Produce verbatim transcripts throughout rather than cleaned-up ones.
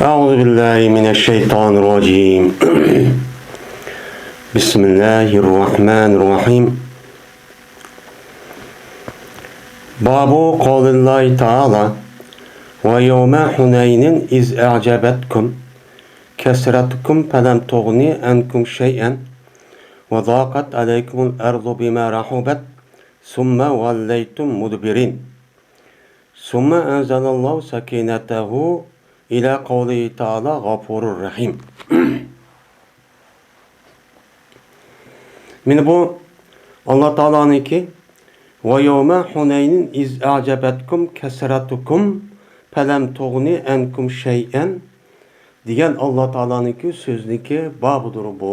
أعوذ بالله من الشيطان الرجيم. بسم الله الرحمن الرحيم. باب قول الله تعالى: ويوم حنين إذ أعجبتكم كثرتكم فلم تغن عنكم شيئا وضاقت عليكم الأرض بما رحبت ثم وليتم مدبرين. ثم أنزل الله سكينته إلى قوله تعالى: غفور رحيم. مانا بۇ ئاللا تائالانىڭكى: ويوم حنين إذ أعجبتكم كثرتكم فلم تغن عنكم شيئا دېگەن ئاللا تائالانىڭكى سۆزىنىڭكى بابىدۇر بۇ،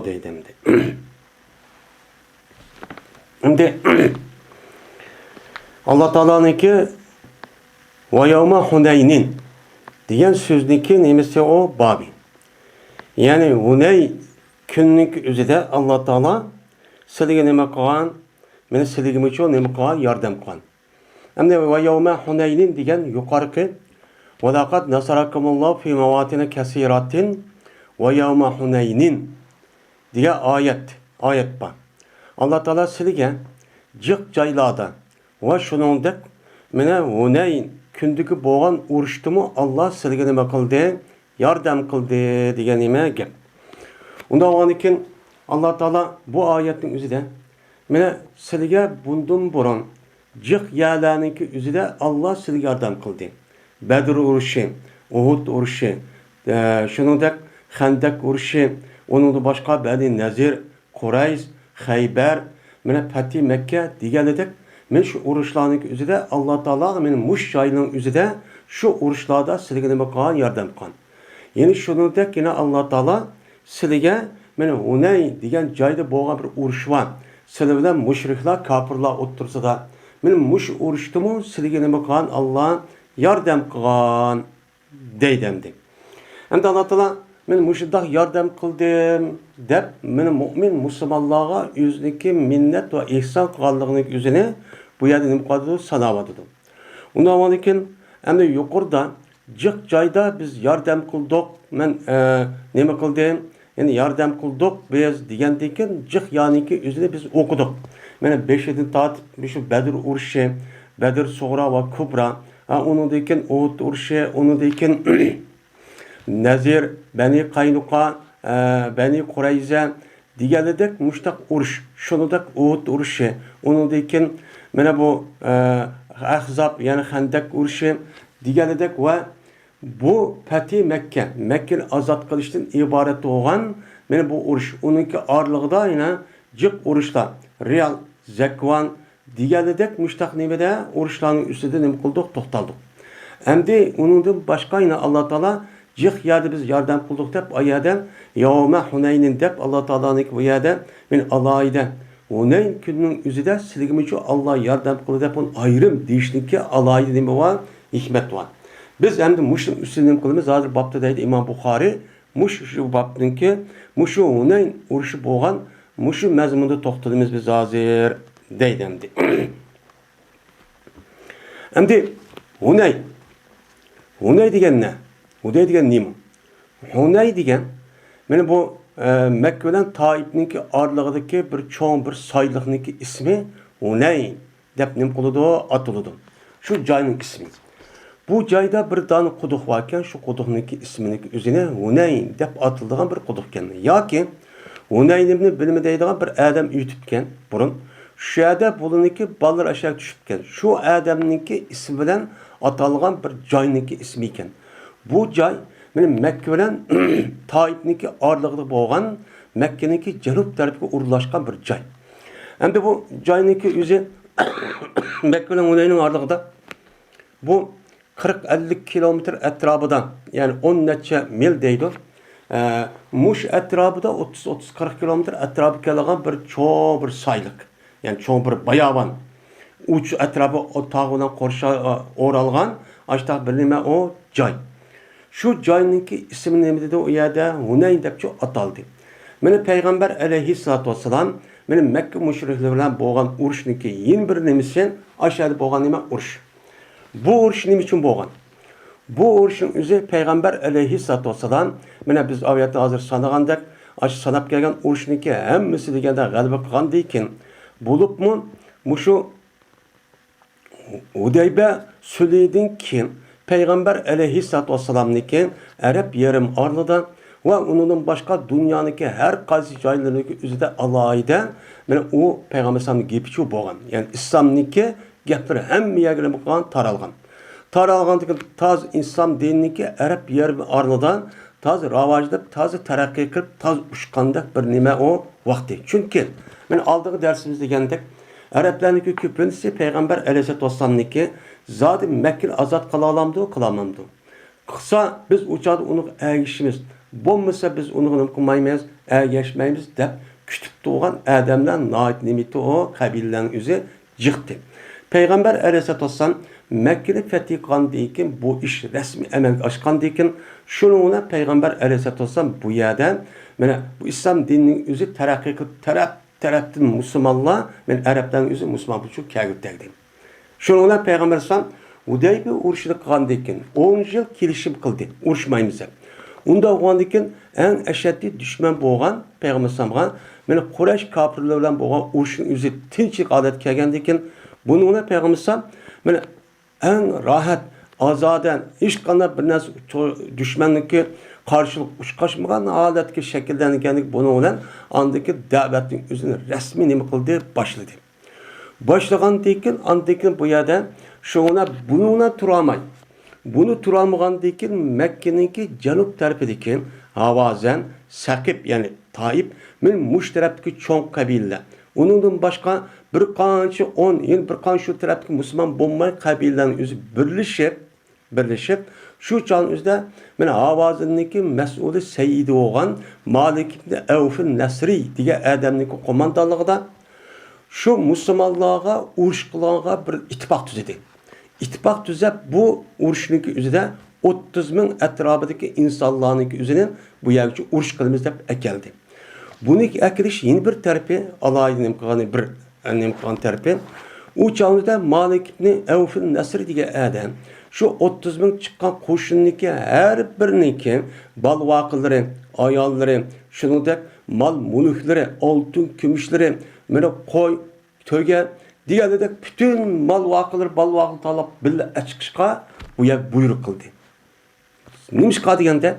دەيدۇ ئەمدى. ئەمدى ئاللا تائالانىڭكى ۋە يەۋمە ھۇنەينىن دېگەن سۆزنىڭكى نېمىسى ئۇ؟ بابى. يەنى ھۇنەي كۈننىڭكى ئۆزىدە ئاللا تائالا سىلىگە نېمە قىلغان؟ مانا سىلىگىمۇچۇ نېمە قىلغان؟ ياردەم قىلغان. ئەمدى ۋە يەۋمە ھۇنەينىن دېگەن يۇقارقى ۋە لەقەد نەسەرەكۇمۇللاھۇ فى مەۋاتىنە كەسىراتىن ۋە يەۋمە ھۇنەينىن دېگەن ئايەت، ئايەت بار. ئاللا تائالا سىلىگە جىق جايلاردا ۋە شۇنىڭدەك مانا ھۇنەين كۈندىكى بولغان ئۇرۇشتىمۇ ئاللا سىلىگە نېمە قىلدى؟ ياردەم قىلدى دېگەن نېمە گەپ. ئۇنداق بولغاندىكىن ئاللا تائالا بۇ ئايەتنىڭ ئۆزىدە مانا سىلىگە بۇندىن بۇرۇن جىق يەرلەرنىڭكى ئۆزىدە ئاللا سىلىگە ياردەم قىلدى. بەدر ئۇرۇشى، ئۇھۇد ئۇرۇشى، ئە، شۇنىڭدەك خەندەك ئۇرۇشى، ئۇنىڭدىن باشقا بەنى نەزىر، قۇرەيش، خەيبەر، مانا پەتھى مەككە دېگەنىدەك، مانا شۇ ئۇرۇشلارنىڭكى ئۆزىدە ئاللا تائالا مانا مۇشۇ جاينىڭ ئۆزىدە شۇ ئۇرۇشلاردا سىلىگە نېمە قىلغان؟ ياردەم قىلغان. يەنى شۇنىڭدەك يەنە ئاللا تائالا سىلىگە مانا ھۇنەي دېگەن جايدا بولغان بىر ئۇرۇش بار. سىلى بىلەن مۇشرىكلار، كاپىرلار ئوتتۇرىسىدا. مانا مۇشۇ ئۇرۇشتىمۇ سىلىگە نېمە قىلغان؟ ئاللا ياردەم قىلغان دەيدۇ ئەمدى. ئەمدى ئاللا تائالا مەن مۇشۇنداق ياردەم قىلدىم دەپ مانا مۇئمىن مۇسۇلمانلارغا ئۆزىنىڭكى مىننەت ۋە ئېھسان قىلغانلىقىنىڭ ئۆزىنى بۇ يەردە نېمە قىلىدۇ؟ ساناۋاتىدۇ. ئۇنداق بولغاندىكىن ئەمدى يۇقىرىدا جىق جايدا بىز ياردەم قىلدۇق، مەن، ئە، نېمە قىلدىم؟ يەنى ياردەم قىلدۇق بىز دېگەندىن كېيىن جىق يەرنىڭكى ئۆزىنى بىز ئوقۇدۇق. مانا بېشىدىن تارتىپ مۇشۇ بەدر ئۇرۇشى، بەدر سۇغرا ۋە كۇبرا، ھە، ئۇنىڭدىن كېيىن ئۇھۇد ئۇرۇشى، ئۇنىڭدىن كېيىن نەزىر، بەنى قاينۇقا، ئە، بەنى قۇرەيزە دېگەنلىدەك مۇشتاق ئۇرۇش، شۇنىدەك ئۇھۇد ئۇرۇشى، ئۇنىڭدىن كېيىن مانا بۇ، ئە، ئەھزاب، يەنى خەندەك ئۇرۇشى دېگەنلىدەك ۋە بۇ پەتھى مەككە، مەككىنى ئازاد قىلىشتىن ئىبارەت بولغان مانا بۇ ئۇرۇش، ئۇنىڭكى ئارىلىقىدا يەنە جىق ئۇرۇشلار، رىيال، زەكۋان، دېگەنلىدەك مۇشتاق نېمىدە ئۇرۇشلارنىڭ ئۈستىدە نېمە قىلدۇق؟ توختالدۇق. ئەمدى ئۇنىڭدىن باشقا يەنە ئاللا تائالا جىق يەردە بىز ياردەم قىلدۇق دەپ، ئا يەردە يەۋمە ھۇنەينىن دەپ ئاللا تائالانىڭكى بۇ يەردە مەن ئالاھىدە ھۇنەين كۈنىنىڭ ئۆزىدە سىلىگىمۇچۇ ئاللا ياردەم قىلدى دەپ ئۇنى ئايرىم دېيىشنىڭكى ئالاھىدە نېمە بار؟ ھېكمەت بار. بىز ئەمدى مۇشۇنىڭ ئۈستىدە نېمە قىلىمىز؟ ھازىر بابتا دەيدۇ ئىمام بۇخارىي، مۇشۇ، شۇ بابنىڭكى مۇشۇ ھۇنەين ئۇرۇشى بولغان مۇشۇ مەزمۇندا توختىلىمىز بىز ھازىر دەيدۇ ئەمدى. ئەمدى ھۇنەي. ھۇنەي دېگەن نە؟ ھۇنەي دېگەن نېمە؟ ھۇنەي دېگەن، مانا بۇ، ئە، مەككە بىلەن تائىپنىڭكى ئارىلىقىدىكى بىر چوڭ بىر سايلىقنىڭكى ئىسمى ھۇنەي دەپ نېمە قىلىدۇ؟ ئاتىلىدۇ. شۇ جاينىڭ ئىسمى. بۇ جايدا بىر دانە قۇدۇق باركەن، شۇ قۇدۇقنىڭكى ئىسمىنىڭكى ئۆزىنى ھۇنەي دەپ ئاتىلىدىغان بىر قۇدۇق ئىكەن. ياكى ھۇنەينىمنى بىلىمەن دەيدىغان بىر ئادەم ئۆتۈپكەن بۇرۇن. شۇ يەردە بۇلىنىڭكى بالىلىرى ئاشۇ يەرگە چۈشۈپكەن. شۇ ئادەمنىڭكى ئىسمى بىلەن ئاتالغان بىر جاينىڭكى ئىسمى ئىكەن. بۇ جاي مانا مەككە بىلەن تائىپنىڭكى ئارىلىقىدا بولغان، مەككىنىڭكى جەنۇب تەرىپىگە ئورۇنلاشقان بىر جاي. ئەمدى بۇ جاينىڭكى ئۆزى مەككە بىلەن ھۇنەينىڭ ئارىلىقىدا بۇ قىرىق ئەللىك كىلومېتىر ئەتراپىدا، يەنى ئون نەچچە مىل دەيدۇ. ئە، مۇشۇ ئەتراپىدا ئوتتۇز، ئوتتۇز، قىرىق كىلومېتىر ئەتراپىغا كېلىدىغان بىر چوڭ بىر سايلىق، يەنى چوڭ بىر باياۋان، ئۇچ ئەتراپى ئو-، تاغ بىلەن قورشا-، ئورالغان، ئاشتاق بىر نېمە ئۇ جاي. شۇ جاينىڭكى ئىسمى نېمە دېدى؟ ئۇ يەردە ھۇنەين دەپچۇ ئاتالدى. مانا پەيغەمبەر ئەلەيھىسسالاتۇ ۋەسسالام مانا مەككە مۇشرىكلىرى بىلەن بولغان ئۇرۇشنىڭكى يەنە بىر نېمىسى، ئاشۇ يەردە بولغان نېمە؟ ئۇرۇش. بۇ ئۇرۇش نېمە ئۈچۈن بولغان؟ بۇ ئۇرۇشنىڭ ئۆزى پەيغەمبەر ئەلەيھىسسالاتۇ ۋەسسالام، مانا بىز ئايەتتە ھازىر سانىغاندەك، ئاشۇ ساناپ كەلگەن ئۇرۇشنىڭكى ھەممىسى دېگەندە غەلىبە قىلغاندىن كېيىن، بولۇپمۇ مۇشۇ ھۇدەيبە سۈلھىدىن كېيىن پەيغەمبەر ئەلەيھىسسالاتۇ ۋەسسالامنىڭكى ئەرەب يېرىم ئارىلىدا ۋە ئۇنىڭدىن باشقا دۇنيانىڭكى ھەر قايسى جايلىرىنىڭكى ئۆزىدە ئالاھىدە، مانا ئۇ پەيغەمبەر ئەلەيھىسسالامنىڭ گېپىچۇ بولغان. يەنى ئىسلامنىڭكى گەپلىرى ھەممە يەرگە نېمە قىلغان؟ تارالغان. تارالغاندىن كېيىن تازا ئىسلام دىنىنىڭكى ئەرەب يېرىم ئارىلىدا تازا راۋاجلىنىپ، تازا تەرەققىي قىلىپ، تازا ئۇچقاندەك بىر نېمە ئۇ ۋاقتى. چۈنكى، مانا ئالدىنقى دەرسىمىزدە دېگەندەك، ئەرەبلەرنىڭكى كۆپىنچىسى پەيغەمبەر ئەلەيھىسسالاتۇ ۋەسسالامنىڭكى زادى مەككىنى ئازاد قىلالامدۇ، قىلالمامدۇ؟ قىلسا، بىز ئۇ چاغدا ئۇنىڭغا ئەگىشىمىز. بولمىسا، بىز ئۇنىڭغا نېمە قىلمايمىز، ئەگەشمەيمىز دەپ كۈتۈپ تۇرغان ئادەملەر ناھايىتى نېمىتى ئۇ قەبىلىلەرنىڭ ئۆزى جىقتى. پەيغەمبەر ئەلەيھىسسالاتۇ ۋەسسالام مەككىنى فەتھى قىلغاندىن كېيىن بۇ ئىش رەسمىي ئەمەلگە ئاشقاندىن كېيىن، شۇنىڭ بىلەن پەيغەمبەر ئەلەيھىسسالاتۇ ۋەسسالام بۇ يەردە، مانا بۇ ئىسلام دىنىنىڭ ئۆزى تەرەققىي قىلىپ، تەرەپ تەرەپتىن مۇسۇلمانلار، مەن ئەرەبلەرنىڭ ئۆزى مۇسۇلمان بولۇشىغا كەلگۈ تەگدى. شۇنىڭ بىلەن پەيغەمبەر ئەلەيھىسسالام ھۇدەيبىيە ئۇرۇشىنى قىلغاندىن كېيىن، ئون يىل كېلىشىم قىلدى، ئۇرۇشمايمىز دەپ. ئۇنداق بولغاندىن كېيىن، ئەڭ ئەشەددىي دۈشمەن بولغان پەيغەمبەر ئەلەيھىسسالامغا، مانا قۇرەيش كاپىرلىرى بىلەن بولغان ئۇرۇشنىڭ ئۆزى تىنچلىق ھالەتكە كەلگەندىن كېيىن، بۇنىڭ بىلەن پەيغەمبەر ئەلەيھىسسالام، مانا ئەڭ راھەت، ئازادە، ھېچقانداق بىر نەرسە، دۈشمەننىڭكى قارشىلىق ئۇچراشمىغان ھالەتكە شەكىللەنگەنلىكى، بۇنىڭ بىلەن ئاندىكى دەۋەتنىڭ ئۆزىنى رەسمىي نېمە قىلدى، باشلىدى. باشلىغاندىن كېيىن، ئاندىن كېيىن بۇ يەردە شۇڭا بۇنىڭ بىلەن تۇرالماي، بۇنى تۇرالمىغاندىن كېيىن مەككىنىڭكى جەنۇب تەرىپىدىكى ھاۋازەن، سەقىپ، يەنى تائىپ، مەن مۇشۇ تەرەپتىكى چوڭ قەبىلىلەر، ئۇنىڭدىن باشقا بىر قانچە ئون، يەنە بىر قانچە شۇ تەرەپتىكى مۇسۇلمان بولمىغان قەبىلىلەرنىڭ ئۆزى بىرلىشىپ، بىرلىشىپ، شۇ چاغنىڭ ئۆزىدە مانا ھاۋازىندىكى مەسئۇلى سەييىدى بولغان مالىك ئىبنى ئەۋفى نەسرى دېگەن ئادەمنىڭكى قوماندانلىقىدا شۇ مۇسۇلمانلارغا ئۇرۇش قىلغانغا بىر ئىتتىپاق تۈزىدى. ئىتتىپاق تۈزەپ، بۇ ئۇرۇشنىڭكى ئۆزىدە ئوتتۇز مىڭ ئەتراپىدىكى ئىنسانلارنىڭكى ئۆزىنى بۇ يەرگىچە ئۇرۇش قىلىمىز دەپ ئەكەلدى. بۇنى ئەكېلىش يەنە بىر تەرىپى، ئالاھىدە نېمە قىلغان، بىر نېمە قىلغان تەرىپى، ئۇ چاغدا مالىك ئىبنى ئەۋفىل نەسر دېگەن ئادەم شۇ ئوتتۇز مىڭ چىققان قوشۇننىڭكى ھەر بىرىنىڭكى بالىۋاقىلىرى، ئاياللىرى، شۇنىڭدەك مال مۈلۈكلىرى، ئالتۇن كۈمۈشلىرى، مانا قوي، تۆگە دېگەندەك پۈتۈن مال ۋاقىلىرى، بالىۋاقىلىرى تاللاپ بىللە ئەچىقىشقا بۇ يەر بۇيرۇق قىلدى. نېمىشقا دېگەندە،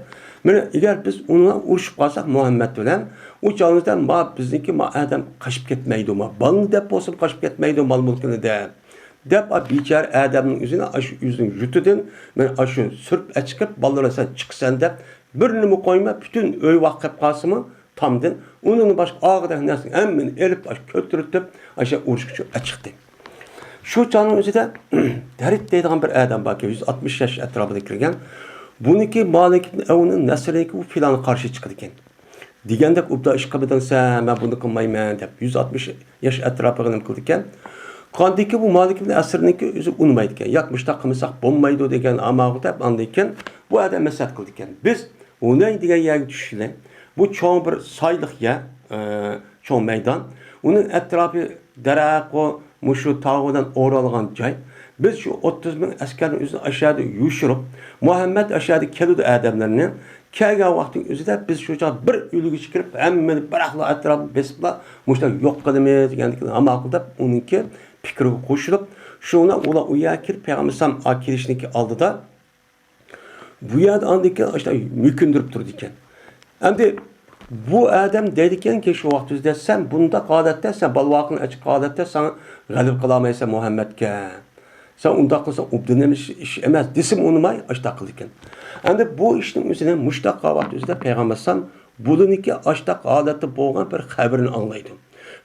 مانا ئەگەر بىز ئۇنىڭ بىلەن ئۇرۇشۇپ قالساق، مۇھەممەد بىلەن، ئۇ چاغىمىزدا ما بىزنىڭكى ما ئادەم قاچىپ كەتمەيدۇ، ما بالىنى دەپ بولسىمۇ قاچىپ كەتمەيدۇ، مال مۈلكىنى دەپ، دەپ، ئا بىچارە ئادەمنىڭ ئۆزىنى ئاشۇ ئۆزىنىڭ يۇرتىدىن مانا ئاشۇ سۈرۈپ ئەچىقىپ، بالىلىرى سەن چىقىسەن دەپ، بىرنىمۇ قويماي، پۈتۈن ئۆي ۋاقىپ قالسىمۇ، تامدىن، ئۇنىڭدىن باشقا ئاغدەك نەرسىنى ھەممىنى ئېلىپ، ئاشۇ كۆتۈرتۈپ، ئاشۇ ئۇرۇشقا چۈ-، چىقتى. شۇ چاغنىڭ ئۆزىدە دەرىت دەيدىغان بىر ئادەم باركەن، يۈز ئاتمىش ياش ئەتراپىدا كىرگەن. بۇنىڭكى مالىك ئىبن ئەۋنىڭ نەسرىنىڭكى بۇ پىلانى قارشى چىقىدىكەن. دېگەندەك، ئوبدان ئىش قىلمىدىڭ سەن، مەن بۇنى قىلمايمەن دەپ، يۈز ئاتمىش ياش ئەتراپىغا نېمە قىلىدىكەن. قاندىكى بۇ مالىك ئىبن ئەسىرنىڭكى ئۆزى ئۇنىمايدىكەن. ياق، مۇشۇنداق قىلمىساق بولمايدۇ دېگەن ئامالغا دەپ، ئاندىن كېيىن بۇ ئادەم مەسلىھەت قىلىدىكەن. بىز ھۇنەي دېگەن يەرگە چۈشىلى. بۇ چوڭ بىر سايلىق يەر، ئە، چوڭ مەيدان. ئۇنىڭ ئەتراپى دەرەخ، مۇشۇ تاغ بىلەن ئورالغان جاي. بىز شۇ ئوتتۇز مىڭ ئەسكەرنى ئۆزىنى ئاشۇ يەردە يوشۇرۇپ، مۇھەممەد ئاشۇ يەردە كېلىدۇ ئادەملەرنى. كەلگەن ۋاقتىنىڭ ئۆزىدە بىز شۇ چاغ بىر ئۈلگە چىقىرىپ، ھەممىنى بىراقلا ئەتراپنى بېسىپلا، مۇشۇنداق يوق قىلىمىز دېگەندىكىن ئامال قىل دەپ، ئۇنىڭكى پىكرىگە قوشۇلۇپ، شۇنىڭ بىلەن ئۇلار ئۇ يەرگە كىرىپ، پەيغەمبەر ئەلەيھىسسالام كېلىشنىڭكى ئالدىدا، بۇ يەردە ئاندىن كېيىن ئاشۇنداق مۆكۈندۈرۈپ تۇرىدىكەن. ئەمدى بۇ ئادەم دەيدىكەنكى، شۇ ۋاقىت ئۆزىدە، سەن بۇنداق ھالەتتە، سەن بالىۋاقىڭنى ئەچىققان ھالەتتە ساڭا غەلىبە قىلالمايسەن مۇھەممەدكە. سەن ئۇنداق قىلساڭ ئوبدان ئىش، ئىش ئەمەس، دېسىمۇ ئۇنىماي، ئاشۇنداق قىلىدىكەن. ئەمدى بۇ ئىشنىڭ ئۆزىنى مۇشۇنداق ۋاقىت ئۆزىدە پەيغەمبەر ئەلەيھىسسالام بۇلىنىكى ئاشتاق ھالەتتە بولغان بىر خەۋىرىنى ئاڭلايدۇ.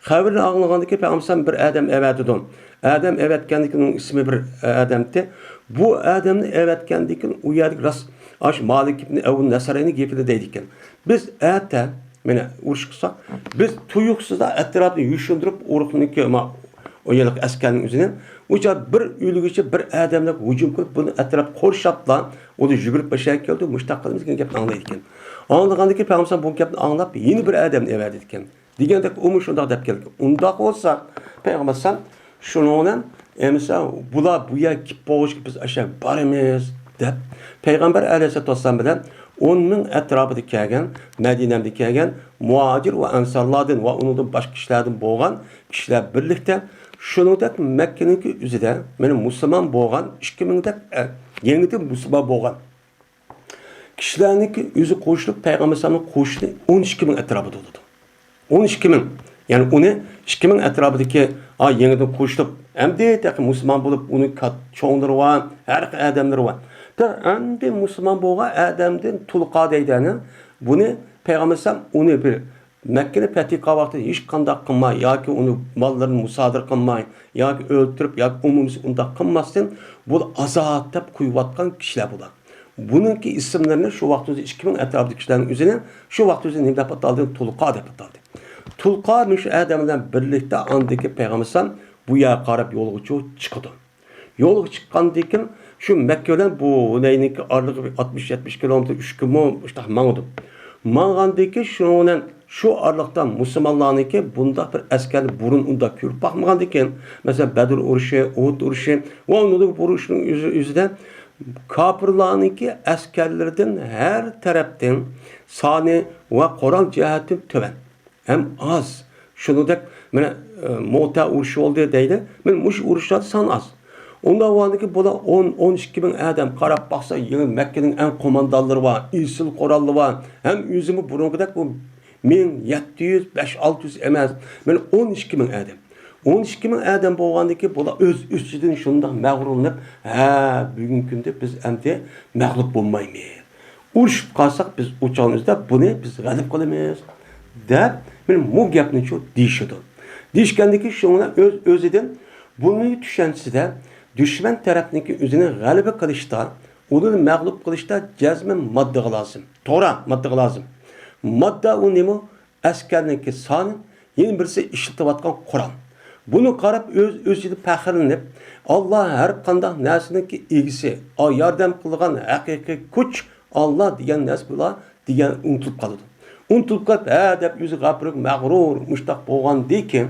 خەۋىرىنى ئاڭلىغاندىن كېيىن پەيغەمبەر بىر ئادەم ئەۋەتىدۇ. ئادەم ئەۋەتكەندىن كېيىن ئۇنىڭ ئىسمى بىر ئادەمتى. بۇ ئادەمنى ئەۋەتكەندىن كېيىن ئۇ يەردىكى راست ئاشۇ مالىك ئىبنى ئەۋۇ نەسرەينىڭ گېپىنى دەيدىكەن. بىز ئەتە، مانا ئۇرۇش قىلساق، بىز تۇيۇقسىزلا ئەتراپنى يوشۇندۇرۇپ، ئۇرۇقنىڭكى، ما، ئۇ يەرلىك ئەسكەرنىڭ ئۆزىنى، ئۇ چاغ بىر ئۆلگۈچە بىر ئادەملەر ھۇجۇم قىلىپ، بۇنى ئەتراپ قورشاپلا، ئۇنى يۈگۈرۈپ باشلاپ كەلدى، مۇشۇنداق قىلىمىز دېگەن گەپنى ئاڭلايدىكەن. ئاڭلىغاندىن كېيىن پەيغەمبەر بۇ گەپنى ئاڭلاپ، يەنە بىر ئادەمنى ئەۋەتىدىكەن. دېگەندەك ئۇمۇ شۇنداق دەپ كەلگەن. ئۇنداق بولسا، پەيغەمبەر ئەلەيھىسسالام شۇنىڭ بىلەن، ئەمىسە بۇلار بۇ يەر كېلىپ بولغۇچە بىز ئاشۇ يەرگە بارىمىز. دەپ، پەيغەمبەر ئەلەيھىسسالاتۇ ۋەسسالام بىلەن ئون مىڭ ئەتراپىدا كەلگەن، مەدىنەمدە كەلگەن مۇھاجىر ۋە ئەنسارلاردىن ۋە ئۇنىڭدىن باشقا كىشىلەردىن بولغان كىشىلەر بىرلىكتە، شۇنىڭدەك مەككىنىڭكى ئۆزىدە مانا مۇسۇلمان بولغان ئىككى مىڭدەك، ئە، يېڭىدىن مۇسۇلمان بولغان كىشىلەرنىڭكى ئۆزى قوشۇلۇپ، پەيغەمبەر ئەلەيھىسسالامنىڭ قوشۇنى ئون ئىككى مىڭ ئەتراپىدا بولىدۇ. ئون ئىككى مىڭ. يەنى ئۇنى ئىككى مىڭ ئەتراپىدىكى، ئا، يېڭىدىن قوشۇلۇپ، ئەمدى تېخى مۇسۇلمان بولۇپ، ئۇنىڭ كات-، چوڭلىرى بار، ھەر خىل ئادەملىرى بار. تا ئەمدى مۇسۇلمان بولغان ئادەمدىن تۇلقا دەيدۇ، ئەنە. بۇنى پەيغەمبەر ئەلەيھىسسالام ئۇنى بىر مەككىنى پەتھى قىلغان ۋاقتىدا ھېچقانداق قىلماي ياكى ئۇنى ماللىرىنى مۇسادىرە قىلماي ياكى ئۆلتۈرۈپ ياكى ئومۇميۈزلۈك ئۇنداق قىلماستىن، بۇلار ئازاد دەپ قويۇۋاتقان كىشىلەر بۇلار. بۇنىڭكى ئىسىملىرىنى شۇ ۋاقىت ئۆزى ئىككى مىڭ ئەتراپىدىكى كىشىلەرنىڭ ئۆزىنى شۇ ۋاقىت ئۆزى نېمە دەپ ئاتالدى؟ تۇلقا دەپ ئاتالدى. تۇلقا مۇشۇ ئادەم بىلەن بىرلىكتە ئاندىكى پەيغەمبەر ئەلەيھىسسالام بۇ يەرگە قاراپ يولغا چىقىدۇ. يولغا چىققاندىن كېيىن شۇ مەككە بىلەن بۇ ھۇنەيننىڭكى ئارىلىقى بىر ئاتمىش يەتمىش كىلومېتىر، ئۈچ كۈنمۇ مۇشۇنداق ماڭىدۇ. ماڭغاندىن كېيىن شۇنىڭ بىلەن شۇ ئارىلىقتا مۇسۇلمانلارنىڭكى بۇنداق بىر ئەسكەرنى بۇرۇن ئۇنداق كۆرۈپ باقمىغاندىكىن، مەسىلەن، بەدر ئۇرۇشى، ئۇھۇد ئۇرۇشى ۋە ئۇنىڭدىن بۇرۇن ئۇرۇشنىڭ ئۆزى، ئۆزىدە كاپىرلارنىڭكى ئەسكەرلىرىدىن ھەر تەرەپتىن سانى ۋە قورال جەھەتتىن تۆۋەن ھەم ئاز. شۇنىڭدەك، مانا، ئە، مۆتە ئۇرۇشى بولدى دەيدۇ. مانا مۇشۇ ئۇرۇشلاردا سان ئاز. ئۇنداق بولغاندىكىن بۇلار ئون، ئون ئىككى مىڭ ئادەم. قاراپ باقسا، يېڭى مەككىنىڭ ئەڭ قوماندانلىرى بار، ئېسىل قوراللىرى بار. ھەم ئۆزىمۇ بۇرۇنقىدەك بۇ مىڭ يەتتە يۈز، بەش، ئالتە يۈز ئەمەس. مانا ئون ئىككى مىڭ ئادەم. ئون ئىككى مىڭ ئادەم بولغاندىكىن بۇلار ئۆز ئىچىدىن شۇنداق مەغرۇرلىنىپ، ھە، بۈگۈنكى كۈندە بىز ئەمدى مەغلۇپ بولمايمىز. ئۇرۇشۇپ قالساق، بىز ئۇ چاغنىڭ ئۆزىدە بۇنى بىز غەلىبە قىلىمىز، دەپ، مانا بۇ گەپنىچۇ دېيىشىدۇ. دېيىشكەندىكىن شۇڭا ئۆز-ئۆزىدىن بۇنى چۈشەنسىدە، دۈشمەن تەرەپنىڭكى ئۆزىنى غەلىبە قىلىشتا، ئۇنى مەغلۇپ قىلىشتا جەزمەن ماددىغا لازىم. توغرا، ماددىغا لازىم. ماددا ئۇ نېمە؟ ئەسكەرنىڭكى سانى، يەنە بىرسى ئىشلىتىۋاتقان قورال. بۇنى قاراپ ئۆز-ئۆزىدىن پەخىرلىنىپ، ئاللا ھەر قانداق نەرسىنىڭكى ئىگىسى، ئا، ياردەم قىلىدىغان ھەقىقىي كۈچ ئاللا دېگەن نەرسە بۇلار دېگەن ئۇنتۇلۇپ قالىدۇ. ئۇنتۇلۇپ قېلىپ، ھە دەپ ئۆزى غەپۇر مەغرۇر مۇشتاق بولغاندىكىن،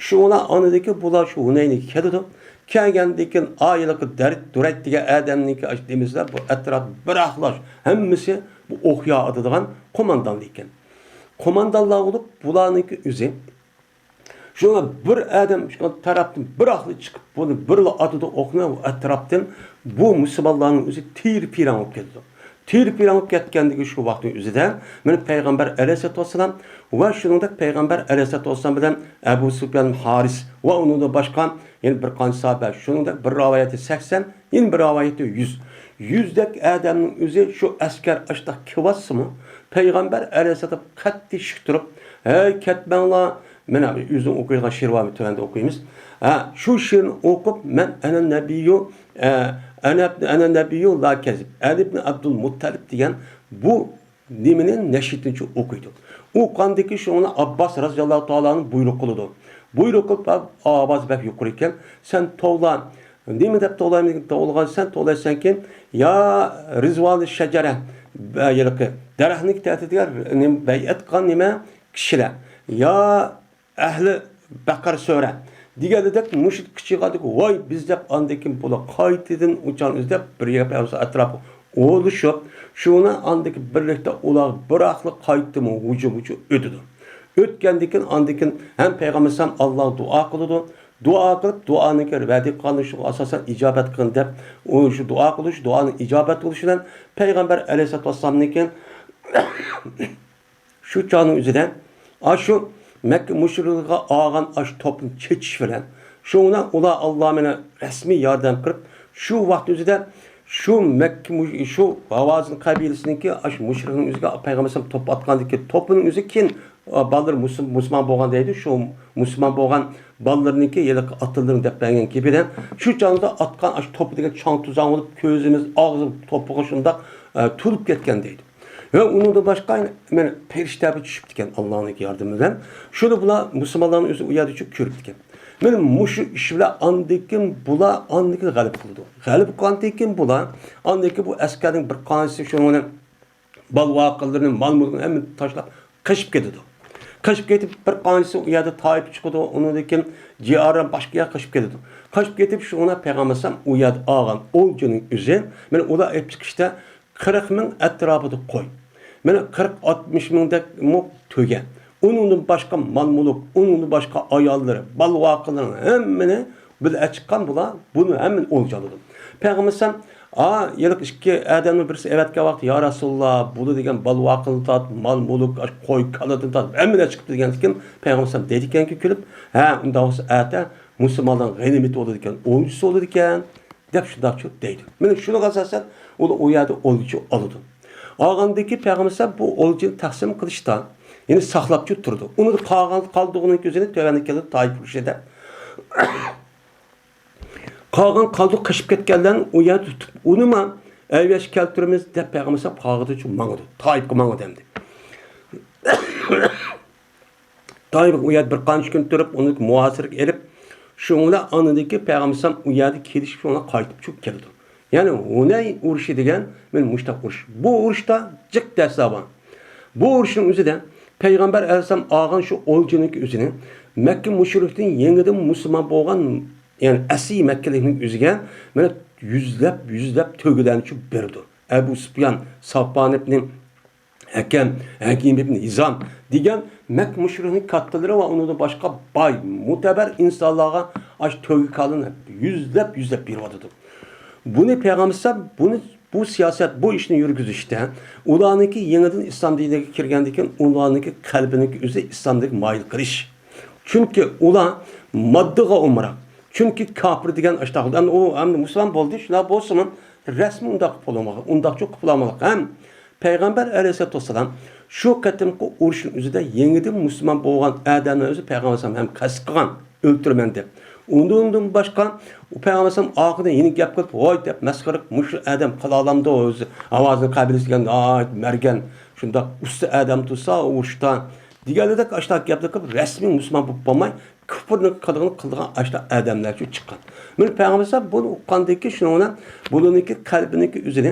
شۇ ئۇلار ئاندىكىن بۇلار شۇ ھۇنەينگە كېلىدۇ. كەلگەندىكىن ئا ھېلىقى دەرد دۇرەيت دېگەن ئادەمنىڭكى ئاشۇ دېمىسىلەر بۇ ئەتراپ بىراقلاش ھەممىسى بۇ ئوقيا ئاتىدىغان قوماندان ئىكەن. قوماندانلار بولۇپ، بۇلارنىڭكى ئۆزى. شۇڭا بىر ئادەم شۇ تەرەپتىن بىر ئاقلى چىقىپ، بۇنى بىرلا ئاتىدۇ ئوقنى، ئۇ ئەتراپتىن بۇ مۇسۇلمانلارنىڭ ئۆزى تېرە-پىرەڭ بولۇپ كېتىدۇ. تېرە-پىرەڭ بولۇپ كەتكەندىكى شۇ ۋاقىتنىڭ ئۆزىدە، مانا پەيغەمبەر ئەلەيھىسسالاتۇ ۋەسسالام ۋە شۇنىڭدەك پەيغەمبەر ئەلەيھىسسالاتۇ ۋەسسالام بىلەن ئەبۇ سۇپيان ھارىس ۋە ئۇنىڭدىن باشقا يەنە بىر قانچە ساھابە، شۇنىڭدەك بىر رىۋايەتتە سەكسەن، يەنە بىر رىۋايەتتە يۈز. يۈزدەك ئادەمنىڭ ئۆزى شۇ ئەسكەر ئاشتاق كېلىۋاتسىمۇ، پەيغەمبەر ئەلەيھىسسالام قەتئىي شىك تۇرۇپ، ھەي، كەتمەڭلار! مانا ئۆزىنىڭ ئوقۇيدىغان شېئىرى بار، تۆۋەندە ئوقۇيمىز. ھە، شۇ شېئىرنى ئوقۇپ، مەن ئەنە نەبىيۇ، ئە، ئەنە، ئەنە نەبىيۇ لا كەزىب، ئەلى ئىبن ئابدۇل مۇتتەلىب دېگەن بۇ نېمىنى نەشىدنىچۇ ئوقۇيدۇ. ئوقۇغاندىكى شۇڭا ئابباس رازىياللاھۇ تائالا ئانھۇ بۇيرۇق قىلىدۇ. بۇيرۇق قىلىپ، ئاۋازى بەك يۇقىرى ئىكەن. سەن توۋلا، نېمە دەپ توۋلايمەن، توۋلىغان سەن توۋلايسەنكىن، يا رىزۋانى شەجەرە، ھېلىقى دەرەخنىڭ تەتىدىگە نېمە بەيئەت قىلغان نېمە كىشىلەر، يا ئەھلى بەقەر سۆرە دېگەندەك مۇشۇ قىچىغاندىكى ۋاي بىز دەپ ئاندىن كېيىن بۇلار قايتىدىن ئۇچان ئىزدەپ بىر يەرگە ئەتراپقا ئولىشىپ، شۇنى ئاندىن كېيىن بىرلىكتە ئۇلار بىراقلا قايتىمۇ ھۇجۇمغا ئۆتىدۇ. ئۆتكەندىن كېيىن ئاندىن كېيىن ھەم پەيغەمبەر ئەلەيھىسسالام ئاللاغا دۇئا قىلىدۇ. دۇئا قىلىپ، دۇئانىڭكى ۋەدە قىلغان شۇ ئاساسەن ئىجابەت قىلغىن دەپ، ئۇ شۇ دۇئا قىلىش، دۇئانىڭ ئىجابەت قىلىشى بىلەن پەيغەمبەر ئەلەيھىسسالاتۇ ۋەسسالامنىڭكى شۇ چاغنىڭ ئۆزىدە ئاشۇ مەككە مۇشرىكلىرىغا ئالغان ئاشۇ توپنى چېچىش بىلەن، شۇ بىلەن ئۇلار ئاللا مانا رەسمىي ياردەم قىلىپ، شۇ ۋاقىت ئۆزىدە شۇ مەككە مۇش-، شۇ ھاۋازىن قەبىلىسىنىڭكى ئاشۇ مۇشرىكنىڭ ئۆزىگە پەيغەمبەر ئەلەيھىسسالام توپ ئاتقاندىكى توپىنىڭ ئۆزى كېيىن، ئا، بالىلىرى مۇسۇل-، مۇسۇلمان بولغان دەيدۇ، شۇ مۇسۇلمان بولغان بالىلىرىنىڭكى ھېلىقى ئاتىلىرىنى دەپ بەرگەن گېپىدە، شۇ چاغدا ئاتقان ئاشۇ توپى دېگەن چاڭ-توزان بولۇپ، كۆزىمىز، ئاغزىمىز توپىغا شۇنداق، ئە، تولۇپ كەتكەن دەيدۇ. ۋە ئۇنىڭدىن باشقا مانا پەرىشتە بىر چۈشۈپتىكەن ئاللانىڭ ياردىمى بىلەن. شۇنى بۇلار مۇسۇلمانلارنىڭ ئۆزى ئۇ يەردە چۈشۈپ كۆرۈپتىكەن. مانا مۇشۇ ئىش بىلەن ئاندىن كېيىن بۇلار ئاندىن كېيىن غەلىبە قىلىدۇ. غەلىبە قىلغاندىن كېيىن بۇلار ئاندىن كېيىن بۇ ئەسكەرنىڭ بىر قانچىسى شۇنىڭ بىلەن بال-ۋاقىلىرىنى، مال-مۈلكىنى ھەممىنى تاشلاپ قېچىپ كېتىدۇ. قېچىپ كېتىپ، بىر قانچىسى ئۇ يەردە تايىپ چىقىدۇ، ئۇنىڭدىن كېيىن جىئارەن باشقا يەرگە قېچىپ كېتىدۇ. قېچىپ كېتىپ، شۇ ئۇنى پەيغەمبەر ئەلەيھىسسالام ئۇ يەردە ئالغان ئولجىنىڭ ئۆزى، مانا ئۇلار ئېلىپ چىقىشتا قىرىق مىڭ ئەتراپىدا قوي، مانا قىرىق ئاتمىش مىڭدەكمۇ تۆگە، ئۇنىڭدىن باشقا مال-مۈلۈك، ئۇنىڭدىن باشقا ئاياللىرى، بالا-ۋاقىلىرىنىڭ ھەممىنى بىللە ئەچىققان بۇلار، بۇنى ھەممىنى ئولجا ئالىدۇ. پەيغەمبەر ئەلەيھىسسالام، ئا، ھېلىقى ئىككى ئادەمنى بىرسى ئەۋەتكەن ۋاقىتتا، يا رەسۇلاللا، بۇلار دېگەن بالا-ۋاقىلدىن تارتىپ، مال-مۈلۈك، ئاشۇ قوي-كالىدىن تارتىپ ھەممىنى ئەچىقىپتۇ دېگەندىكىن، پەيغەمبەر ئەلەيھىسسالام دەيدىكەنكى كۈلۈپ، ھە، ئۇنداق بولسا ئەتە مۇسۇلمانلارنىڭ غەنىيمىتى بولىدىكەن، ئولجىسى بولىدىكەن، دەپ شۇنداقچۇ دەيدۇ. مانا شۇنىڭغا ئاساسەن ئۇلار ئۇ يەردە ئولجىچۇ ئالىدۇ. ئالغاندىن كېيىن پەيغەمبەر ئەلەيھىسسالام بۇ ئولجىنى تەقسىم قىلىشتا، يەنى ساقلاپچۇ تۇرىدۇ. ئۇنى قالغان، قالدۇغىنىڭ ئۆزىنى تۆۋەندە كېلىدۇ، تايىپ ئۇرۇشىدا. قالغان قالدۇق قېچىپ كەتكەنلەرنى ئۇ يەردە تۇتۇپ، ئۇنىمۇ ئەۋج كەلتۈرىمىز دەپ پەيغەمبەر ئەلەيھىسسالام قاغىدىچۇ ماڭىدۇ. تايىپقا ماڭىدۇ ئەمدى. تايىپ ئۇ يەردە بىر قانچە كۈن تۇرۇپ، ئۇنى مۇھاسىرىگە ئېلىپ، شۇڭلا ئاندىن كېيىن پەيغەمبەر ئەلەيھىسسالام ئۇ يەردە كېلىشىپ، شۇڭلا قايتىپ چۈشۈپ كېلىدۇ. يەنى ھۇنەي ئۇرۇشى دېگەن مانا مۇشۇنداق ئۇرۇش. بۇ ئۇرۇشتا جىق دەرسلەر بار. بۇ ئۇرۇشنىڭ ئۆزىدە پەيغەمبەر ئەلەيھىسسالام ئالغان شۇ ئولجىنىڭكى ئۆزىنى مەككە مۇشرىكتىن يېڭىدىن مۇسۇلمان بولغان، يەنى ئەسلى مەككىلىكنىڭ ئۆزىگە مانا يۈزلەپ، يۈزلەپ تۆگىلەرنىچۇ بېرىدۇ. ئەبۇ سۇپيان، سافۋان ئىبنى ھەكەم، ھەكىم ئىبن ھىزام دېگەن مەككە مۇشرىكنىڭ كاتتىلىرى ۋە ئۇنىڭدىن باشقا باي، مۇتەبەر ئىنسانلارغا ئاشۇ تۆگە كالىنى يۈزلەپ، يۈزلەپ بېرىۋاتىدۇ. بۇنى پەيغەمبەر ئەلەيھىسسالام بۇنى، بۇ سىياسەت، بۇ ئىشنى يۈرگۈزۈشتە ئۇلارنىڭكى يېڭىدىن ئىسلام دىنىگە كىرگەندىن كېيىن ئۇلارنىڭكى قەلبىنىڭكى ئۆزى ئىسلام دىنىگە مايىل قىلىش. چۈنكى ئۇلار ماددىغا ئومراق. چۈنكى كاپىر دېگەن ئاشتاق، ئەمدى ئۇ ئەمدى مۇسۇلمان بولدى، شۇنداق بولسىمۇ رەسمىي ئۇنداق قىلىپ بولالمىغان، ئۇنداقچۇ قىلىپ بولالمىغان. ھەم پەيغەمبەر ئەلەيھىسسالاتۇ ۋەسسالام شۇ قېتىمقى ئۇرۇشنىڭ ئۆزىدە يېڭىدىن مۇسۇلمان بولغان ئادەمنىڭ ئۆزى پەيغەمبەر ئەلەيھىسسالام ھەم قەست قىلغان، ئۆلتۈرىمەن دەپ. ئۇنىڭدىن باشقا، ئۇ پەيغەمبەر ئەلەيھىسسالام ئاخىرىدا يەنە گەپ قىلىپ، ۋاي دەپ مەسخىرە قىلىپ، مۇشۇ ئادەم قىلالامدۇ، ئۆزى ھاۋازىن قەبىلىسى دېگەن ناھايىتى مەرگەن، شۇنداق ئۇستا ئادەم تۇرسا ئۇرۇشتا دېگەنلىرىدەك ئاشۇنداق گەپلەر قىلىپ، رەسمىي مۇسۇلمان بولۇپ بولماي، كۇپرنىڭ قىلىقىنى قىلىدىغان ئاشۇنداق ئادەملەرچۇ چىققان. مانا پەيغەمبەر ئەلەيھىسسالام بۇنى ئۇققاندىن كېيىن، شۇنىڭ بىلەن بۇلارنىڭكى قەلبىنىڭكى ئۆزىنى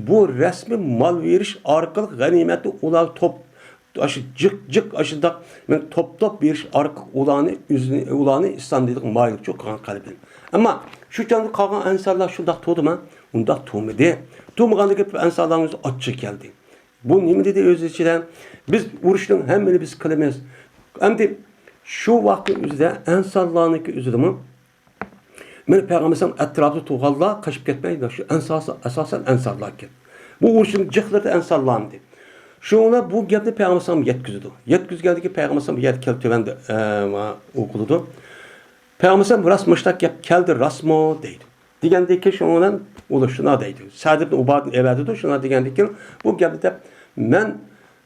بۇ رەسمىي مال بېرىش ئارقىلىق غەنىيمەتنى ئۇلار توپ، ئاشۇ جىق، جىق ئاشۇنداق مانا توپ، توپ بېرىش ئارقىلىق ئۇلارنى ئۆزىنى، ئۇلارنى ئىسلام دىنىغا مايىلچۇ قىلغان قەلبىنى. ئەمما شۇ چاغدا قالغان ئەنسارلار شۇنداق تۇردىما؟ ئۇنداق تۇرمىدى. تۇرمىغاندىن كېيىن ئەنسارلارنىڭ ئۆزى ئاچچىقى كەلدى. بۇ نېمە دېدى ئۆز ئىچىدە؟ بىز ئۇرۇشنىڭ ھەممىنى بىز قىلىمىز. ئەمدى شۇ ۋاقىتنىڭ ئۆزىدە ئەنسارلارنىڭكى ئۆزىدىمۇ مانا پەيغەمبەر ئەلەيھىسسالام ئەتراپىدا تۇرغانلار قېچىپ كەتمەي، شۇ ئەنسار، ئاساسەن ئەنسارلار ئىكەن. بۇ ئۇرۇشنىڭ جىقلىرىدا ئەنسارلارمىدى. شۇڭلار بۇ گەپنى پەيغەمبەر ئەلەيھىسسالام يەتكۈزىدۇ. يەتكۈزگەندىن كېيىن پەيغەمبەر ئەلەيھىسسالام يەتكەن تۆۋەندە، ئە، ئوقۇلىدۇ. پەيغەمبەر ئەلەيھىسسالام راست مۇشۇنداق گەپ كەلدى، راستمۇ؟ دەيدۇ. دېگەندىن كېيىن شۇنىڭ بىلەن ئۇلار شۇنداق دەيدۇ. سەئد ئىبن ئۇبادىنى ئەۋەتىدۇ، شۇنداق دېگەندىن كېيىن بۇ گەپنى دەپ، مەن،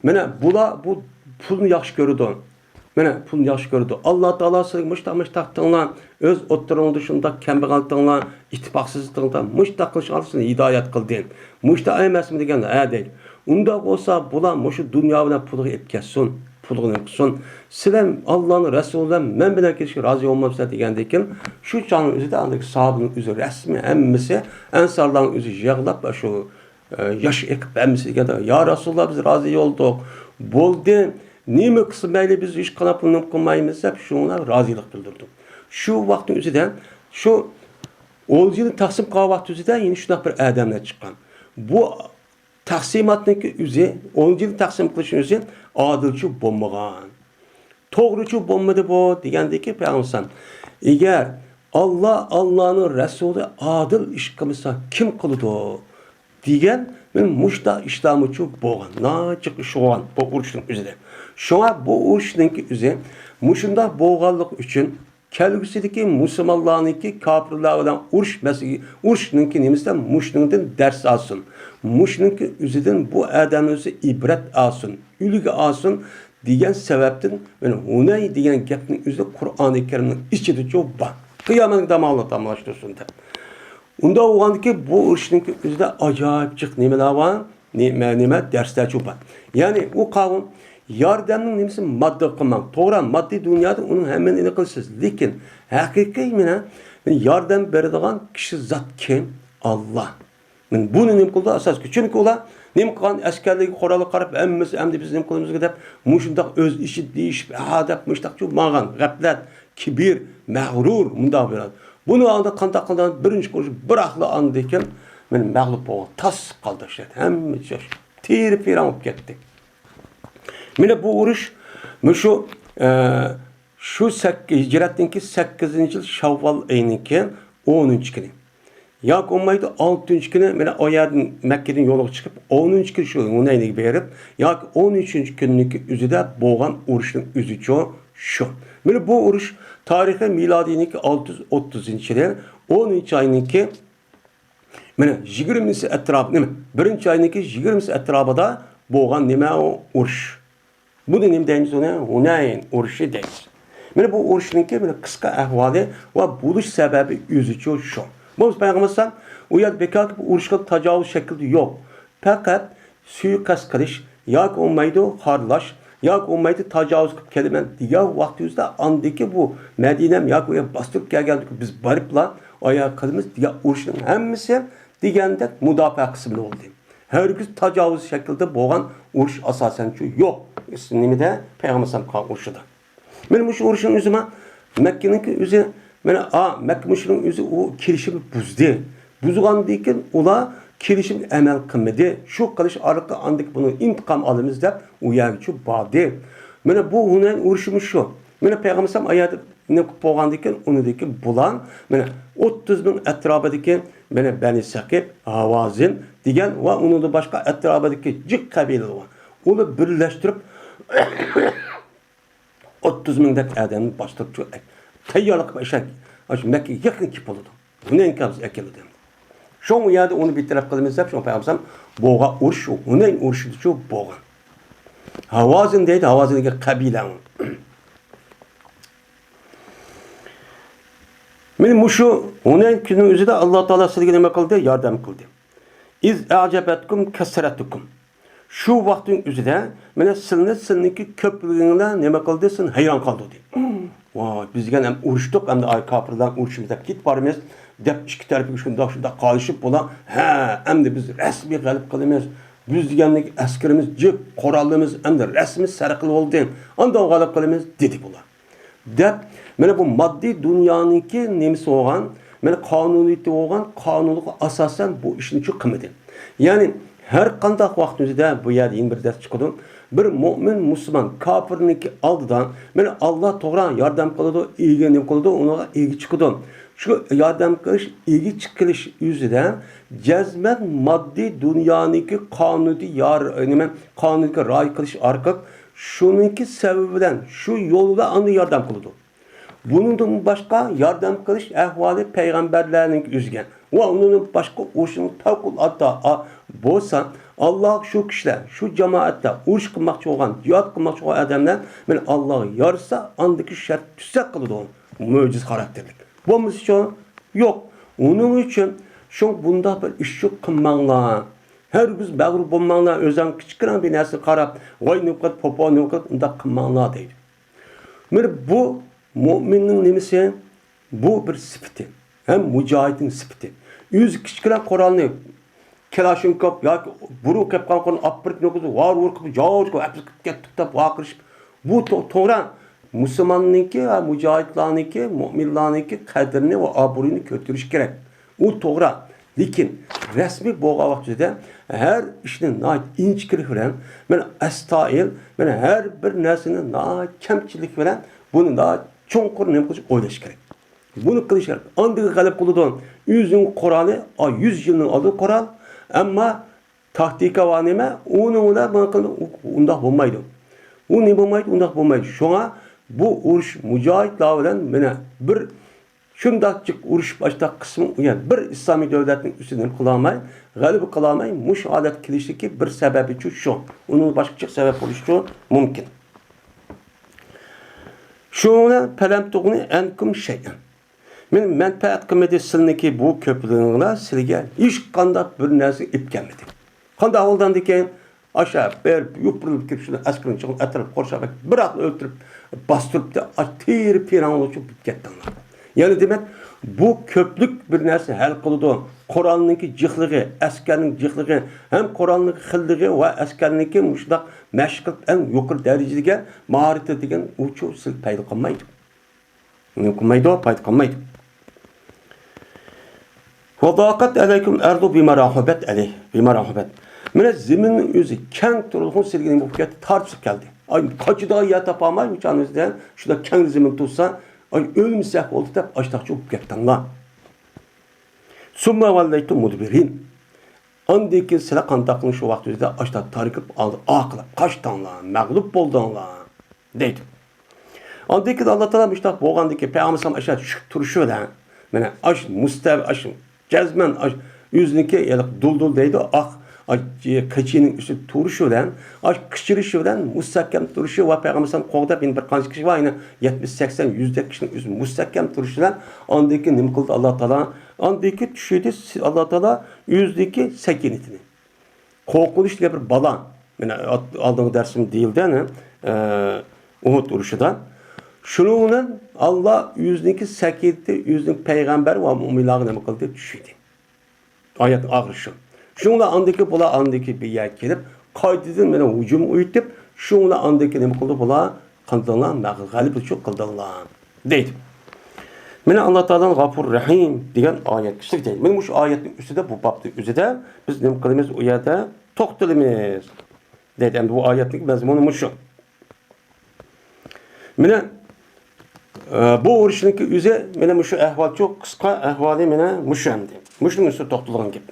مانا بۇلار بۇ پۇلنى ياخشى كۆرىدۇ. مانا پۇلنى ياخشى كۆرىدۇ. ئاللا تائالا سىلەرگە مۇشتاق، مۇشتاق قىلىڭلار، ئۆز ئوتتۇرىڭلاردا شۇنداق كەمبەغەللىكىڭلار، ئىتتىپاقسىزلىقىڭلار، مۇشتاق قىلىشىڭلار سىلەرنى ھىدايەت قىلدى. مۇشتاق ئەمەسمۇ دېگەن، ھە دەيدۇ. ئۇنداق بولسا بۇلار مۇشۇ دۇنيا بىلەن پۇلىغا ئېلىپ كەتسۇن. پۇلىغا نېمە قىلسۇن؟ سىلەر ئاللانىڭ رەسۇلى بىلەن مەن بىلەن كېلىشكە رازى بولمامسىلەر دېگەندىن كېيىن، شۇ چاغنىڭ ئۆزىدە ئاندىكى ساھابىنىڭ ئۆزى رەسمىي ھەممىسى ئەنسارلارنىڭ ئۆزى يىغلاپ، شۇ، ئە، ياش ئېقىپ ھەممىسى دېگەندە، يا رەسۇلاللا، بىز رازى بولدۇق. بولدى، نېمە قىلسا مەيلى، بىز ھېچقانداق پۇلنى قىلمايمىز دەپ شۇڭلار رازىلىق بىلدۈردى. شۇ ۋاقىتنىڭ ئۆزىدە شۇ ئولجىنى تەقسىم قىلغان ۋاقىت ئۆزىدە يەنە شۇنداق بىر ئادەملەر چىققان. بۇ تەقسىماتنىڭكى ئۆزى، ئولجىنى تەقسىم قىلىشنىڭ ئۆزى ئادىلچە بولمىغان. توغرىچۇ بولمىدى بۇ دېگەندىكى پەيغەمبەر ئەلەيھىسسالام، ئەگەر ئاللا، ئاللانىڭ رەسۇلى ئادىل ئىش قىلمىسا، كىم قىلىدۇ؟ دېگەن مۇشۇنداق ئىشلارمۇچۇ بولغان. ناچىق ئىش بولغان بۇ ئۇرۇشنىڭ ئۆزىدە. شۇڭا بۇ ئۇرۇشنىڭكى ئۆزى مۇشۇنداق بولغانلىقى ئۈچۈن، كەلگۈسىدىكى مۇسۇلمانلارنىڭكى كاپىرلار بىلەن ئۇرۇش مەسىلىسى، ئۇرۇشنىڭكى نېمىسىدە مۇشۇنىڭدىن دەرس ئالسۇن. مۇشۇنىڭكى ئۆزىدىن بۇ ئادەمنىڭ ئۆزى ئىبرەت ئالسۇن، ئۈلگە ئالسۇن دېگەن سەۋەبتىن مانا ھۇنەي دېگەن گەپنىڭ ئۆزى قۇرئانى كەرىمنىڭ ئىچىدىچۇ بار. قىيامەتكە داماللا داملاشتۇرسۇن دەپ. ئۇنداق بولغاندىكىن بۇ ئۇرۇشنىڭكى ئۆزىدە ئاجايىپ جىق نېمىلەر بار؟ نېمە، نېمە دەرسلەرچۇ بار. يەنى ئۇ قاۋۇم ياردەمنىڭ نېمىسى ماددىغا قىلماڭ. توغرا، ماددىي دۇنيادا ئۇنىڭ ھەممىنى ئېلىپ قىلىسىز. لېكىن ھەقىقىي مانا ياردەم بېرىدىغان كىشى زات كىم؟ ئاللا. مانا بۇنى نېمە قىلىدۇ ئاساسلىقى؟ چۈنكى ئۇلار نېمە قىلغان ئەسكەرلىرىگە، قورالغا قاراپ، ھەممىسى ئەمدى بىز نېمە قىلىمىزغۇ دەپ، مۇشۇنداق ئۆز ئىچىدە دېيىشىپ، ھە دەپ مۇشۇنداق ماڭغان. غەپلەت، كىبىر، مەغرۇر، مۇنداق بىر. بۇنى ئاندىن قانداق قىلدى؟ بىرىنچى ئۇرۇش بىراقلا ئاندىن كېيىن مانا مەغلۇپ بولغان، تاس قالدى ئىشلار. ھەممە ئىش تېرە-پىراڭ بولۇپ كەتتى. مانا بۇ ئۇرۇش مۇشۇ، ئە، شۇ سەككىز، ھىجرەتنىڭكى سەككىزىنچى يىل شاۋۋال ئېيىنىڭكى ئونىنچى كۈنى. ياكى بولمايدۇ، ئالتىنچى كۈنى مانا ئۇ يەردىن، مەككىدىن يولغا چىقىپ، ئونىنچى كۈنى شۇ ھۇنەينگە بېرىپ، ياكى ئون ئۈچىنچى كۈننىڭكى ئۆزىدە بولغان ئۇرۇشنىڭ ئۆزىچۇ شۇ. مانا بۇ ئۇرۇش تارىخى مىلادىينىڭكى ئالتە يۈز ئوتتۇزىنچى يىلى ئونىنچى ئاينىڭكى مانا يىگىرمىسى ئەتراپى، نېمە، بىرىنچى ئاينىڭكى يىگىرمىسى ئەتراپىدا بولغان نېمە ئۇ ئۇرۇش. بۇنى نېمە دەيمىز ئۇنى؟ ھۇنەين ئۇرۇشى دەيمىز. مانا بۇ ئۇرۇشنىڭكى مانا قىسقا ئەھۋالى ۋە بولۇش سەۋەبى ئۆزىچۇ شۇ. بولمىسا پەيغەمبەر ئەلەيھىسسالام ئۇ يەردە بىكاركى بۇ ئۇرۇشقا تاجاۋۇز شەكلىدە يوق. پەقەت سۇيىقەست قىلىش ياكى بولمايدۇ خارلاش ياكى بولمايدۇ تاجاۋۇز قىلىپ كېلىمەن دېگەن ۋاقتىمىزدا ئاندىكى بۇ مەدىنەم ياكى ئۇ يەر باستۇرۇپ كەلگەندىكى بىز بېرىپلا ئاياغ قىلىمىز دېگەن ئۇرۇشنىڭ ھەممىسى دېگەندەك مۇداپىئە قىسمىدا بولدى. ھەرگىز تاجاۋۇز شەكلىدە بولغان ئۇرۇش ئاساسەنچۇ يوق. نېمىدە؟ پەيغەمبەر ئەلەيھىسسالام قىلغان ئۇرۇشىدا. مانا مۇشۇ ئۇرۇشنىڭ ئۆزى ما، مەككىنىڭكى ئۆزى، مانا، ئا، مەككە مۇشرىكنىڭ ئۆزى ئۇ كېلىشىمنى بۇزدى. بۇزغاندىن كېيىن ئۇلار كېلىشىمگە ئەمەل قىلمىدى. شۇ قىلىش ئارقىلىق ئاندىن بۇنىڭ ئىنتىقام ئالىمىز دەپ ئۇ يەرگىچۇ باردى. مانا بۇ ھۇنەين ئۇرۇشىمۇ شۇ. مانا پەيغەمبەر ئەلەيھىسسالام ئايەت نېمە قىلىپ بولغاندىن كېيىن ئۇنىڭدىن كېيىن بۇلار مانا ئوتتۇز مىڭ ئەتراپىدىكى مانا بەنى سەقىپ، ھاۋازىن دېگەن ۋە ئۇنىڭدىن باشقا ئەتراپىدىكى جىق قەبىلىلەر بار. ئۇنى بىرلەشتۈرۈپ، ئوتتۇز مىڭدەك ئادەمنى باستۇرۇپ، تەييارلىق قىلىپ، ئاشۇ مەككىگە يېقىن كېلىپ بولىدۇ. ھۇنەينگە ئەكىلىدۇ. شۇڭا ئۇ يەردە ئۇنى بىر تەرەپ قىلىمىز دەپ، شۇڭا پەيغەمبەر بولغان ئۇرۇش شۇ ھۇنەين ئۇرۇشىدىچۇ بولغان. ھاۋازىن دەيدۇ، ھاۋازىن دېگەن قەبىلە. مانا مۇشۇ ھۇنەين كۈنىنىڭ ئۆزىدە ئاللا تائالا سىلىگە نېمە قىلدى؟ ياردەم قىلدى. ئىز ئەجەبەتكۇم كەسرەتۇكۇم. شۇ ۋاقىتنىڭ ئۆزىدە مانا سىلنى، سىلنىڭكى كۆپلۈكۈڭلار نېمە قىلدى؟ سىلنى ھەيران قالدۇردى. ۋاي، بىز دېگەن ھەم ئۇرۇشتۇق، ئەمدى ئاي كاپىرلار ئۇرۇشىمىز دەپ كېتىپ بارىمىز دەپ ئىككى تەرەپكە شۇنداق، شۇنداق قارىشىپ بۇلار، ھە، ئەمدى بىز رەسمىي غەلىبە قىلىمىز، بىز دېگەنلىك ئەسكىرىمىز جىق، قورالىمىز ئەمدى رەسمىي سەرخىل بولدى، ئاندىن غەلىبە قىلىمىز دېدى بۇلار. دەپ، مانا بۇ ماددىي دۇنيانىڭكى نېمىسى بولغان، مانا قانۇنىيىتى بولغان قانۇنغا ئاساسەن بۇ ئىشنى چۈ قىلمىدى. يەنى ھەر قانداق ۋاقىتنىڭ ئۆزىدە بۇ يەردە يەنە بىر دەرس چىقىدۇ. بىر مۆمىن مۇسۇلمان كاپىرنىڭكى ئالدىدا، مانا ئاللا توغرا ياردەم قىلىدۇ، ئىگە نېمە قىلىدۇ، ئۇنىڭغا ئىگە چىقىدۇ. شۇ ياردەم قىلىش، ئىگە چىقىلىش يۈزىدە جەزمەن ماددىي دۇنيانىڭكى قانۇنىيىتى يار-، نېمە، قانۇنىيىتىگە رىئايە قىلىش ئارقىلىق شۇنىڭكى سەۋەبى بىلەن، شۇ يول بىلەن ئاندىن ياردەم قىلىدۇ. بۇنىڭدىن باشقا ياردەم قىلىش ئەھۋالى پەيغەمبەرلەرنىڭكى ئۆزىگە ۋە ئۇنىڭدىن باشقا ئۇرۇشنىڭ پەۋقۇلئاددە ئا-، بولسا، ئاللاغا شۇ كىشىلەر، شۇ جامائەتتە ئۇرۇش قىلماقچى بولغان، جىھاد قىلماقچى بولغان ئادەملەر، مانا ئاللاغا يارىسا، ئاندىكى شەرت تۈزسە قىلىدۇ. مۆجىزە خاراكتېرلىك. بولمىسىچۇ؟ يوق. ئۇنىڭ ئۈچۈن شۇ بۇنداق بىر ئىشچۇ قىلماڭلار. ھەرگىز مەغرۇر بولماڭلار، ئۆزۈڭ كىچىككىنە بىر نەرسىگە قاراپ، ۋاي نېمە قىلىپ، پوپو نېمە قىلىپ، ئۇنداق قىلماڭلار دەيدۇ. مانا بۇ مۆمىننىڭ نېمىسى؟ بۇ بىر سۈپىتى. ھەم مۇجاھىدنىڭ سۈپىتى. ئۆزى كىچىككىنە قورالنى، كالاشنكوف ياكى بۇرۇن كەپ قالغان قورالنى ئاپىرىپ نوقۇزى ۋار ۋۇر قىلىپ، جاۋۇر قىلىپ، ئەپلىك قىلىپ كەتتۇق دەپ ۋارقىرىشىپ، بۇ تو-، توغرا مۇسۇلماننىڭكى ۋە مۇجاھىدلارنىڭكى، مۆمىنلارنىڭكى قەدرىنى ۋە ئابرۇيىنى كۆتۈرۈش كېرەك. ئۇ توغرا. لېكىن رەسمىي بولغان ۋاقتىدا ھەر ئىشنى ناھايىتى ئىنچىكىلىك بىلەن، مانا ئەستايىدىل، مانا ھەر بىر نەرسىنى ناھايىتى كەمچىللىك بىلەن بۇنى ناھايىتى چوڭقۇر نېمە قىلىش، ئويلاش كېرەك. بۇنى قىلىش كېرەك. ئاندىن غەلىبە قىلىدۇ. ئۆزىنىڭ قورالى، ئا، يۈز يىلنىڭ ئالدى قورال. ئەمما تاكتىكا ۋە نېمە، ئۇنىڭ بىلەن بۇنىڭ قىلىدۇ، ئۇ-، ئۇنداق بولمايدۇ. ئۇ نېمە بولمايدۇ، ئۇنداق بولمايدۇ. شۇڭا بۇ ئۇرۇش مۇجاھىدلار بىلەن مانا بىر شۇنداق جىق ئۇرۇشۇپ، ئاشتاق قىسمى، يەنى بىر ئىسلامىي دۆلەتنىڭ ئۈستىدىن قىلالماي، غەلىبە قىلالماي، مۇشۇ ھالەتكە كېلىشلىكى بىر سەۋەبىچۇ شۇ. ئۇنىڭ باشقا جىق سەۋەب بولۇشىچۇ مۇمكىن. شۇڭا فەلەم تۇغنى ئەنكۇم شەيئەن. مەن مەنپەئەت قىلمىدى سىلىنىڭكى بۇ كۆپلۈكىڭلار سىلىگە ھېچقانداق بىر نەرسە ئېلىپ كەلمىدى. قانداق بولغاندىكىن؟ ئاشۇ بېرىپ يوپۇرۇلۇپ كېلىپ، شۇنى ئەسكىرىنى چىقىپ ئەتراپ قورشاپ، بىراقلا ئۆلتۈرۈپ، باستۇرۇپتى، ئاش تېرە پىراڭلىشىپ كەتتىڭلار. يەنى دېمەك، بۇ كۆپلۈك بىر نەرسىنى ھەل قىلىدۇ. قورالنىڭكى جىقلىقى، ئەسكەرنىڭ جىقلىقى ھەم قورالنىڭ خىللىقى ۋە ئەسكەرنىڭكى مۇشۇنداق مەشىق قىلىپ ئەڭ يۇقىرى دەرىجىدىكى ماھارىتى دېگەن ئۇچۇ سىل پەيدا قىلمايدۇ. نېمە قىلمايدۇ؟ پايدا قىلمايدۇ. وضاقت عليكم الأرض بما رحبت عليه، بما رحبت. مانا زېمىننىڭ ئۆزى كەڭ تۇرۇلغان سىلگە نېمە بولۇپ كەتتى؟ تارتىشىپ كەلدى. ئاي، قاچىدىغان يەر تاپالماي، مۇشۇنىڭ ئۆزىدە شۇنداق كەڭ زېمىن تۇرسا، ئاي، ئۆلمىسەك بولدى دەپ، ئاشتاقچى بولۇپ كەتتىڭلار. ثم وليتم مدبرين. ئاندىن كېيىن سىلەر قانداق قىلىڭ شۇ ۋاقىت ئۆزىدە ئاشتاق تارقىپ ئالدى، ئارقىلاپ قاچتىڭلار، مەغلۇپ بولدۇڭلار، دەيدۇ. ئاندىن كېيىن ئاللا تائالا مۇشۇنداق بولغاندىن كېيىن پەيغەمبەر ئەلەيھىسسالام ئاشۇ چۈشۈپ تۇرۇشى بىلەن، مانا ئاش مۇستەۋ-، ئاش جەزمەن ئاش ئۆزىنىڭكى ھېلىقى دۇلدۇل دەيدۇ، ئاق ئاش قېچىنىڭ ئۈستىدە تۇرۇشى بىلەن، ئاش قىچىرىشى بىلەن مۇستەھكەم تۇرۇشى ۋە پەيغەمبەر ئەلەيھىسسالام قوغداپ يەنە بىر قانچە كىشى بار، يەنە يەتمىش، سەكسەن، يۈزدەك كىشىنىڭ ئۆزى مۇستەھكەم تۇرۇشى بىلەن ئاندىن كېيىن نېمە قىلدى ئاللا تائالا؟ ئاندىن كېيىن چۈشۈردى ئاللا تائالا ئۆزىدىكى سەكىنىتىنى. قورقۇنچ دېگەن بىر بالا. مانا ئالدىنقى دەرسىمدە دېيىلدى، ئەنە، ئە، ئۇھۇد ئۇرۇشىدا. شۇنىڭ بىلەن ئاللا ئۆزىنىڭكى سەكىنىتى، ئۆزىنىڭ پەيغەمبەر ۋە مۇئمىنلارغا نېمە قىلدى؟ چۈشۈردى. ئايەتنىڭ ئاخىرى شۇ. شۇنىڭ بىلەن ئاندىن كېيىن بۇلار ئاندىن كېيىن بىر يەرگە كېلىپ، قايتىدىن مانا ھۇجۇم ئۇيۇتۇپ، شۇنىڭ بىلەن ئاندىن كېيىن نېمە قىلدى بۇلار؟ قىلدىڭلار، مەغ-، غەلىبىچىلىك قىلدىڭلار، دەيدۇ. مانا ئاللا تائالانىڭ غەپۇر رەھىم دېگەن ئايەت كىشىلىك دەيدۇ. مانا مۇشۇ ئايەتنىڭ ئۈستىدە، بۇ بابنىڭ ئۆزىدە بىز نېمە قىلىمىز؟ ئۇ يەردە توختىلىمىز، دەيدۇ. ئەمدى بۇ ئايەتنىڭ مەزمۇنى مۇشۇ. مانا، ئە، بۇ ئۇرۇشنىڭكى ئۆزى، مانا مۇشۇ ئەھۋالچۇ، قىسقا ئەھۋالى مانا مۇشۇ ئەمدى. مۇشۇنىڭ ئۈستىدە توختىلىدىغان گەپ.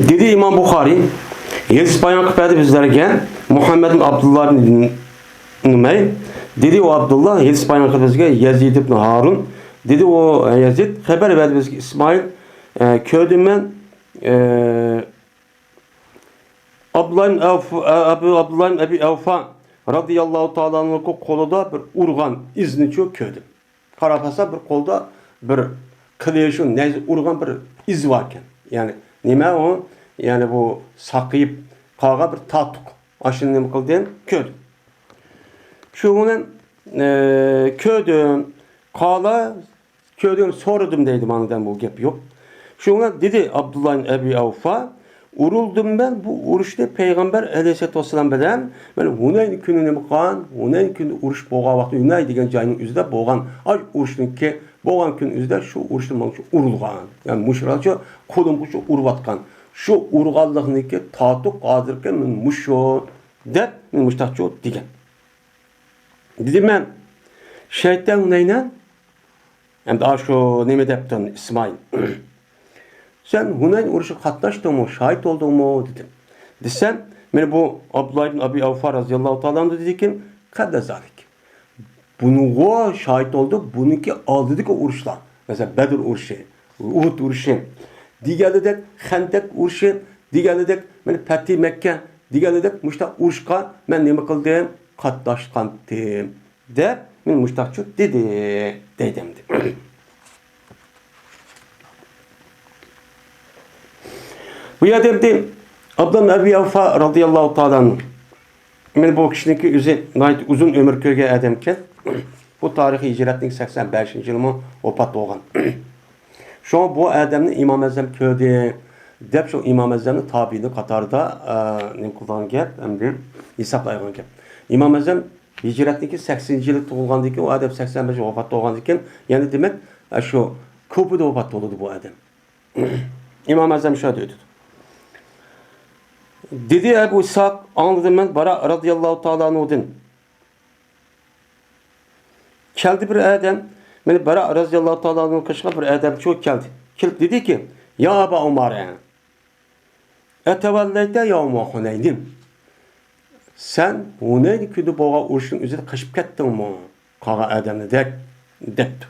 دېدى ئىمام بۇخارىي، ھەدىس بايان قىلىپ بەردى بىزلەرگە مۇھەممەد ئابدۇللا ئىبن نۇمەير. دېدى ئۇ ئابدۇللا، ھەدىس بايان قىلدى بىزگە يەزىد ئىبن ھارۇن. دېدى ئۇ يەزىد، خەۋەر بەردى بىزگە ئىسمائىل. ئە، كۆردۈم مەن، ئە، ئابدۇللا ئىبن ئەۋف-، ئە، ئەبۇ ئابدۇللا ئىبن ئەبى ئەۋفا رازىياللاھۇ تائالا ئەنھۇ قولىدا بىر ئۇرغان ئىزنىچۇ كۆردۈم. قاراپ بارسام، بىر قولدا بىر قىلىچ، نەيزە ئۇرغان بىر ئىز بار ئىكەن. يەنى نېمە ئۇ؟ يەنى بۇ ساقىيىپ قالغان بىر تارتۇق. ئاشۇنى نېمە قىلدىم؟ كۆردۈم. شۇ بىلەن، ئە، كۆردۈم. قالا، كۆردۈم، سورىدىم دەيدۇ، مانا بۇ گەپ يوق. شۇ بىلەن دېدى ئابدۇللا ئىبن ئەبى ئەۋفا، ئۇرۇلدۇم مەن بۇ ئۇرۇشنى پەيغەمبەر ئەلەيھىسسالاتۇ ۋەسسالام بىلەن، مەن ھۇنەين كۈنى نېمە قىلغان؟ ھۇنەين كۈنى ئۇرۇش بولغان ۋاقتى، ھۇنەين دېگەن جاينىڭ ئۆزىدە بولغان، ئاي ئۇرۇشنىڭكى بولغان كۈن ئۆزىدە شۇ ئۇرۇشتا ماڭا شۇ ئۇرۇلغان. يەنى مۇشۇلارچە قولۇمغا شۇ ئۇرۇۋاتقان. شۇ ئۇرغانلىقنىڭكى تارتۇق ھازىرقى مەن مۇشۇ دەپ، مەن مۇشتاقچۇ دېگەن. دېدىم مەن، شەھىدتە ھۇنەينەن؟ ئەمدى ئاشۇ نېمە دەپتۇ ئىسمائىل؟ سەن ھۇنەين ئۇرۇشىغا قاتناشتىڭمۇ، شاھىت بولدۇڭمۇ؟ دېدىم. دېسەم، مانا بۇ ئابدۇللا ئىبن ئەبى ئەۋفا رازىياللاھۇ تائالا ئەنھۇ دېدىكىن، قەبلە زالىك. بۇنىڭغا شاھىت بولدۇم، بۇنىڭكى ئالدىدىكى ئۇرۇشلار، مەسىلەن، بەدر ئۇرۇشى، ئۇھۇد ئۇرۇشى، دېگەنلىدەك، خەندەك ئۇرۇشى، دېگەنلىدەك، مانا پەتھى مەككە، دېگەنلىدەك، مۇشۇنداق ئۇرۇشقا مەن نېمە قىلدىم؟ قاتناشقانتىم، دەپ، مانا مۇشۇنداقچۇ دېدى، دەيدۇ ئەمدى. بۇ يەردە ئەمدى ئابدۇللا ئەبى ئەۋفا رازىياللاھۇ تائالا ئەنھۇ، مانا بۇ كىشىنىڭكى ئۆزى ناھايىتى ئۇزۇن ئۆمۈر كۆرگەن ئادەمكەن. بۇ تارىخىي ھىجرەتنىڭ سەكسەن بەشىنچى يىلىمۇ ۋاپات بولغان. شۇڭا بۇ ئادەمنى ئىمام ئەزەم كۆردى، دەپ شۇ ئىمام ئەزەمنى تابىئىنىڭ قاتارىدا، ئە، نېمە قىلىدىغان گەپ، ئەمدى ھېسابلايدىغان گەپ. ئىمام ئەزەم ھىجرەتنىڭكى سەكسىنىنچى يىلى تۇغۇلغاندىن كېيىن، ئۇ ئادەم سەكسەن بەشىنچى يىلى ۋاپات بولغاندىن كېيىن، يەنى دېمەك، ئە، شۇ كۇفىدا ۋاپات بولىدۇ بۇ ئادەم. ئىمام ئەزەم شۇ يەردە ئۆتىدۇ. دېدى ئەبۇ ئىسھاق، ئاڭلىدىم مەن باراء رازىياللاھۇ تائالا ئەنھۇدىن. كەلدى بىر ئادەم، مانا باراء رازىياللاھۇ تائالا ئەنھۇنىڭ قېشىغا بىر ئادەم چىقىپ كەلدى. كېلىپ دېدىكى، يا ئەبا ئۇمارە، ئەتەۋەللەيتە يەۋمە ھۇنەينىن. سەن ھۇنەين كۈنىدە بولغان ئۇرۇشنىڭ ئۆزىدە قېچىپ كەتتىڭمۇ؟ قالغان ئادەمنى دەك، دەپتۇ.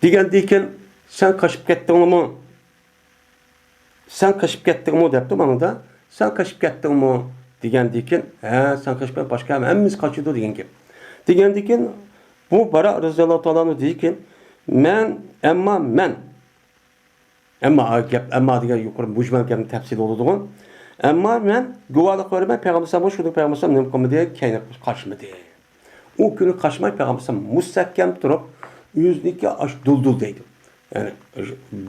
دېگەندىكىن، سەن قېچىپ كەتتىڭمۇ؟ سەن قېچىپ كەتتىڭمۇ؟ دەپتۇ ماڭىدا. سەن قېچىپ كەتتىڭمۇ؟ دېگەندىكىن، ھە، سەن قېچىپ كەت، باشقا ھەممىسى قاچىدۇ دېگەن گەپ. دېگەندىكىن، بۇ باراء رەزىياللاھۇ تائالا ئەنھۇ دېدىكىن، مەن، ئەمما مەن، ئەمما، گەپ، ئەمما دېگەن يۇقىرى مۇجمەل گەپنىڭ تەپسىلى بولىدىغۇ. ئەمما مەن گۇۋاھلىق بېرىمەن، پەيغەمبەر ئەلەيھىسسالام شۇنى، پەيغەمبەر ئەلەيھىسسالام نېمە قىلمىدى؟ كەينىگە قاچمىدى. ئۇ كۈنى قاچماي، پەيغەمبەر ئەلەيھىسسالام مۇستەھكەم تۇرۇپ، ئۆزىنىڭكى ئاشۇ دۇلدۇل دەيدۇ. يەنى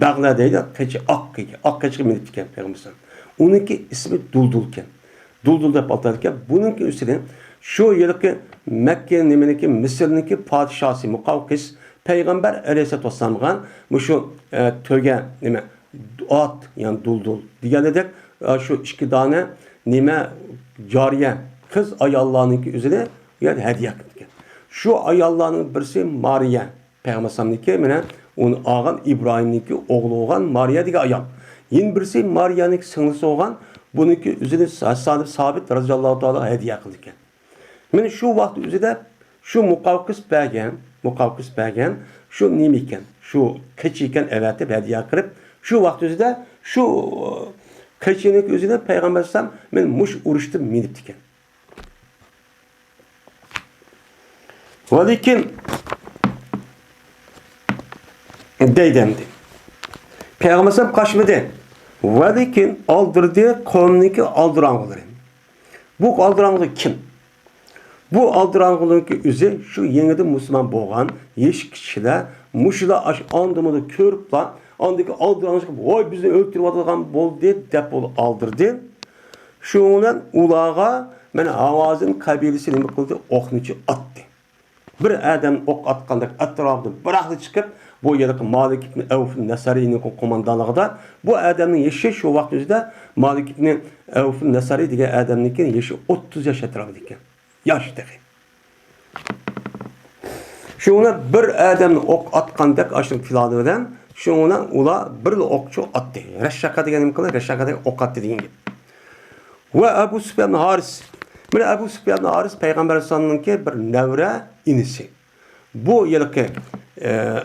بەغلە دەيدۇ، قېچى، ئاق قېچى، ئاق قېچىغا مىنىپتىكەن پەيغەمبەر ئەلەيھىسسالام. ئۇنىڭكى ئىسمى دۇلدۇلكەن. دۇلدۇل دەپ ئاتالىدىكەن. بۇنىڭكى ئۈستىدىن شۇ ھېلىقى مەككە نېمىنىڭكى، مىسىرنىڭكى پادىشاھى مۇقاۋقىس پەيغەمبەر ئەلەيھىسسالاتۇ ۋەسسالامغا مۇشۇ، ئە، تۆگە، نېمە، ئات، يەنى دۇلدۇل دېگەندەك، ئە، شۇ ئىككى دانە نېمە، جارىيە، قىز ئاياللارنىڭكى ئۆزىنى، يەنى ھەدىيە قىلىپتىكەن. شۇ ئاياللارنىڭ بىرسى مارىيە، پەيغەمبەر ئەلەيھىسسالامنىڭكى مانا ئۇنى ئالغان ئىبراھىمنىڭكى ئوغلى بولغان مارىيە دېگەن ئايال. يەنە بىرسى مارىيەنىڭكى سىڭلىسى بولغان، بۇنىڭكى ئۆزىنى ھەسسان ئىبن سابىت رەزىياللاھۇ تائالا ھەدىيە قىلىدىكەن. مانا شۇ ۋاقىت ئۆزىدە شۇ مۇقاۋقىس بەرگەن، مۇقاۋقىس بەرگەن شۇ نېمە ئىكەن، شۇ قېچى ئىكەن ئەۋەتىپ ھەدىيە قىلىپ، شۇ ۋاقىت ئۆزىدە شۇ قېچىنىڭكى ئۆزىنى پەيغەمبەر ئەلەيھىسسالام مانا مۇشۇ ئۇرۇشتا مىنىپتىكەن. ۋەلىكىن دەيدۇ ئەمدى. پەيغەمبەر ئەلەيھىسسالام قاچمىدى. ۋەلىكىن ئالدىرىدى قومنىڭكى ئالدىراڭغۇلىرى. بۇ ئالدىراڭغۇ كىم؟ بۇ ئالدىراڭغۇلارنىڭكى ئۆزى شۇ يېڭىدىن مۇسۇلمان بولغان يېشى كىچىكلەر، مۇشۇلار ئاشۇ ئاندىمۇدا كۆرۈپلا، ئاندىكى ئالدىراڭغۇ چىقىپ، ۋاي، بىزنى ئۆلتۈرۈۋاتىدىغان بولدى دەپ بولۇپ ئالدىردى. شۇنىڭ بىلەن ئۇلارغا مانا ھاۋازىن قەبىلىسى نېمە قىلدى؟ ئوقنى ئاتتى. بىر ئادەم ئوق ئاتقاندەك ئەتراپىدا بىراقلا چىقىپ، بۇ ھېلىقى مالىك ئىبن ئەۋف نەسەرىنىڭ قوماندانلىقىدا بۇ ئادەمنىڭ يېشى شۇ ۋاقىت ئۆزىدە مالىك ئىبن ئەۋف نەسەرى دېگەن ئادەمنىڭكى يېشى ئوتتۇز ياش ئەتراپىدا ئىكەن. ياش تېخى. شۇڭا بىر ئادەمنى ئوق ئاتقاندەك ئاشۇ پىلانى بىلەن شۇڭا ئۇلار بىرلا ئوقچۇ ئاتتى. رەششاقە دېگەن نېمە قىلدى؟ رەششاقە دېگەن ئوق ئاتتى دېگەن گەپ. ۋە ئەبۇ سۇپيان ھارىس. مانا ئەبۇ سۇپيان ھارىس پەيغەمبەر ئەلەيھىسسالامنىڭكى بىر نەۋرە ئىنىسى. بۇ ھېلىقى، ئە،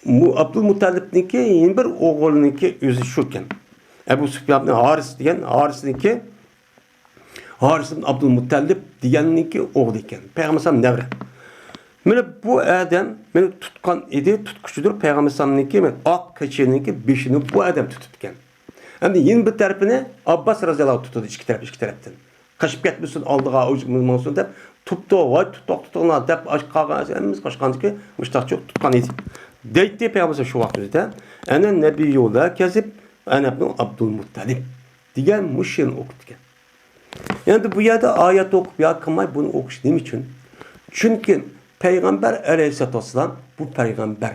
مۇ-، ئابدۇلمۇتەللىپنىڭكى يەنە بىر ئوغلىنىڭكى ئۆزى شۇكەن. ئەبۇ سۇپيان ھارىس دېگەن ھارىسنىڭكى، ھارىس ئىبن ئابدۇلمۇتەللىپ دېگەننىڭكى ئوغلى ئىكەن. پەيغەمبەر ئەلەيھىسسالام نەۋرە. مانا بۇ ئادەم مانا تۇتقان ئىدى، تۇتقۇچىدۇر پەيغەمبەر ئەلەيھىسسالامنىڭكى، مانا ئاق قېچىنىڭكى بېشىنى بۇ ئادەم تۇتۇپتىكەن. ئەمدى يەنە بىر تەرىپىنى ئابباس رەزىياللاھۇ تۇتىدۇ ئىككى تەرەپ، ئىككى تەرەپتىن. قېچىپ كەتمىسۇن، ئالدىغا ئۇ ماڭسۇن دەپ، تۇپتۇ، ۋاي، تۇتۇق، تۇتۇڭلار دەپ، ئاشۇ قالغان ھەممىسى قاچقاندىكى مۇشتاقچۇ تۇتقان ئىدى. دەيتتى پەيغەمبەر شۇ ۋاقىت ئۆزىدە، ئەنە نەبىيۇ لا كەزىب، ئەنە ئىبنۇ ئابدۇلمۇتتەلىب دېگەن مۇشۇ شېئىرنى ئوقۇپتىكەن. ئەمدى بۇ يەردە ئايەت ئوقۇپ يا قىلماي بۇنى ئوقۇش نېمە ئۈچۈن؟ چۈنكى پەيغەمبەر ئەلەيھىسسالاتۇ ۋەسسالام بۇ پەيغەمبەر.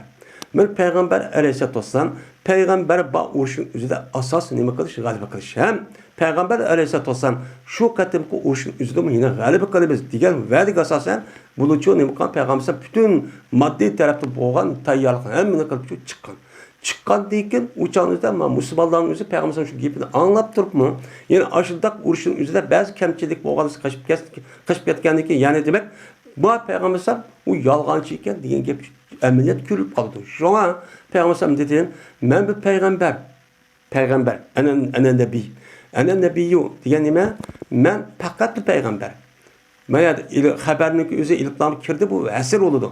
مانا پەيغەمبەر ئەلەيھىسسالاتۇ ۋەسسالام پەيغەمبەر بار ئۇرۇشنىڭ ئۆزىدە ئاساس نېمە قىلىش؟ غەلىبە قىلىش. ھەم پەيغەمبەر ئەلەيھىسسالاتۇ ۋەسسالام شۇ قېتىمقى ئۇرۇشنىڭ ئۆزىدىمۇ يەنە غەلىبە قىلىمىز دېگەن ۋەدىگە ئاساسەن بۇنىچۇ نېمە قىلغان؟ پەيغەمبەر پۈتۈن ماددىي تەرەپتىن بولغان تەييارلىقنى ھەممىنى قىلىپ شۇ چىققان. چىققاندىن كېيىن ئۇ چاغنىڭ ئۆزىدە مۇسۇلمانلارنىڭ ئۆزى پەيغەمبەر شۇ گېپىنى ئاڭلاپ تۇرۇپمۇ، يەنە ئاشۇنداق ئۇرۇشنىڭ ئۆزىدە بەزى كەمچىلىك بولغان، قېچىپ كەت-، قېچىپ كەتكەندىن كېيىن، يەنى دېمەك، بۇ پەيغەمبەر ئەلەيھىسسالام ئۇ يالغانچى ئىكەن دېگەن گەپ ئەمەلىيەت كۆرۈلۈپ قالىدۇ. شۇڭا پەيغەمبەر ئەلەيھىسسالام دېدى، مەن بىر پەيغەمبەر، پەيغەمبەر، ئەنە، ئەنە نەبىي، ئەنە نەبىيۇ دېگەن نېمە؟ مەن پەقەتلا پەيغەمبەر. مانا ئېلى-، خەبەرنىڭكى ئۆزى ئېلىپلام كىردى، بۇ ھەسر بولىدۇ.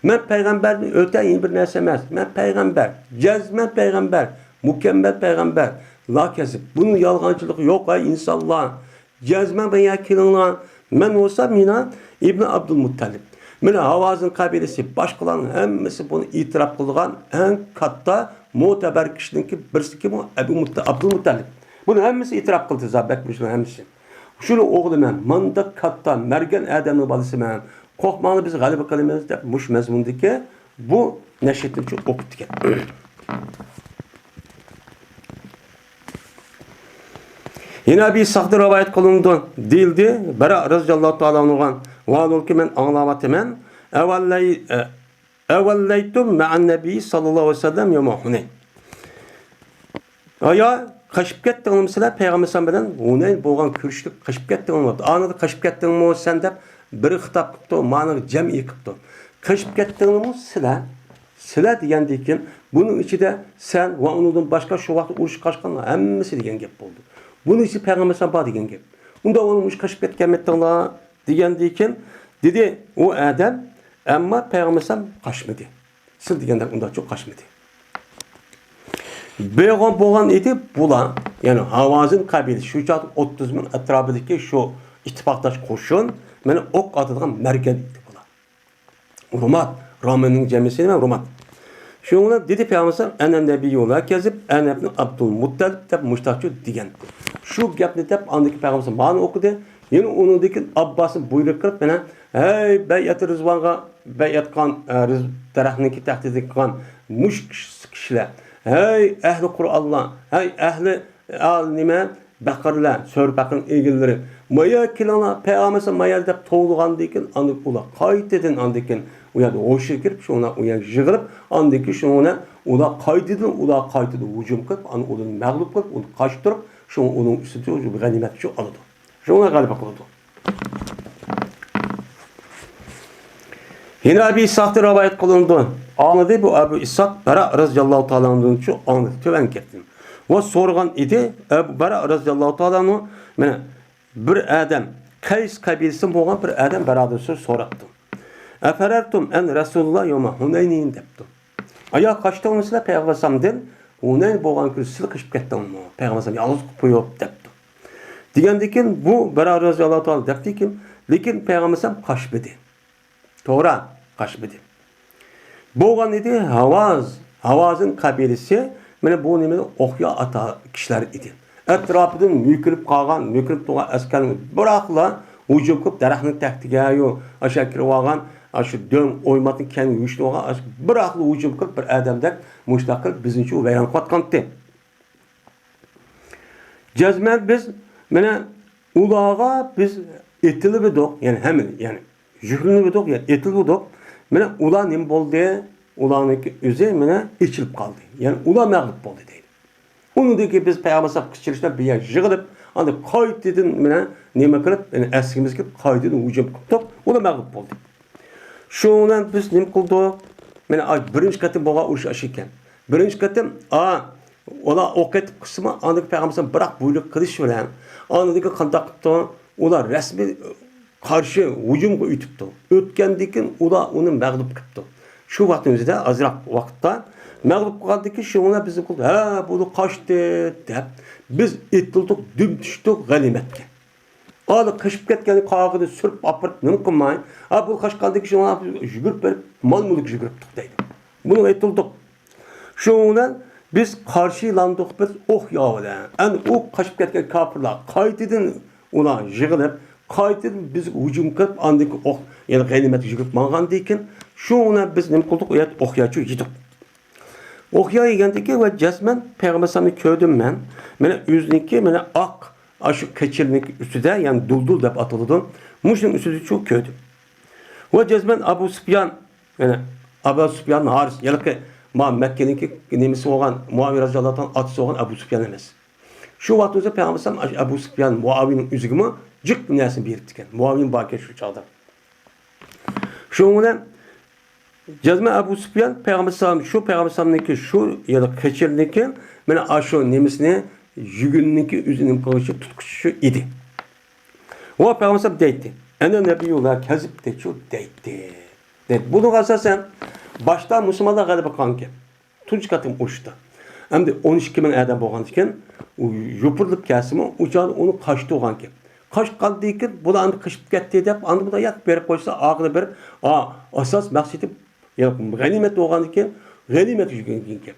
مەن پەيغەمبەردىن ئۆتە يەنە بىر نەرسە ئەمەس. مەن پەيغەمبەر، جەزمەن پەيغەمبەر، مۇكەممەل پەيغەمبەر، لا كەزىب. بۇنىڭ يالغانچىلىقى يوق، ئەي ئىنسانلار. جەزمەن مەن يەنە كېلىڭلار. مەن بولسام مانا ئىبنى ئابدۇلمۇتتەلىب. مانا ھاۋازىن قەبىلىسى، باشقىلارنىڭ ھەممىسى بۇنى ئېتىراپ قىلىدىغان ئەڭ كاتتا، مۆتەبەر كىشىنىڭكى بىرسى كىم ئۇ؟ ئەبۇ مۇتتە-، ئابدۇلمۇتتەلىب. بۇنى ھەممىسى ئېتىراپ قىلدى، زا-، بەك مۇشۇلار ھەممىسى. شۇنىڭ ئوغلى مەن، مانداق كاتتا، مەرگەن ئادەمنىڭ بالىسى مەن. قورقماڭلار، بىز غەلىبە قىلىمىز دەپ مۇشۇ مەزمۇندىكى بۇ نەشرىياتنى شۇ ئوقۇپتىكەن. يەنە ئەبى ئىسھاقتىن رىۋايەت قىلىنىدۇ، دېيىلدى، بەرا رەزىياللاھۇ تائالا ئەنھۇغا، ۋاھالەنكى مەن ئاڭلاۋاتىمەن، ئەۋەللەي-، ئەۋەللەيتۇم مەئەن نەبىي ساللاللاھۇ ئەلەيھى ۋەسەللەم يەۋمە ھۇنەين. ئايا، قېچىپ كەتتىڭمۇ سىلەر پەيغەمبەر ئەلەيھىسسالام بىلەن ھۇنەين بولغان كۈرىشىدە قېچىپ كەتتىڭمۇ؟ ئانىدا قېچىپ كەتتىڭمۇ سەن دەپ بىر خىتاب قىپتۇ، مانىڭغا جەمئىي قىپتۇ. قېچىپ كەتتىڭمۇ سىلەر؟ سىلەر دېگەندىن كېيىن بۇنىڭ ئىچىدە سەن ۋە ئۇنىڭدىن باشقا شۇ ۋاقىتتا ئۇرۇشقا قاتناشقان ھەممىسى دېگەن گەپ بولدى. بۇنىڭ ئىچىدە پەيغەمبەر ئەلەيھىسسالام بار دېگەن گەپ. ئۇنداق بولغاندا مۇشۇ قېچىپ كەتكەنمىتىڭلار؟ دېگەندىن كېيىن دېدى ئۇ ئادەم، ئەمما پەيغەمبەر ئەلەيھىسسالام قاچمىدى. سىز دېگەندەك ئۇنداقچۇ قاچمىدى. بولغان، بولغان ئىدى، بۇلار، يەنى ھاۋازىن قەبىلىسى، شۇ چاغدا ئوتتۇز مىڭ ئەتراپىدىكى شۇ ئىتتىپاقداش قوشۇن، مانا ئوق ئاتىدىغان مەرگەن ئىدى بۇلار. رۇمات، رامىنىڭ جەمئىسى نېمە؟ رۇمات. شۇنىڭ بىلەن دېدى پەيغەمبەر ئەلەيھىسسالام، «ئەنە نەبىيۇللا كەزىب، ئەنە ئىبنۇ ئابدۇل مۇتتەلىب» دەپ مۇشتاقچۇ دېگەن. شۇ گەپنى دەپ ئاندىكى پەيغەمبەر ئەلەيھىسسالام مانا ئوقۇدى. يەنە ئۇنىڭدىن كېيىن ئابباسنى بۇيرۇق قىلىپ، مانا، «ھەي، بەيئەت رىزۋانغا بەيئەت قىلغان، ئە، رىز-، دەرەخنىڭكى تەختىدىكى قىلغان مۇشۇ كىشىلەر، ھەي، ئەھلى قۇرئانلار، ھەي، ئەھلى، ئا، نېمە، بەقىرلەر، سۆرە بەقىرنىڭ ئىگىلىرى، مايا كېلىڭلار، پەيغەمبەر ئەلەيھىسسالام مايا» دەپ توۋلىغاندىن كېيىن، ئاندىن ئۇلار قايتىدىن ئاندىن كېيىن ئۇ يەردە ھوشىغا كىرىپ، شۇنىڭ ئۇ يەرگە يىغىلىپ، ئاندىن كېيىن شۇنىڭ ئۇلار قايتىدىن، ئۇلار قايتىدىن ھۇجۇم قىلىپ، ئاندىن ئۇلارنى مەغلۇپ قىلىپ، ئۇنى قاچتۇرۇپ، شۇڭا ئۇنىڭ ئۈستىدىن غەنىيمەت شۇ ئالىدۇ. شۇڭا غەلىبە قىلىدۇ. يەنە ئەبۇ ئىسھاقتىن رىۋايەت قىلىنىدۇ. ئاڭلىدى بۇ ئەبۇ ئىسھاق بەرا رەزىياللاھۇ تائالا ئەنھۇدىن شۇ ئاڭلىدى تۆۋەن گەپنى. ۋە سورىغان ئىدى، ئەبۇ بەرا رەزىياللاھۇ تائالا ئەنھۇ، مانا، بىر ئادەم، قەيس قەبىلىسىدىن بولغان بىر ئادەم بەرادىرى سوراپتۇ. «ئەفەرەرتۇم ئەن رەسۇلىللا يوما ھۇنەينىن» دەپتۇ. «ئايا قاچتىڭمۇ سىلەر پەيغەمبەر ئەلەيھىسسالامدىن؟ ھۇنەين بولغان كۈنى سىلەر قېچىپ كەتتىڭمۇ؟ پەيغەمبەر ئەلەيھىسسالام يالغۇز قويۇپ» دەپتۇ. دېگەندىكىن بۇ بەرا رەزىياللاھۇ تائالا دەپتىكىن، لېكىن پەيغەمبەر ئەلەيھىسسالام قاچمىدى. توغرا، قاچمىدى. بولغان ئىدى ھاۋاز، ھاۋازىن قەبىلىسى، مانا بۇ نېمىنى ئوقيا ئاتا كىشىلەر ئىدى. ئەتراپىدىن مۆكۈنۈپ قالغان، مۆكۈنۈپ تۇرغان ئەسكەرنى بىراقلا ھۇجۇم قىلىپ، دەرەخنىڭ تەكتىگە، يو، ئاشۇ كىرىۋالغان، ئاشۇ دۆڭ ئويماتنىڭ كەينىگە يۈشۈۋالغان، ئاشۇ بىراقلا ھۇجۇم قىلىپ، بىر ئادەمدەك مۇشۇنداق قىلىپ بىزنى شۇ ۋەيران قىلىۋاتقانتى. جەزمەن بىز، مانا، ئۇلارغا بىز ئېتىلىۋىدۇق، يەنى ھەممىنى، يەنى يۈكلىنىۋىدۇق، يەنى ئېتىلىۋىدۇق. مانا، ئۇلار نېمە بولدى؟ ئۇلارنىڭكى ئۆزى، مانا، ئېچىلىپ قالدى. يەنى ئۇلار مەغلۇپ بولدى دەيدۇ. ئۇنىڭدىن كېيىن بىز پەيغەمبەر ئەلەيھىسسالام قىچىرىشلار بىر يەرگە يىغىلىپ، ئاندىن قايتىدىن، مانا، نېمە قىلىپ، يەنى ئەسلىمىزگە كېلىپ، قايتىدىن ھۇجۇم قىلدۇق. ئۇلار مەغلۇپ بولدى. شۇنىڭ بىلەن بىز نېمە قىلدۇق؟ مانا، بىرىنچى قېتىم بولغان ئۇرۇش ئاشۇ ئىكەن. بىرىنچى قېتىم، ئا، ئۇلار ئوق ئېتىپ قىلسىمۇ، ئاندىن پەيغەمبەر بىراق بۇيرۇق قىلىش بىلەن، ئاندىن قانداق قىپتۇ؟ ئۇلار رەسمىي قارشى ھۇجۇمغا ئۆتۈپتۇ. ئۆتكەندىن كېيىن ئۇلار ئۇنى مەغلۇپ قىپتۇ. شۇ ۋاقىتنىڭ ئۆزىدە ئازراق ۋاقىتتا مەغلۇپ قىلغاندىن كېيىن شۇڭا بىز نېمە قىلدۇق؟ ھە، بۇلار قاچتى دەپ، بىز ئېتىلدۇق، دۈم چۈشتۇق غەنىيمەتكە. ئالا قېچىپ كەتكەن قاغىنى سۈرۈپ ئاپىرىپ نېمە قىلماي، ھە، بۇ قاچقاندىن كېيىن شۇڭا يۈگۈرۈپ بېرىپ مال مۈلۈككە يۈگۈرۈپتۇق دەيدۇ. بۇنىڭغا ئېتىلدۇق. شۇنىڭ بىلەن بىز قارشىلاندۇق بىر ئوق ياۋىدە. ئەنە ئۇ قاچىپ كەتكەن كاپىرلار قايتىدىن ئۇلار يىغىلىپ، قايتىدىن بىزگە ھۇجۇم قىلىپ، ئاندىن كېيىن ئوق، يەنى غەنىيمەتكە يۈگۈرۈپ ماڭغاندىن كېيىن، شۇ بىلەن بىز نېمە قىلدۇق؟ ئۇ يەردە ئوق ياچۇ يېدۇق. ئوق يا يېگەندىن كېيىن ۋە جەزمەن پەيغەمبەر ئەلەيھىسسالامنى كۆردۈم مەن. مانا ئۆزىنىڭكى مانا ئاق، ئاشۇ قېچىرنىڭ ئۈستىدە، يەنى دۇلدۇل دەپ ئاتىلىدۇ. مۇشۇنىڭ ئۈستىدە شۇ كۆردۈم. ۋە جەزمەن ئەبۇ سۇپيان، يەنى ئەبۇ سۇپيان ھارىس، ھېلىقى ما مەككىنىڭكى نېمىسى بولغان، مۇئاۋىيە رەزىياللاھۇ تائالا ئاتىسى بولغان ئەبۇ سۇپيان ئەمەس. شۇ ۋاقىت ئۆزى پەيغەمبەر ئەلەيھىسسالام ئەبۇ سۇپيان مۇئاۋىيەنىڭ ئۆزىگىمۇ جىق نەرسىنى بېرىپتىكەن. مۇئاۋىيە باركەن شۇ چاغدا. شۇنىڭ بىلەن جەزمەن ئەبۇ سۇپيان پەيغەمبەر ئەلەيھىسسالام، شۇ پەيغەمبەر ئەلەيھىسسالامنىڭكى شۇ يەنى قېچىرنىڭكى مانا ئاشۇ نېمىسىنى، يۈگۈننىڭكى ئۆزى نېمە قىلغۇچى، تۇتقۇچى شۇ ئىدى. ۋە پەيغەمبەر ئەلەيھىسسالام دەيتتى، «ئەنە نەبىيۇللا كەزىب» دەيتتى. دەيتتى. بۇنىڭغا ئاساسەن باشتا مۇسۇلمانلار غەلىبە قىلغانىكەن. تۇنجى قېتىم ئۇرۇشتا. ئەمدى ئون ئىككى مىڭ ئادەم بولغان ئىكەن، ئۇ يوپۇرۇلۇپ كەلسىمۇ، ئۇ چاغدا ئۇنى قاچتۇرغانىكەن. قاچقاندىن كېيىن، بۇلار ئەمدى قېچىپ كەتتى دەپ، ئاندىن بۇنداق ياتىپ بېرىپ قويسا، ئاخىرى بىر، ئا، ئاساس مەقسىتى، يا، غەنىيمەت بولغاندىن كېيىن، غەنىيمەتكە يۈگۈرگەنىكەن.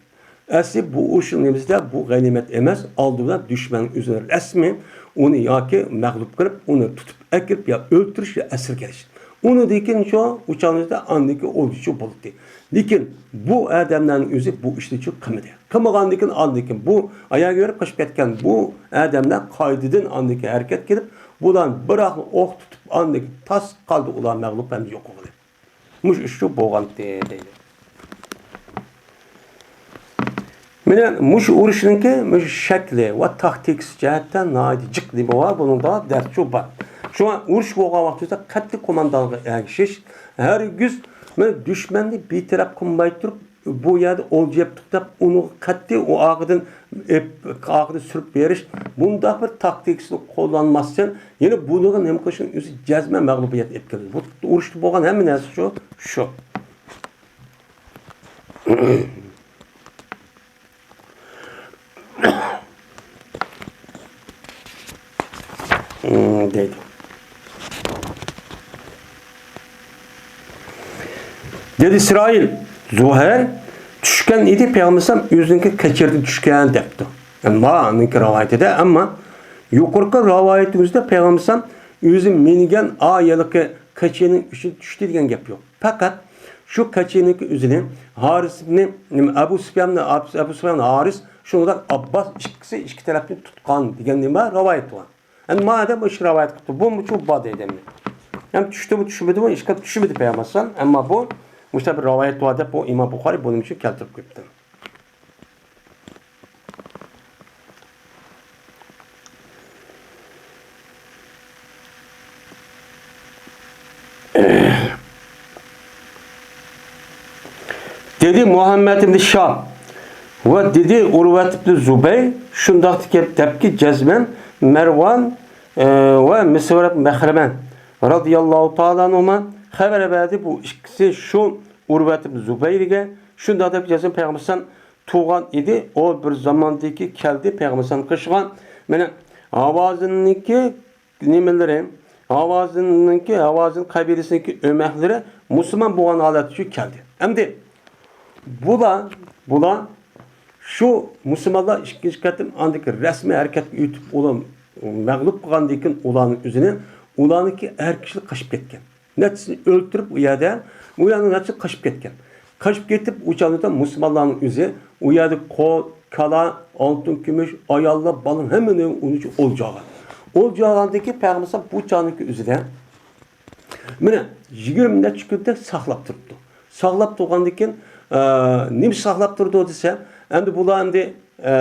ئەسلى بۇ ئۇرۇشنىڭ نېمىسىدە، بۇ غەنىيمەت ئەمەس، ئالدى بىلەن دۈشمەننىڭ ئۆزىنى رەسمىي ئۇنى ياكى مەغلۇپ قىلىپ، ئۇنى تۇتۇپ ئەكىرىپ يا ئۆلتۈرۈش يا ئەسىرگە ئېلىش. ئۇنىڭدىن كېيىن شۇ ئۇچانىدا ئاندىكى ئولجىچۇ بولدى. لېكىن بۇ ئادەملەرنىڭ ئۆزى بۇ ئىشنى چۈ قىلمىدى. قىلمىغاندىن كېيىن ئاندىن كېيىن بۇ ئاياغ يۆرۈپ قېچىپ كەتكەن بۇ ئادەملەر قايتىدىن ئاندىن كېيىن ھەرىكەت قىلىپ، بۇلار بىراقلا ئوق تۇتۇپ ئاندىن كېيىن تاس قالدى، ئۇلار مەغلۇپ ھەم يوقالدى. مۇشۇ ئىشچۇ بولغانتى دەيدۇ. مانا مۇشۇ ئۇرۇشنىڭكى مۇشۇ شەكلى ۋە تاكتىكىسى جەھەتتە ناھايىتى جىق نېمە بار، بۇنىڭدا دەرسچۇ بار. شۇڭا ئۇرۇش بولغان ۋاقتىدا قەتئىي قوماندانغا ئەگىشىش، ھەرگىز مانا دۈشمەننى بىتەرەپ قىلماي تۇرۇپ، بۇ يەردە ئولجا يەپتۇق دەپ، ئۇنىڭغا قەتئىي ئۇ ئارقىدىن ئېپ-، ئارقىدىن سۈرۈپ بېرىش، بۇنداق بىر تاكتىكىسىنى قوللانماستىن، يەنە بۇنىڭغا نېمە قىلىشنىڭ ئۆزى جەزمەن مەغلۇبىيەت ئېلىپ كېلىدۇ. بۇ ئۇرۇشتا بولغان ھەممە نەرسە شۇ، شۇ. دەيدۇ. دېدى ئىسرائىل، زۇھەير چۈشكەن ئىدى، پەيغەمبەر ئەلەيھىسسالام ئۆزىنىڭكى قېچىرىدىن چۈشكەن دەپتۇ. ئەمما ئۇنىڭكى رىۋايىتىدە، ئەمما يۇقىرىقى رىۋايىتىمىزدە پەيغەمبەر ئەلەيھىسسالام ئۆزى مىنگەن ئا ھېلىقى قېچىرنىڭ ئۈستىدىن چۈشتى دېگەن گەپ يوق. پەقەت شۇ قېچىرنىڭكى ئۆزىنى ھارىس ئىبنى، نېمە، ئەبۇ سۇفياننى، ئەبۇ سۇفيان، ھارىس، شۇنداق ئابباس ئىككىسى ئىككى تەرەپتىن تۇتقان دېگەن نېمە رىۋايەت بار. ئەمما ئادەم ئىش رىۋايەت قىپتۇ. بۇمۇ شۇ بار دەيدۇ ئەمدى. ھەم چۈشتىمۇ چۈشمىدىمۇ، ھېچقانداق چۈشمىدى پەيغەمبەر ئەلەيھىسسالام. ئەمما بۇ مۇشۇنداق بىر رىۋايەت بار دەپ، بۇ ئىمام بۇخارىي بۇنىڭ ئۈچۈن كەلتۈرۈپ قويۇپتۇ. دېدى مۇھەممەد ئىبن شاھ ۋە دېدى ئۇرۋەت ئىبن زۇبەير، شۇنداقتىكى دەپكى جەزمەن مەرۋان، ئە، ۋە مىسۋەر ئىبن مەخرەمە رازىياللاھۇ تائالا ئەنھۇما خەۋەر بەردى. بۇ ئىككىسى شۇ ئۇرۋەت ئىبن زۇبەيرگە شۇنداق دەپ جەزمەن پەيغەمبەر ئەلەيھىسسالام تۇغان ئىدى. ئۇ بىر زاماندىكى كەلدى پەيغەمبەر ئەلەيھىسسالام قېشىغا. مانا ھاۋازىننىڭكى نېمىلىرى، ھاۋازىننىڭكى، ھاۋازىن قەبىلىسىنىڭكى ئۆمەكلىرى مۇسۇلمان بولغان ھالەتتە شۇ كەلدى. ئەمدى بۇلار، بۇلار شۇ مۇسۇلمانلار ئىككىنچى قېتىم ئاندىكى رەسمىي ھەرىكەتكە ئۆتۈپ، ئۇلار مەغلۇپ قىلغاندىن كېيىن ئۇلارنىڭ ئۆزىنى، ئۇلارنىڭكى ئەر كىشىلەر قېچىپ كەتكەن. نەچچىسىنى ئۆلتۈرۈپ ئۇ يەردە، ئۇ يەرنىڭ نەچچىسى قېچىپ كەتكەن. قېچىپ كېتىپ، ئۇ چاغدا مۇسۇلمانلارنىڭ ئۆزى ئۇ يەردە قول، كالا، ئالتۇن، كۈمۈش، ئاياللار، بالىلار ھەممىنى ئۇنىڭ ئۈچۈن ئولجا ئالغان. ئولجا ئالغاندىن كېيىن پەيغەمبەر ئەلەيھىسسالام بۇ چاغنىڭكى ئۆزىدە مانا يىگىرمە نەچچە كۈندەك ساقلاپ تۇرۇپتۇ. ساقلاپ تۇرغاندىن كېيىن، ئە، نېمە ساقلاپ تۇرىدۇ دېسە، ئەمدى بۇلار ئەمدى، ئە،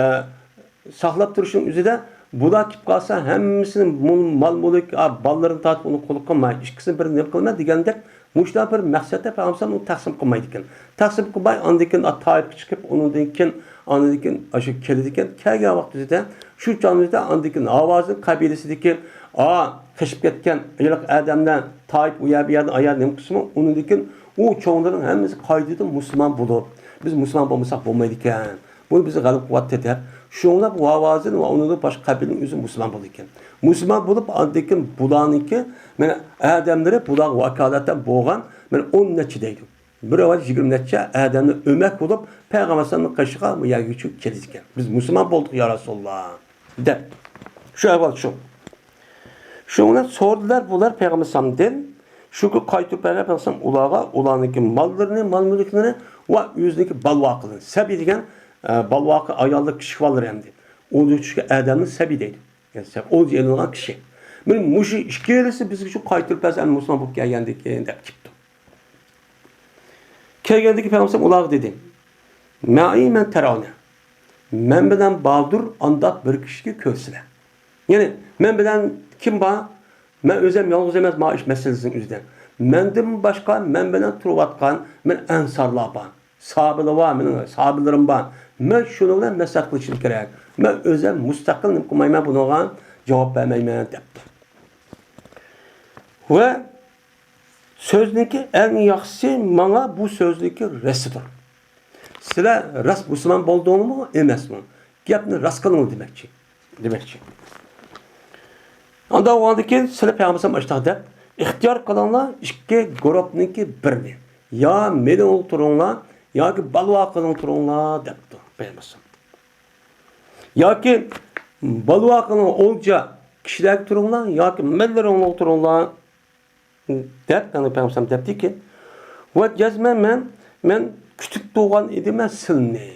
ساقلاپ تۇرۇشنىڭ ئۆزىدە بۇلار كېلىپ قالسا، ھەممىسىنى مول-، مال-مۈلۈك، ئا، بالىلىرىنى تارتىپ ئۇنى قۇل قىلماي، ئىككىسىنى بىرىنى نېمە قىلىمەن دېگەندەك، مۇشۇنداق بىر مەقسەتتە پەيغەمبەر ئۇنى تەقسىم قىلمايدىكەن. تەقسىم قىلماي، ئاندىن كېيىن تائىپقا چىقىپ، ئۇنىڭدىن كېيىن، ئاندىن كېيىن ئاشۇ كېلىدىكەن. كەلگەن ۋاقتىدا شۇ چاغدا ئاندىن كېيىن ھاۋازىن قەبىلىسىدىكى، ئا، قېچىپ كەتكەن ھېلىقى ئادەملەر تائىپ ئۇ يەر، بۇ يەردىن ئايال نېمە قىلسىمۇ، ئۇنىڭدىن كېيىن ئۇ چوڭلىرىنىڭ ھەممىسى قايتىدىن مۇسۇلمان بولۇپ، بىز مۇسۇلمان بولمىساق بولمايدىكەن. بۇ بىزنى غەلىبە قىلىۋاتتى دەپ، شۇڭلاپ ھاۋازىن ۋە ئۇنىڭدىن باشقا قەبىلىنىڭ ئۆزى مۇسۇلمان بولىدىكەن. مۇسۇلمان بولۇپ، ئاندىن كېيىن بۇلارنىڭكى، مانا، ئادەملىرى بۇلارغا ۋاكالەتەن بولغان، مانا، ئون نەچچە دەيدۇ. بىر ئاۋاز يىگىرمە نەچچە ئادەمنى ئۆمەك بولۇپ، پەيغەمبەر ئەلەيھىسسالامنىڭ قېشىغا بۇ يەرگە چۈشۈپ كېلىدىكەن. بىز مۇسۇلمان بولدۇق، يا رەسۇلاللا، دەپ. شۇ ئەھۋال شۇ. شۇنىڭ بىلەن سورىدىلار بۇلار پەيغەمبەر ئەلەيھىسسالامدىن. شۇ كۈن قايتۇرۇپ بەرگەن پەيغەمبەر ئەلەيھىسسالام ئۇلارغا ئۇلارنىڭكى ماللىرىنى، مال-مۈلۈكلىرىنى ۋە ئۆزىنىڭكى بالۋاقىلىرىنى. سەبىي دېگەن، ئە، بالۋاقى ئاياللىق كىشى بالىلىرى ئەمدى. ئولجا چۈشكەن ئادەمنى سەبىي دەيدۇ. يەنى سەبىي، ئولجا ئېلىنغان كىشى. مانا مۇشۇ ئىككىلىسى بىزگە شۇ قايتۇرۇپ بەرسە، ئەمدى مۇسۇلمان بولۇپ كەلگەندىكىن دەپ كېتىپتۇ. كەلگەندىكى پەيغەمبەر ئۇلارغا دېدى، مەئىي مەن تەرەۋنە، مەن بىلەن باردۇر ئانداق بىر كىشىگە كۆرسىلە. يەنى مەن بىلەن كىم بار؟ مەن ئۆزۈم يالغۇز ئەمەس، مانا ئىش مەسىلىسىنىڭ ئۆزىدە. مەندىن باشقا مەن بىلەن تۇرۇۋاتقان، مەن ئەنسارلار بار، ساھابىلار بار، مېنىڭ ساھابىلىرىم بار. مەن شۇنىڭ بىلەن مەسلىھەت قىلىشىم كېرەك. مەن ئۆزۈم مۇستەقىل نېمە قىلمايمەن، بۇنىڭغا جاۋاب بەرمەيمەن، دەپتۇ. ۋە سۆزنىڭكى ئەڭ ياخشىسى ماڭا بۇ سۆزنىڭكى رەستىدۇر. سىلەر راست مۇسۇلمان بولدۇڭمۇ، ئەمەسمۇ؟ گەپنى راست قىلىڭ دېمەكچى. دېمەكچى. ئانداق بولغاندىن كېيىن سىلەر پەيغەمبەر ئەلەيھىسسالام ئاشتاق دەپ، ئىختىيار قىلىڭلار ئىككى گۇرۇپنىڭكى بىرىنى. يا مېنىڭ تۇرۇڭلار، ياكى بالۋاقىنىڭ تۇرۇڭلار دەپتۇ پەيغەمبەر ئەلەيھىسسالام. ياكى بالۋاقىنىڭ ئولجا كىشىلەرگە تۇرۇڭلار، ياكى مەنلىرىڭلار تۇرۇڭلار. دەپ، يەنى پەيغەمبەر دەپتىكى، ۋە جەزمەن مەن، مەن كۈتۈپ تۇرغان ئىدىم مەن سىلنى.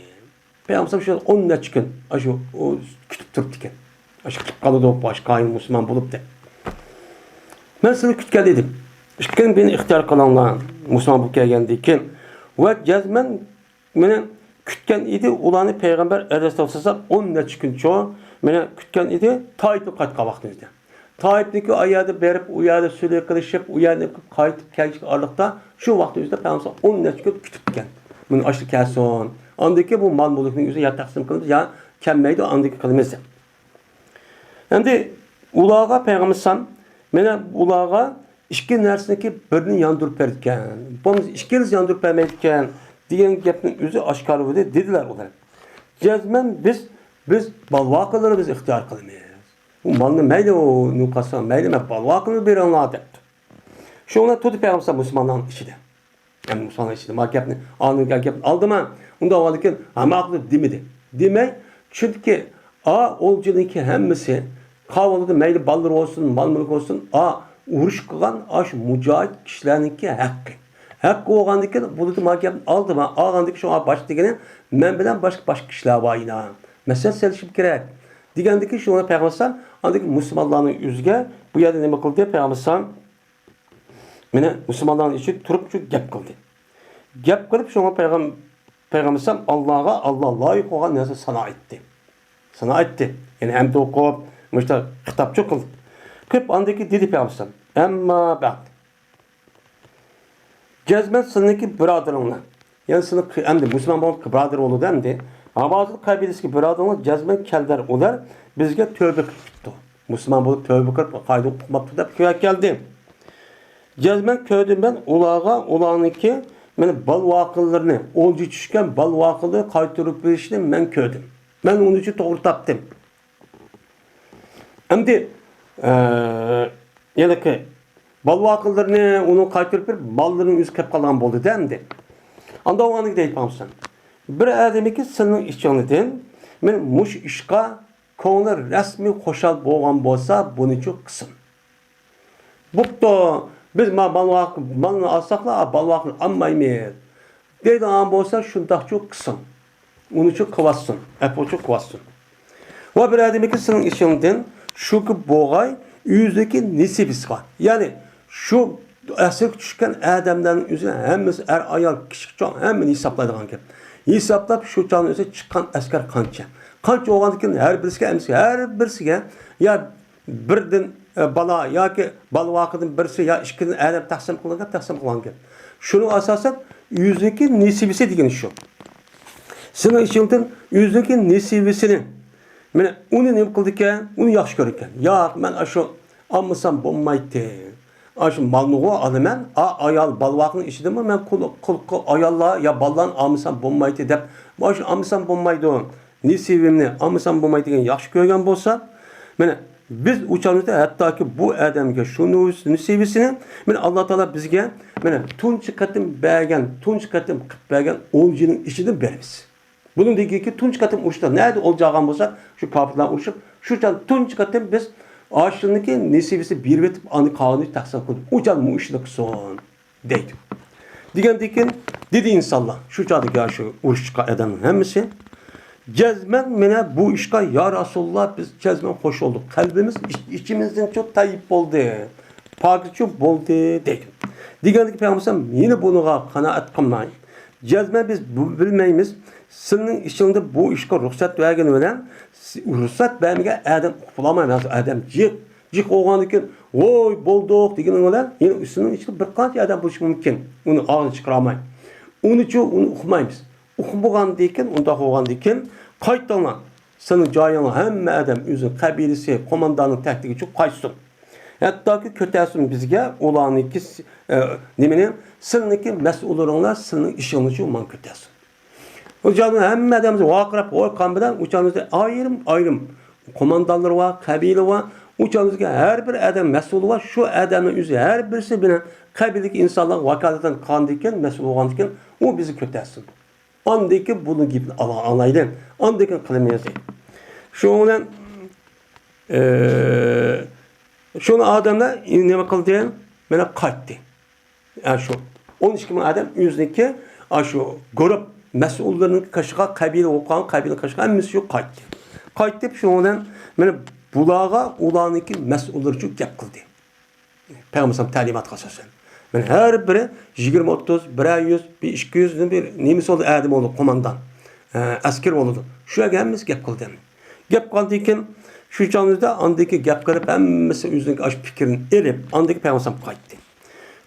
پەيغەمبەر شۇ ئون نەچچە كۈن، ئاشۇ، ئۇ كۈتۈپ تۇرۇپتىكەن. ئاشۇ قىلىپ قالىدۇ، باشقا ئايال مۇسۇلمان بولۇپ دەپ. مەن سىلنى كۈتكەن ئىدىم. ئىككىڭ بىرنى ئىختىيار قىلىڭلار، مۇسۇلمان بولۇپ كەلگەندىن كېيىن. ۋە جەزمەن مېنى كۈتكەن ئىدى، ئۇلارنى پەيغەمبەر ئەلەيھىسسالام ئون نەچچە كۈنچۇ مېنى كۈتكەن ئىدى، تائىپتىن قايتقان ۋاقتىمىزدا. تائىپنىڭكى ئۇ يەردە بېرىپ، ئۇ يەردە سۈلھى قىلىشىپ، ئۇ يەردىن قايتىپ كەلگەن ئارىلىقتا شۇ ۋاقتىمىزدا پەيغەمبەر ئون نەچچە كۈن كۈتۈپكەن. مېنى ئاشۇ كەلسۇن. ئاندىن كېيىن بۇ مال-مۈلۈكنى ئۆزى يا تەقسىم قىلىمىز، يا كەلمەيدۇ، ئاندىكى قىلىمىز دەپ. ئەمدى ئۇلارغا پەيغەمبەر ئەلەيھىسسالام، مانا ئۇلارغا ئىككى نەرسىنىڭكى بىرىنى ياندۇرۇپ بەرگەن. بولمىسا ئىككىلىسى ياندۇرۇپ بەرمەيدىكەن دېگەن گەپنىڭ ئۆزى ئاشكارا بولدى، دېدىلەر ئۇلار. جەزمەن بىز، بىز بالۋاقىلىرىمىزنى ئىختىيار قىلىمىز. ئۇ مالنى مەيلى ئۇ نېمە قىلسا، مەيلى مەن بالۋاقىلىرىمنى بېرىڭلار دەپتۇ. شۇڭا تۇردى پەيغەمبەر مۇسۇلمانلارنىڭ ئىچىدە. ئەمدى مۇسۇلمانلار ئىچىدە ما گەپنى، ئانا گەپنى ئالدىما، ئۇنداق بولغاندىكىن ھەممە ھەققىدە دېمىدى. دېمەي، چۈنكى ئا ئولجىنىڭكى ھەممىسى، قاۋۇلىدا مەيلى بالىلىرى بولسۇن، مال مۈلكى بولسۇن، ئا ئۇرۇش قىلغان ئاشۇ مۇجاھىد كىشىلەرنىڭكى ھەققى. ھەققى بولغاندىكىن بۇلىدا ما گەپنى ئالدىما، ئالغاندىكىن شۇڭا باش دېگىنى مەن بىلەن باشقا، باشقا كىشىلەر بار يەنە. مەسىلەن سېلىشىم كېرەك. دېگەندىكىن شۇڭا پەيغەمبەر ئەلەيھىسسالام ئاندىكى مۇسۇلمانلارنىڭ ئۆزىگە بۇ يەردە نېمە قىلدى؟ پەيغەمبەر ئەلەيھىسسالام مانا مۇسۇلمانلارنىڭ ئىچىدە تۇرۇپ شۇ گەپ قىلدى. گەپ قىلىپ شۇڭا پەيغەم-، پەيغەمبەر ئەلەيھىسسالام ئاللاغا، ئاللا لايىق بولغان نەرسە سانا ئېيتتى. سانا ئېيتتى. يەنى ھەمدە ئوقۇپ، مۇشتا خىتابچۇ قىلدى. قىلىپ ئاندىن كېيىن دېدى پەيغەمبەر ئەلەيھىسسالام، ئەمما بەئد. جەزمەن سىلىنىڭكى بۇرادىرىڭلار. يەنى سىلىنىڭ قى-، ئەمدى مۇسۇلمان بولۇپ بۇرادىر بولىدۇ ئەمدى. ھاۋازىن قەبىلىسىدىكى بۇرادىرىڭلار جەزمەن كەلدىلەر ئۇلار بىزگە تۆبە قىلىپتۇ. مۇسۇلمان بولۇپ تۆبە قىلىپ، قايدا ئۇقماپتۇ دەپ كۆرۈپ كەلدى. جەزمەن كۆردۈم مەن ئۇلارغا، ئۇلارنىڭكى مانا بالۋاقىلىرىنى، ئولجا چۈشكەن بالۋاقىلىرىنى قايتۇرۇپ بېرىشىنى مەن كۆردۈم. مەن ئۇنى ئۈچۈن توغرا تاپتىم. ئەمدى، ئە، يەنىكى بالۋاقىلىرىنى ئۇنىڭ قايتۇرۇپ بېرىپ، ماللىرىنىڭ ئۆزى كەپ قالغان بولدى-دە ئەمدى. ئانداق بولغاندىكىن دەيدىغان بولسام، بىر ئادەمكى سىلىنىڭ ئىچىڭلىدىن مانا مۇشۇ ئىشقا كۆڭلى رەسمىي خۇشال بولغان بولسا، بۇنىچۇ قىلسۇن. بوپتۇ، بىز ما-، مال-، مالنى ئالساقلا، بالۋاقنى ئالمايمىز دەيدىغان بولسا، شۇنداقچۇ قىلسۇن. ئۇنىچۇ قىلىۋاتسۇن، ئەپۇچۇ قىلىۋاتسۇن. ۋە بىر ئادەمكى سېنىڭ ئىشىڭدىن شۇكى بولغاي ئۆزىدىكى نېسىۋىسىغا. يەنى شۇ ئەسىرگە چۈشكەن ئادەملەرنىڭ ئۆزى ھەممىسى ئەر-ئايال، كىچىك-چوڭ ھەممىنى ھېسابلايدىغان گەپ. ھېسابلاپ شۇ چاغنىڭ ئۆزى چىققان ئەسكەر قانچە؟ قانچە بولغاندىكىن ھەر بىرسىگە، ھەممىسىگە، ھەر بىرسىگە يا بىردىن، ئە، بالا ياكى بالىۋاقىدىن بىرسى يا ئىككىدىن ئادەم تەقسىم قىلىنغان، تەقسىم قىلغان گەپ. شۇنىڭغا ئاساسەن ئۆزىنىڭكى نېسىۋىسى دېگىنى شۇ. سېنىڭ ئىچىڭدىن ئۆزىنىڭكى نېسىۋىسىنى، مانا ئۇنى نېمە قىلىدىكەن؟ ئۇنى ياخشى كۆرىدىكەن. ياق، مەن ئاشۇ ئالمىسام بولمايتتى. ئاشۇ مالنىغۇ ئالىمەن، ئا، ئايال بالىۋاقنىڭ ئىچىدىمۇ مەن قۇل، قۇل، قۇل ئاياللار يا بالىلارنى ئالمىسام بولمايتتى دەپ، مانا شۇ ئالمىسام بولمايدۇ. نېسىۋىمنى ئالمىسام بولمايدۇ دېگەن ياخشى كۆرگەن بولسا، مانا بىز ئۇ چاغدا ھەتتاكى بۇ ئادەمگە شۇ نۇس-، نېسىۋىسىنى، مانا ئاللا تائالا بىزگە، مانا تۇنجى قېتىم بەرگەن، تۇنجى قېتىم قىلىپ بەرگەن ئولجىنىڭ ئىچىدىن بېرىمىز. بۇنىڭدىن كېيىنكى تۇنجى قېتىم ئۇرۇشتا نەدە ئولجا ئالغان بولساق، شۇ كاپىرلار ئۇرۇشۇپ، شۇ چاغدا تۇنجى قېتىم بىز ئاشۇنىڭكى نېسىۋىسى بېرىۋېتىپ، ئاندىن قالغىنىنى تەقسىم قىلدۇق. ئۇ چاغدا مۇشۇ ئىشنى قىلسۇن. دەيدۇ. دېگەندىن كېيىن دېدى ئىنسانلار، شۇ چاغدىكى شۇ ئۇرۇشقا ئادەمنىڭ ھەممىسى، جەزمەن مانا بۇ ئىشقا، يا رەسۇلاللا، بىز جەزمەن خوش بولدۇق. قەلبىمىز ئىچ-، ئىچىمىزدىن چوت تەيىپ بولدى. پاكىزچۇ بولدى دەيدۇ. دېگەندىكىن پەيغەمبەر ئەلەيھىسسالام يەنە بۇنىڭغا قانائەت قىلماي، جەزمەن بىز بۇ-، بىلمەيمىز. سىلىنىڭ ئىچىڭدە بۇ ئىشقا رۇخسەت بەرگىنى بىلەن، س-، رۇخسەت بەرمىگەن ئادەم ئۇقۇپ بولالمايدۇ. ئادەم جىق جىق بولغاندىن كېيىن، ۋوي، بولدۇق دېگىنىڭ بىلەن، يەنە ئۈستىنىڭ ئىچىدە بىر قانچە ئادەم بولۇشى مۇمكىن، ئۇنى ئاغزىنى چىقىرالماي. ئۇنىچۇ، ئۇنى ئۇقمايمىز. ئۇقمىغاندىن كېيىن، ئۇنداق بولغاندىن كېيىن، قايتىڭلار. سېنىڭ جايىڭغا ھەممە ئادەم ئۆزىنىڭ قەبىلىسى، قومانداننىڭ تەكتىگىچە قايتسۇن. ھەتتاكى كۆتەرسۇن بىزگە ئۇلارنىڭكى، ئە، نېمىنى، سىلىنىڭكى مەسئۇللىرىڭلار سىلىنىڭ ئىشىڭلارچۇ ماڭا كۆتەرسۇن. ئۇ چاغدا ھەممە ئادەم ۋارقىراپ، ھوي، قان بىلەن، ئۇ چاغدا ئايرىم-ئايرىم قوماندانلىرى بار، قەبىلە بار. ئۇ چاغدا ھەر بىر ئادەم مەسئۇلى بار. شۇ ئادەمنىڭ ئۆزى ھەر بىرسى بىلەن قەبىلىدىكى ئىنسانلارغا ۋاكالىتەن قىلغاندىن كېيىن، مەسئۇل بولغاندىن كېيىن، ئۇ بىزنى كۆتەرسۇن. ئاندىن كېيىن بۇنىڭ گېپىنى ئالا-، ئالايلى. ئاندىن كېيىن قىلىمىز. شۇنىڭ بىلەن، ئى، شۇنى ئادەملەر نېمە قىلدى؟ مانا قايتتى. ئاشۇ ئون ئىككى مىڭ ئادەم ئۆزىنىڭكى، ئاشۇ گۇرۇپ مەسئۇللىرىنىڭ قېشىغا، قەبىلە ئوقۇغان قەبىلە قېشىغا ھەممىسى شۇ قايتتى. قايتىپ شۇنىڭ بىلەن مانا بۇلارغا ئۇلارنىڭكى مەسئۇللىرىچۇ گەپ قىلدى. پەيغەمبەر تەلىماتىغا ئاساسەن. مانا ھەر بىرى يىگىرمە، ئوتتۇز، بىرەر يۈز، بىر ئىككى يۈز، بىر نېمىسى بولدى، ئادەم بولدى، قوماندان، ئە، ئەسكەر بولىدۇ. شۇ يەرگە ھەممىسى گەپ قىلدى. گەپ قىلغاندىن كېيىن، شۇ چاغدا ئاندىكى گەپ قىلىپ، ھەممىسى ئۆزىنىڭ ئاشۇ پىكرىنى ئېلىپ، ئاندىكى پەيغەمبەر قايتتى.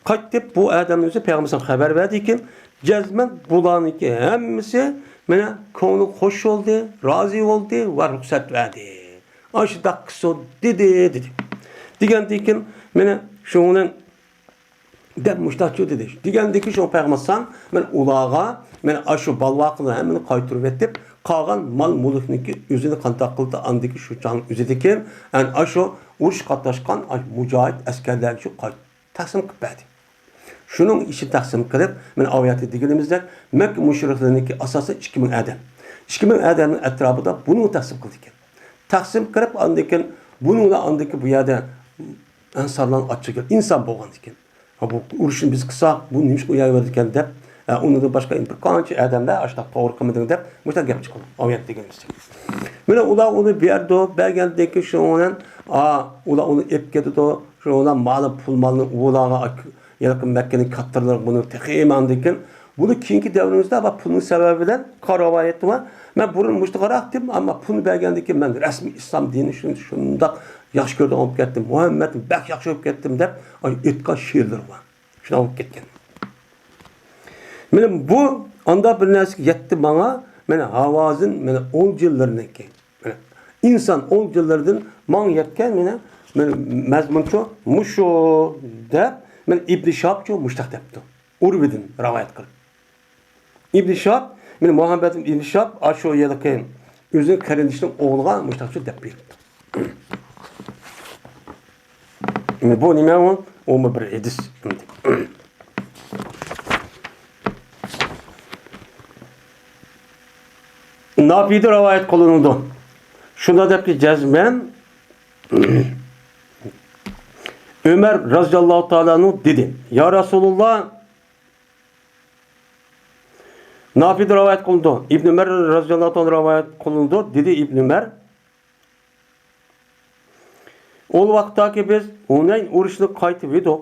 قايتىپ، بۇ ئادەمنىڭ ئۆزى پەيغەمبەر خەۋەر بەردىكىن، جەزمەن بۇلارنىڭكى ھەممىسى مانا، كۆڭلى خوش بولدى، رازى بولدى ۋە رۇخسەت بەردى. ئاشۇنداق قىلسۇن دېدى، دېدى. دېگەندىن كېيىن، مانا، شۇنىڭ بىلەن دەپ مۇشتاقچۇ دېدى. دېگەندىكى شۇ پەيغەمبەر ئەلەيھىسسالام، مەن ئۇلارغا، مەن ئاشۇ بالىۋاقلىرىنى ھەممىنى قايتۇرۇۋېتىپ، قالغان مال-مۈلۈكنىكى ئۆزىنى قانداق قىلدى، ئاندىكى شۇ چاغنىڭ ئۆزىدىكى، ئەنە ئاشۇ ئۇرۇش قاتناشقان ئاش-، مۇجاھىد ئەسكەرلەرگە شۇ قايت-، تەقسىم قىلىپ بەردى. شۇنىڭ ئىچىدە تەقسىم قىلىپ، مەن ئاۋۇ يەردە دېگىنىمىزدەك، مەككە مۇشرىكلىرىنىڭكى ئاساسى ئىككى مىڭ ئادەم. ئىككى مىڭ ئادەمنىڭ ئەتراپىدا بۇنىمۇ تەقسىم قىلدىكەن. تەقسىم قىلىپ، ئاندىن كېيىن بۇنىڭ بىلەن ئاندىن كېيىن بۇ يەردە ئىنسانلارنى ئاچىقىپ، ئىنسان بولغاندىكىن. ھە، بۇ ئۇرۇشنى بىز قىلساق، بۇ نېمىشقا ئۇ يەرگە بېرىدىكەن دەپ، ھە، ئۇنىڭدىن باشقا بىر قانچە ئادەملەر ئاشۇنداق توغرا قىلمىدىڭ دەپ، مۇشۇنداق گەپ چىقىدۇ. ئاۋۇ يەردە دېگىنىمىزدەك. مانا ئۇلار ئۇنى بەردى، بەرگەندىكىن شۇنىڭ بىلەن، ئا، ئۇلار ئۇنى ئېلىپ كېتىدۇ، شۇنىڭ بىلەن مالى، پۇل مالنى ئۇلارغا، ھېلىقى مەككىنىڭ كاتتىرلىرى بۇنى تېخى ئاندىن كېيىن، بۇنى كېيىنكى دەۋرىمىزدە ۋە پۇلنىڭ سەۋەبى بىلەن قارا رىۋايەت بار. مەن بۇرۇن مۇشۇنداقراق ئىدىم، ئەمما پۇلنى بەرگەندىن كېيىن مەن رەسمىي ئىسلام دىنىنى شۇ-، شۇنداق ياخشى كۆرىدىغان بولۇپ كەتتىم. مۇھەممەدنى بەك ياخشى كۆرۈپ كەتتىم دەپ، ئېيتقان شېئىرلىرى بار. شۇنداق بولۇپ كەتكەن. مانا بۇ ئاندا بىر نەرسىگە يەتتى ماڭا، مانا ھاۋازىن، مانا ئوڭ جىنلىرىنىڭكى. مانا ئىنسان ئوڭ جىنلىرىدىن ماڭا يەتكەن، مانا، مانا مەزمۇنچۇ مۇشۇ دەپ، مانا ئىبنى شىھابچۇ مۇشتاق دەپتۇ. ئۇرۋىدىن رىۋايەت قىلىپ. ئىبنى شىھاب، مانا مۇھەممەد ئىبنى شىھاب ئاشۇ يىلقى ئۆزىنىڭ قېرىندىشىنىڭ ئوغلىغا مۇشتاقچۇ دەپ بېرىپتۇ. بۇ نېمە ئۇ؟ ئۇمۇ بىر ھەدىس. ناپىدا رىۋايەت قىلىنىدۇ. شۇنداق دەپتۇ جەزمەن، ئۆمەر رەزىياللاھۇ تائالا ئەنھۇ دېدى: يا رەسۇلۇللا، ناپىدا رىۋايەت قىلىنىدۇ. ئىبن ئۆمەر رەزىياللاھۇ تائالا رىۋايەت قىلىنىدۇ، دېدى ئىبن ئۆمەر. ئۇ ۋاقىتتاكى بىز ھۇنەين ئۇرۇشىنى قايتىۋىدۇق.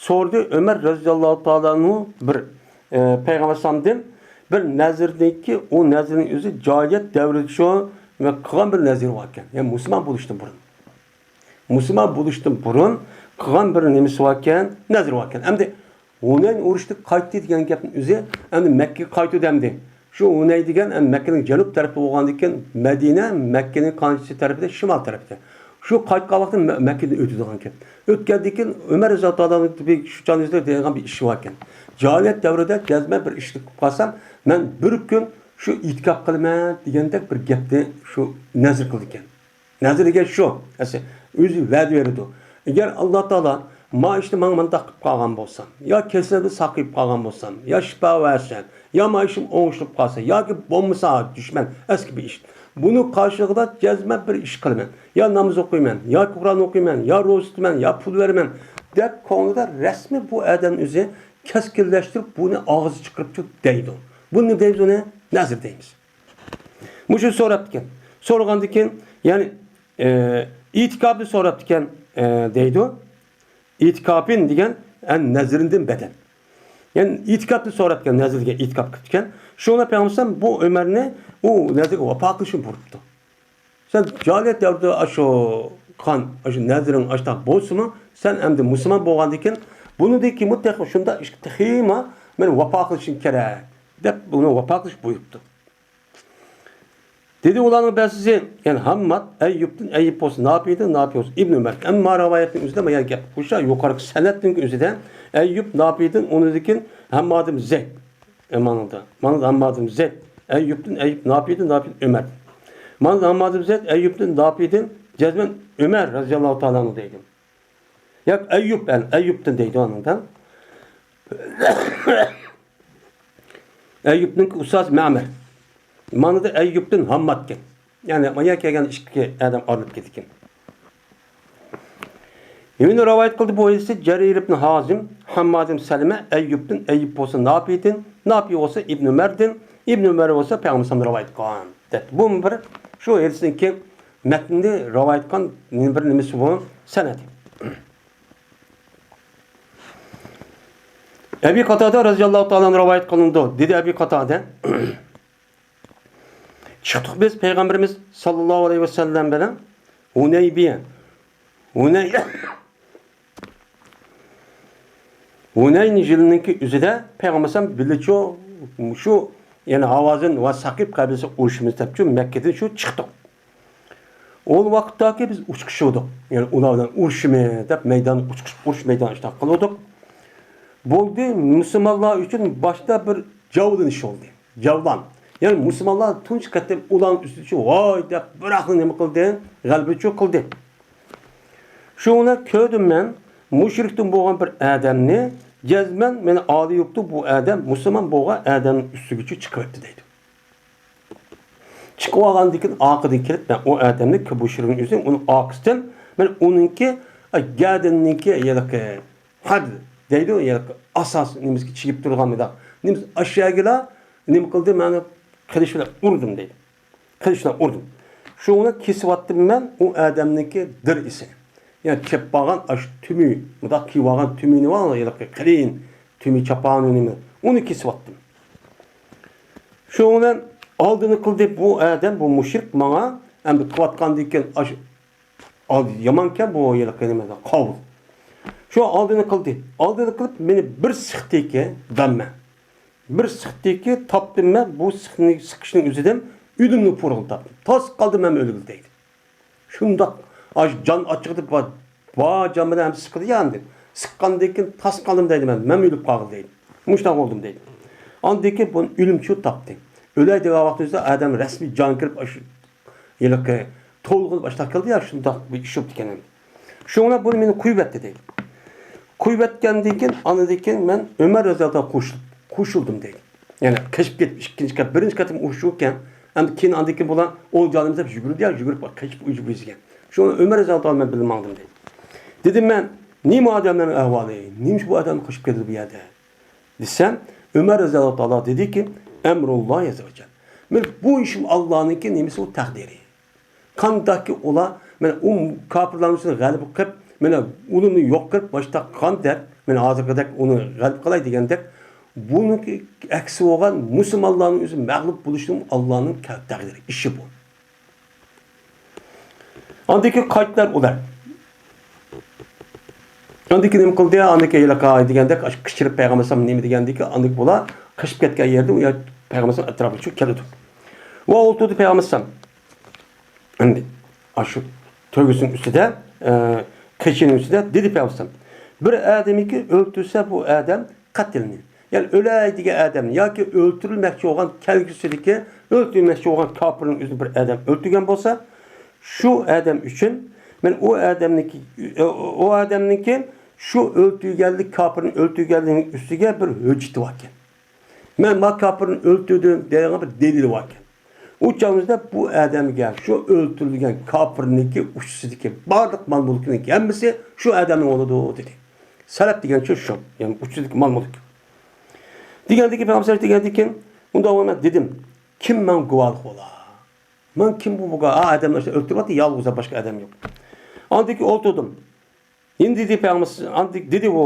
سورىدى ئۆمەر رەزىياللاھۇ تائالا ئەنھۇ بىر، ئە، پەيغەمبەر ئەلەيھىسسالامدىن بىر نەزىردىنكى، ئۇ نەزىرنىڭ ئۆزى جاھىلىيەت دەۋرىدە شۇ قىلغان بىر نەزىرى باركەن. يەنى مۇسۇلمان بولۇشتىن بۇرۇن. مۇسۇلمان بولۇشتىن بۇرۇن قىلغان بىر نېمىسى باركەن، نەزىرى باركەن. ئەمدى ھۇنەين ئۇرۇشتىن قايتتى دېگەن گەپنىڭ ئۆزى، ئەمدى مەككىگە قايتىدۇ ئەمدى. شۇ ھۇنەي دېگەن، ئەمدى مەككىنىڭ جەنۇب تەرىپىدە بولغاندىكىن، مەدىنە مەككىنىڭ قانچىسى تەرىپىدە؟ شىمال تەرىپىدە. شۇ قايتقان ۋاقتىدا مە-، مەككىدىن ئۆتىدىغان گەپ. ئۆتكەندىن كېيىن ئۆمەر رەزىياللاھۇ تائالا ئەنھۇ شۇ چاغدا دەيدىغان بىر ئىشى باركەن. جاھىلىيەت دەۋرىدە جەزمەن بىر ئىشنى قىلىپ قالسام، مەن بىر كۈن شۇ ئېتىكاپ قىلىمەن دېگەندەك بىر گەپنى شۇ نەزىر قىلىدىكەن. نەزىر دېگەن شۇ، ئەسلى ئۆزى ۋەدە بېرىدۇ. ئەگەر ئاللا تائالا ما ئىشنى ماڭا مانداق قىلىپ قالغان بولسا، يا كېسەلدىن ساقىيىپ قالغان بولسام، يا شىپا بەرسە، يا ما ئىشىم ئوڭشىلىپ قالسا، ياكى بولمىسا دۈشمەن ئەسكى بىر ئىش، بۇنىڭ قارشىلىقىدا جەزمەن بىر ئىش قىلىمەن. يا ناماز ئوقۇيمەن، يا قۇرئان ئوقۇيمەن، يا روزا تۇتىمەن، يا پۇل بېرىمەن دەپ كۆڭلىدە رەسمىي بۇ ئادەم ئۆزى كەسكىنلەشتۈرۈپ بۇنى ئاغزى چىقىرىپچۇ دەيدۇ. بۇنى دەيمىز، ئۇنى نەزىر دەيمىز. مۇشۇ سوراپتىكەن. سورىغاندىكىن، يەنى، ئە، ئېتىكاپنى سوراپتىكەن، ئە، دەيدۇ. ئېتىكاپىن دېگەن، ئەن نەزىرىندىن بەدەن. يەنى ئېتىكاپنى سوراپتىكەن، نەزىر دېگەن ئېتىكاپ قىپتىكەن. شۇڭا پەيغەمبەر بۇ ئۆمەرنى ئۇ نەزىرگە ۋاپا قىلىشنى بۇيرۇپتۇ. سەن جاھىلىيەت دەۋرىدە ئاشۇ قان، ئاشۇ نەزىرىڭ ئاشتاق بولسىمۇ، سەن ئەمدى مۇسۇلمان بولغاندىكىن، بۇنىڭدىن كېيىنمۇ تېخى شۇنداق ئىشقا تېخىمۇ مەن ۋاپا قىلىشىم كېرەك، دەپ بۇنى ۋاپا قىلىش بۇيرۇپتۇ. دېدى ئۇلارنىڭ بەزىسى، يەنى ھاممات، ئەييۇبتىن، ئەييۇب بولسا ناپىدىن، ناپى بولسا ئىبن ئۆمەر. ئەمما رىۋايەتنىڭ ئۆزىدە مانا گەپ، ئوشۇ يۇقىرىقى سەنەدنىڭ ئۆزىدە ئەييۇب ناپىدىن، ئۇنىڭدىن كېيىن ھاممادىم زەيد. ئە، مانا، مانا ھاممادىم زەيد، ئەييۇبتىن، ئەييۇب ناپىدىن، ناپىدىن ئۆمەر. مانا ھاممادىم زەيد، ئەييۇبتىن، ناپىدىن جەزمەن ئۆمەر رەزىياللاھۇ تائالا ئەنھۇ دەيدۇ. ياكى ئەييۇب، ئەن-، ئەييۇبتىن دەيدۇ ئانىڭدا. ئەييۇبنىڭكى ئۇستازى مەمەر. مانا دا ئەييۇبتىن ھامماتكەن. يەنى مانا كەلگەن ئىككى ئادەم ئايرىلىپ كېتىدىكەن. يەنە رىۋايەت قىلدى بۇ ھەدىسنى جەرىر ئىبن ھازىم، ھامماد ئىبن سەلىمە، ئەييۇبتىن، ئەييۇب بولسا ناپىدىن، ناپى بولسا ئىبن ئۆمەردىن، ئىبن ئۆمەر بولسا پەيغەمبەر رىۋايەت قىلغان. دەپ، بۇ بىر شۇ ھەدىسنىڭكى مەتنىنى رىۋايەت قىلغان بىر نېمىسى بۇ سەنەدى. ئەبى قاتادە رەزىياللاھۇ تائالا ئەنھۇ رىۋايەت قىلىنىدۇ. دېدى ئەبى قاتادە، چىقتۇق بىز پەيغەمبىرىمىز ساللاللاھۇ ئەلەيھى ۋەسەللەم بىلەن ھۇنەيبىيە، ھۇنەي-، ھۇنەين يىلىنىڭكى ئۆزىدە پەيغەمبەر ئەلەيھىسسالام بىللە شۇ، شۇ يەنى ھاۋازىن ۋە سەقىپ قەبىلىسى ئۇرۇشىمىز دەپ شۇ مەككىدىن شۇ چىقتۇق. ئۇ ۋاقىتتاكى بىز ئۇچقۇچى ئىدۇق. يەنى ئۇلار بىلەن ئۇرۇشىمىز دەپ مەيدان ئۇچقۇچ، ئۇرۇش مەيدانى ئىشتاق قىلىۋاتىدۇق. بولدى، مۇسۇلمانلار ئۈچۈن باشتا بىر جاۋلىنىش بولدى. جاۋلان. يەنى مۇسۇلمانلار تۇنجى قېتىم ئۇلارنىڭ ئۈستىدە شۇ ۋاي دەپ بىراقلا نېمە قىلدى؟ غەلىبىچۇ قىلدى. شۇنى كۆردۈم مەن، مۇشرىكتىن بولغان بىر ئادەمنى، جەزمەن مېنى ئالىيۇپتۇ بۇ ئادەم، مۇسۇلمان بولغان ئادەمنىڭ ئۈستىگىچە چىقىۋەتتى دەيدۇ. چىقىۋالغاندىن كېيىن ئارقىدىن كېلىپ مەن ئۇ ئادەمنى، كى مۇشرىكنىڭ ئۆزى، ئۇنى ئارقىسىدىن مەن ئۇنىڭكى، ئە، گەدىنىنىڭكى ھېلىقى قەد دەيدۇ، ھېلىقى ئاساس نېمىسىگە چىگىپ تۇرغان مۇنداق نېمىسى ئاشۇ يەرگىلا نېمە قىلدى، مەن قىلىچ بىلەن ئۇردۇم دەيدۇ. قىلىچ بىلەن ئۇردۇم. شۇنى كېسىۋەتتىم مەن ئۇ ئادەمنىڭكى دىرئىسىنى. يەنى كىيىپ بارغان ئاشۇ تۈمى، مۇنداق كىيىۋالغان تۈمىنى بار، ھېلىقى قېلىن تۈمى چاپانى نېمە، ئۇنى كېسىۋەتتىم. شۇنىڭ بىلەن ئالدىنى قىلدى بۇ ئادەم، بۇ مۇشرىك ماڭا، ئەمدى قىلىۋاتقاندىن كېيىن ئاش-، ئالدى يامانكەن بۇ ھېلىقى نېمە، قاۋۇل. شۇ ئالدىنى قىلدى. ئالدىنى قىلىپ مېنى بىر سىقتىكى دەممە. بىر سىقتىكى تاپتىم مەن، بۇ سىقنى، سىقىشنىڭ ئۆزىدىن ئۆلۈمنى پۇرىغىلى تاپتىم. تاس قالدىم مەن ئۆلگىلى دەيدۇ. شۇنداق ئاش-، جان ئاچچىقىدا بار، بار جان بىلەن ھەم سىقىدۇ يا ئاندىن. سىققاندىن كېيىن تاس قالدىم دەيدۇ مەن، مەن ئۆلۈپ قالغىلى دەيدۇ. مۇشۇنداق بولدۇم دەيدۇ. ئاندىن كېيىن بۇنى ئۆلۈمچى تاپتى. ئۆلەي دېگەن ۋاقتىمىزدا ئادەم رەسمىي جان كىرىپ ئاشۇ ھېلىقى تولغىنىپ ئاشۇنداق كەلدى يا، شۇنداق بىر ئىش بوپتىكەن ئەمدى. شۇڭا بۇنى مېنى قويۇۋەتتى دەيدۇ. قويۇۋەتكەندىن كېيىن، ئاندىن كېيىن مەن ئۆمەر رەزىياللاھۇ ئانھۇغا قوشۇلدۇم، قوشۇلدۇم دەيدۇ. يەنى قېچىپ كېتىپ ئىككىنچى قېتىم، بىرىنچى قېتىم ئۇرۇشۇۋەتكەن. ئەمدى كېيىن ئاندىن كېيىن بۇلار ئولجانىمىز دەپ يۈگۈردى يا، يۈگۈرۈپ قېچىپ ئۆيىگە بېرىدىكەن. شۇڭا ئۆمەر رەزىياللاھۇ تائالا مەن بىللە ماڭدىم دەيدۇ. دېدىم مەن، نېمە ئادەملەرنىڭ ئەھۋالى؟ نېمىشقا بۇ ئادەم قېچىپ كېتىدۇ بۇ يەردە؟ دېسەم، ئۆمەر رەزىياللاھۇ تائالا دېدىكى، ئەمرۇللاھ ئەززەۋەجەل. مانا بۇ ئىشمۇ ئاللانىڭكى نېمىسى، ئۇ تەقدىرى. قانداقكى ئۇلار، مانا ئۇ كاپىرلارنىڭ ئۈستىدە غەلىبە قىلىپ، مانا ئۇلارنى يوق قىلىپ، باشتا قان دەپ، مانا ھازىرقىدەك ئۇنى غەلىبە قىلاي دېگەندەك، بۇنىڭكى ئەكسى بولغان مۇسۇلمانلارنىڭ ئۆزى مەغلۇپ بولۇشىمۇ ئاللانىڭ تەقدىرى، ئىشى بۇ. ئاندىن كېيىن قايتتىلار ئۇلار. ئاندىن كېيىن نېمە قىلدى؟ ئاندىن كېيىن ھېلىقى دېگەندەك، ئاشۇ قىچقىرىپ پەيغەمبەر ئەلەيھىسسالام نېمە دېگەندىكى، ئاندىن كېيىن بۇلار قېچىپ كەتكەن يەردىن ئۇ يەر پەيغەمبەر ئەلەيھىسسالام ئەتراپىغا چۈشۈپ كەلدى. ۋە ئولتۇردى پەيغەمبەر ئەلەيھىسسالام. ئەمدى ئاشۇ تۆگىسىنىڭ ئۈستىدە، ئە، قېچىنىڭ ئۈستىدە دېدى پەيغەمبەر ئەلەيھىسسالام، بىر ئادەمنىكى ئۆلتۈرسە بۇ ئادەم قەتلىنى، يەنى ئۆلەي دېگەن ئادەم ياكى ئۆلتۈرۈلمەكچى بولغان، كەلگۈسىدىكى ئۆلتۈرمەكچى بولغان كاپىرنىڭ ئۆزىنى بىر ئادەم ئۆلتۈرگەن بولسا، شۇ ئادەم ئۈچۈن مەن ئۇ ئادەمنىڭكى، ئۇ ئادەمنىڭكى شۇ ئۆلتۈرگەنلىك، كاپىرنى ئۆلتۈرگەنلىكىنىڭ ئۈستىگە بىر ھۆججىتى باركەن. مەن ما كاپىرنى ئۆلتۈردۈم دەيدىغان بىر دەلىلى باركەن. ئۇ چاغىمىزدا بۇ ئادەمگە شۇ ئۆلتۈرۈلگەن كاپىرنىڭكى ئۈستىدىكى بارلىق مال مۈلكىنىڭ ھەممىسى شۇ ئادەمنىڭ بولىدۇ دېدى. سەلەپ دېگەنچە شۇ، يەنى ئۈستىدىكى مال مۈلۈك. دېگەندىكىن، پەيغەمبەر دېگەندىكىن، ئۇنداق بولغاندا دېدىم، كىم ماڭا گۇۋاھلىق بولا؟ مەن كىم بۇ، بۇ، ئا، ئادەمنى ئۆلتۈرۈۋاتتى، يالغۇز، باشقا ئادەم يوق. ئاندىن كېيىن ئولتۇردۇم. يەنە دېدى پەيغەمبەر، ئاندىن دېدى بۇ،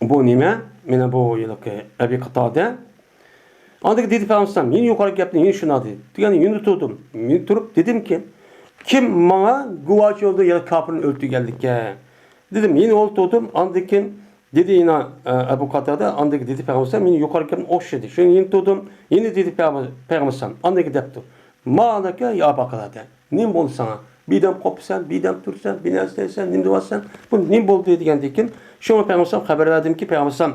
بۇ نېمە؟ مانا بۇ ھېلىقى ئەبى قاتادە. ئاندىن دېدى پەيغەمبەر، يەنە يۇقىرى گەپنى يەنە شۇنداق دېدى. دېگەن يەنە تۇردۇم. مەن تۇرۇپ دېدىمكى، كىم ماڭا گۇۋاھچى بولىدۇ يەنە كاپىرنى ئۆلتۈرگەنلىككە؟ دېدىم، يەنە ئولتۇردۇم. ئاندىن كېيىن دېدى يەنە، ئە، ئەبۇ قاتادە، ئاندىن دېدى پەيغەمبەر، مەن يۇقىرى گەپنى ئوخشىدى. شۇ يەنە تۇردۇم. يەنە دېدى پەيغەمبەر، پەيغەمبەر، ئاندىن دەپتۇ، ما لەكە يا ئەبا قاتادە. نېمە بولدى ساڭا؟ بىردەم قوپىسەن، بىردەم تۇرىسەن، بىر نەرسە دەيسەن، نېمە دەۋاتىسەن؟ بۇ نېمە بولدى دېگەندىن كېيىن، شۇڭا پەيغەمبەر خەۋەر بەردىمكى، پەيغەمبەر،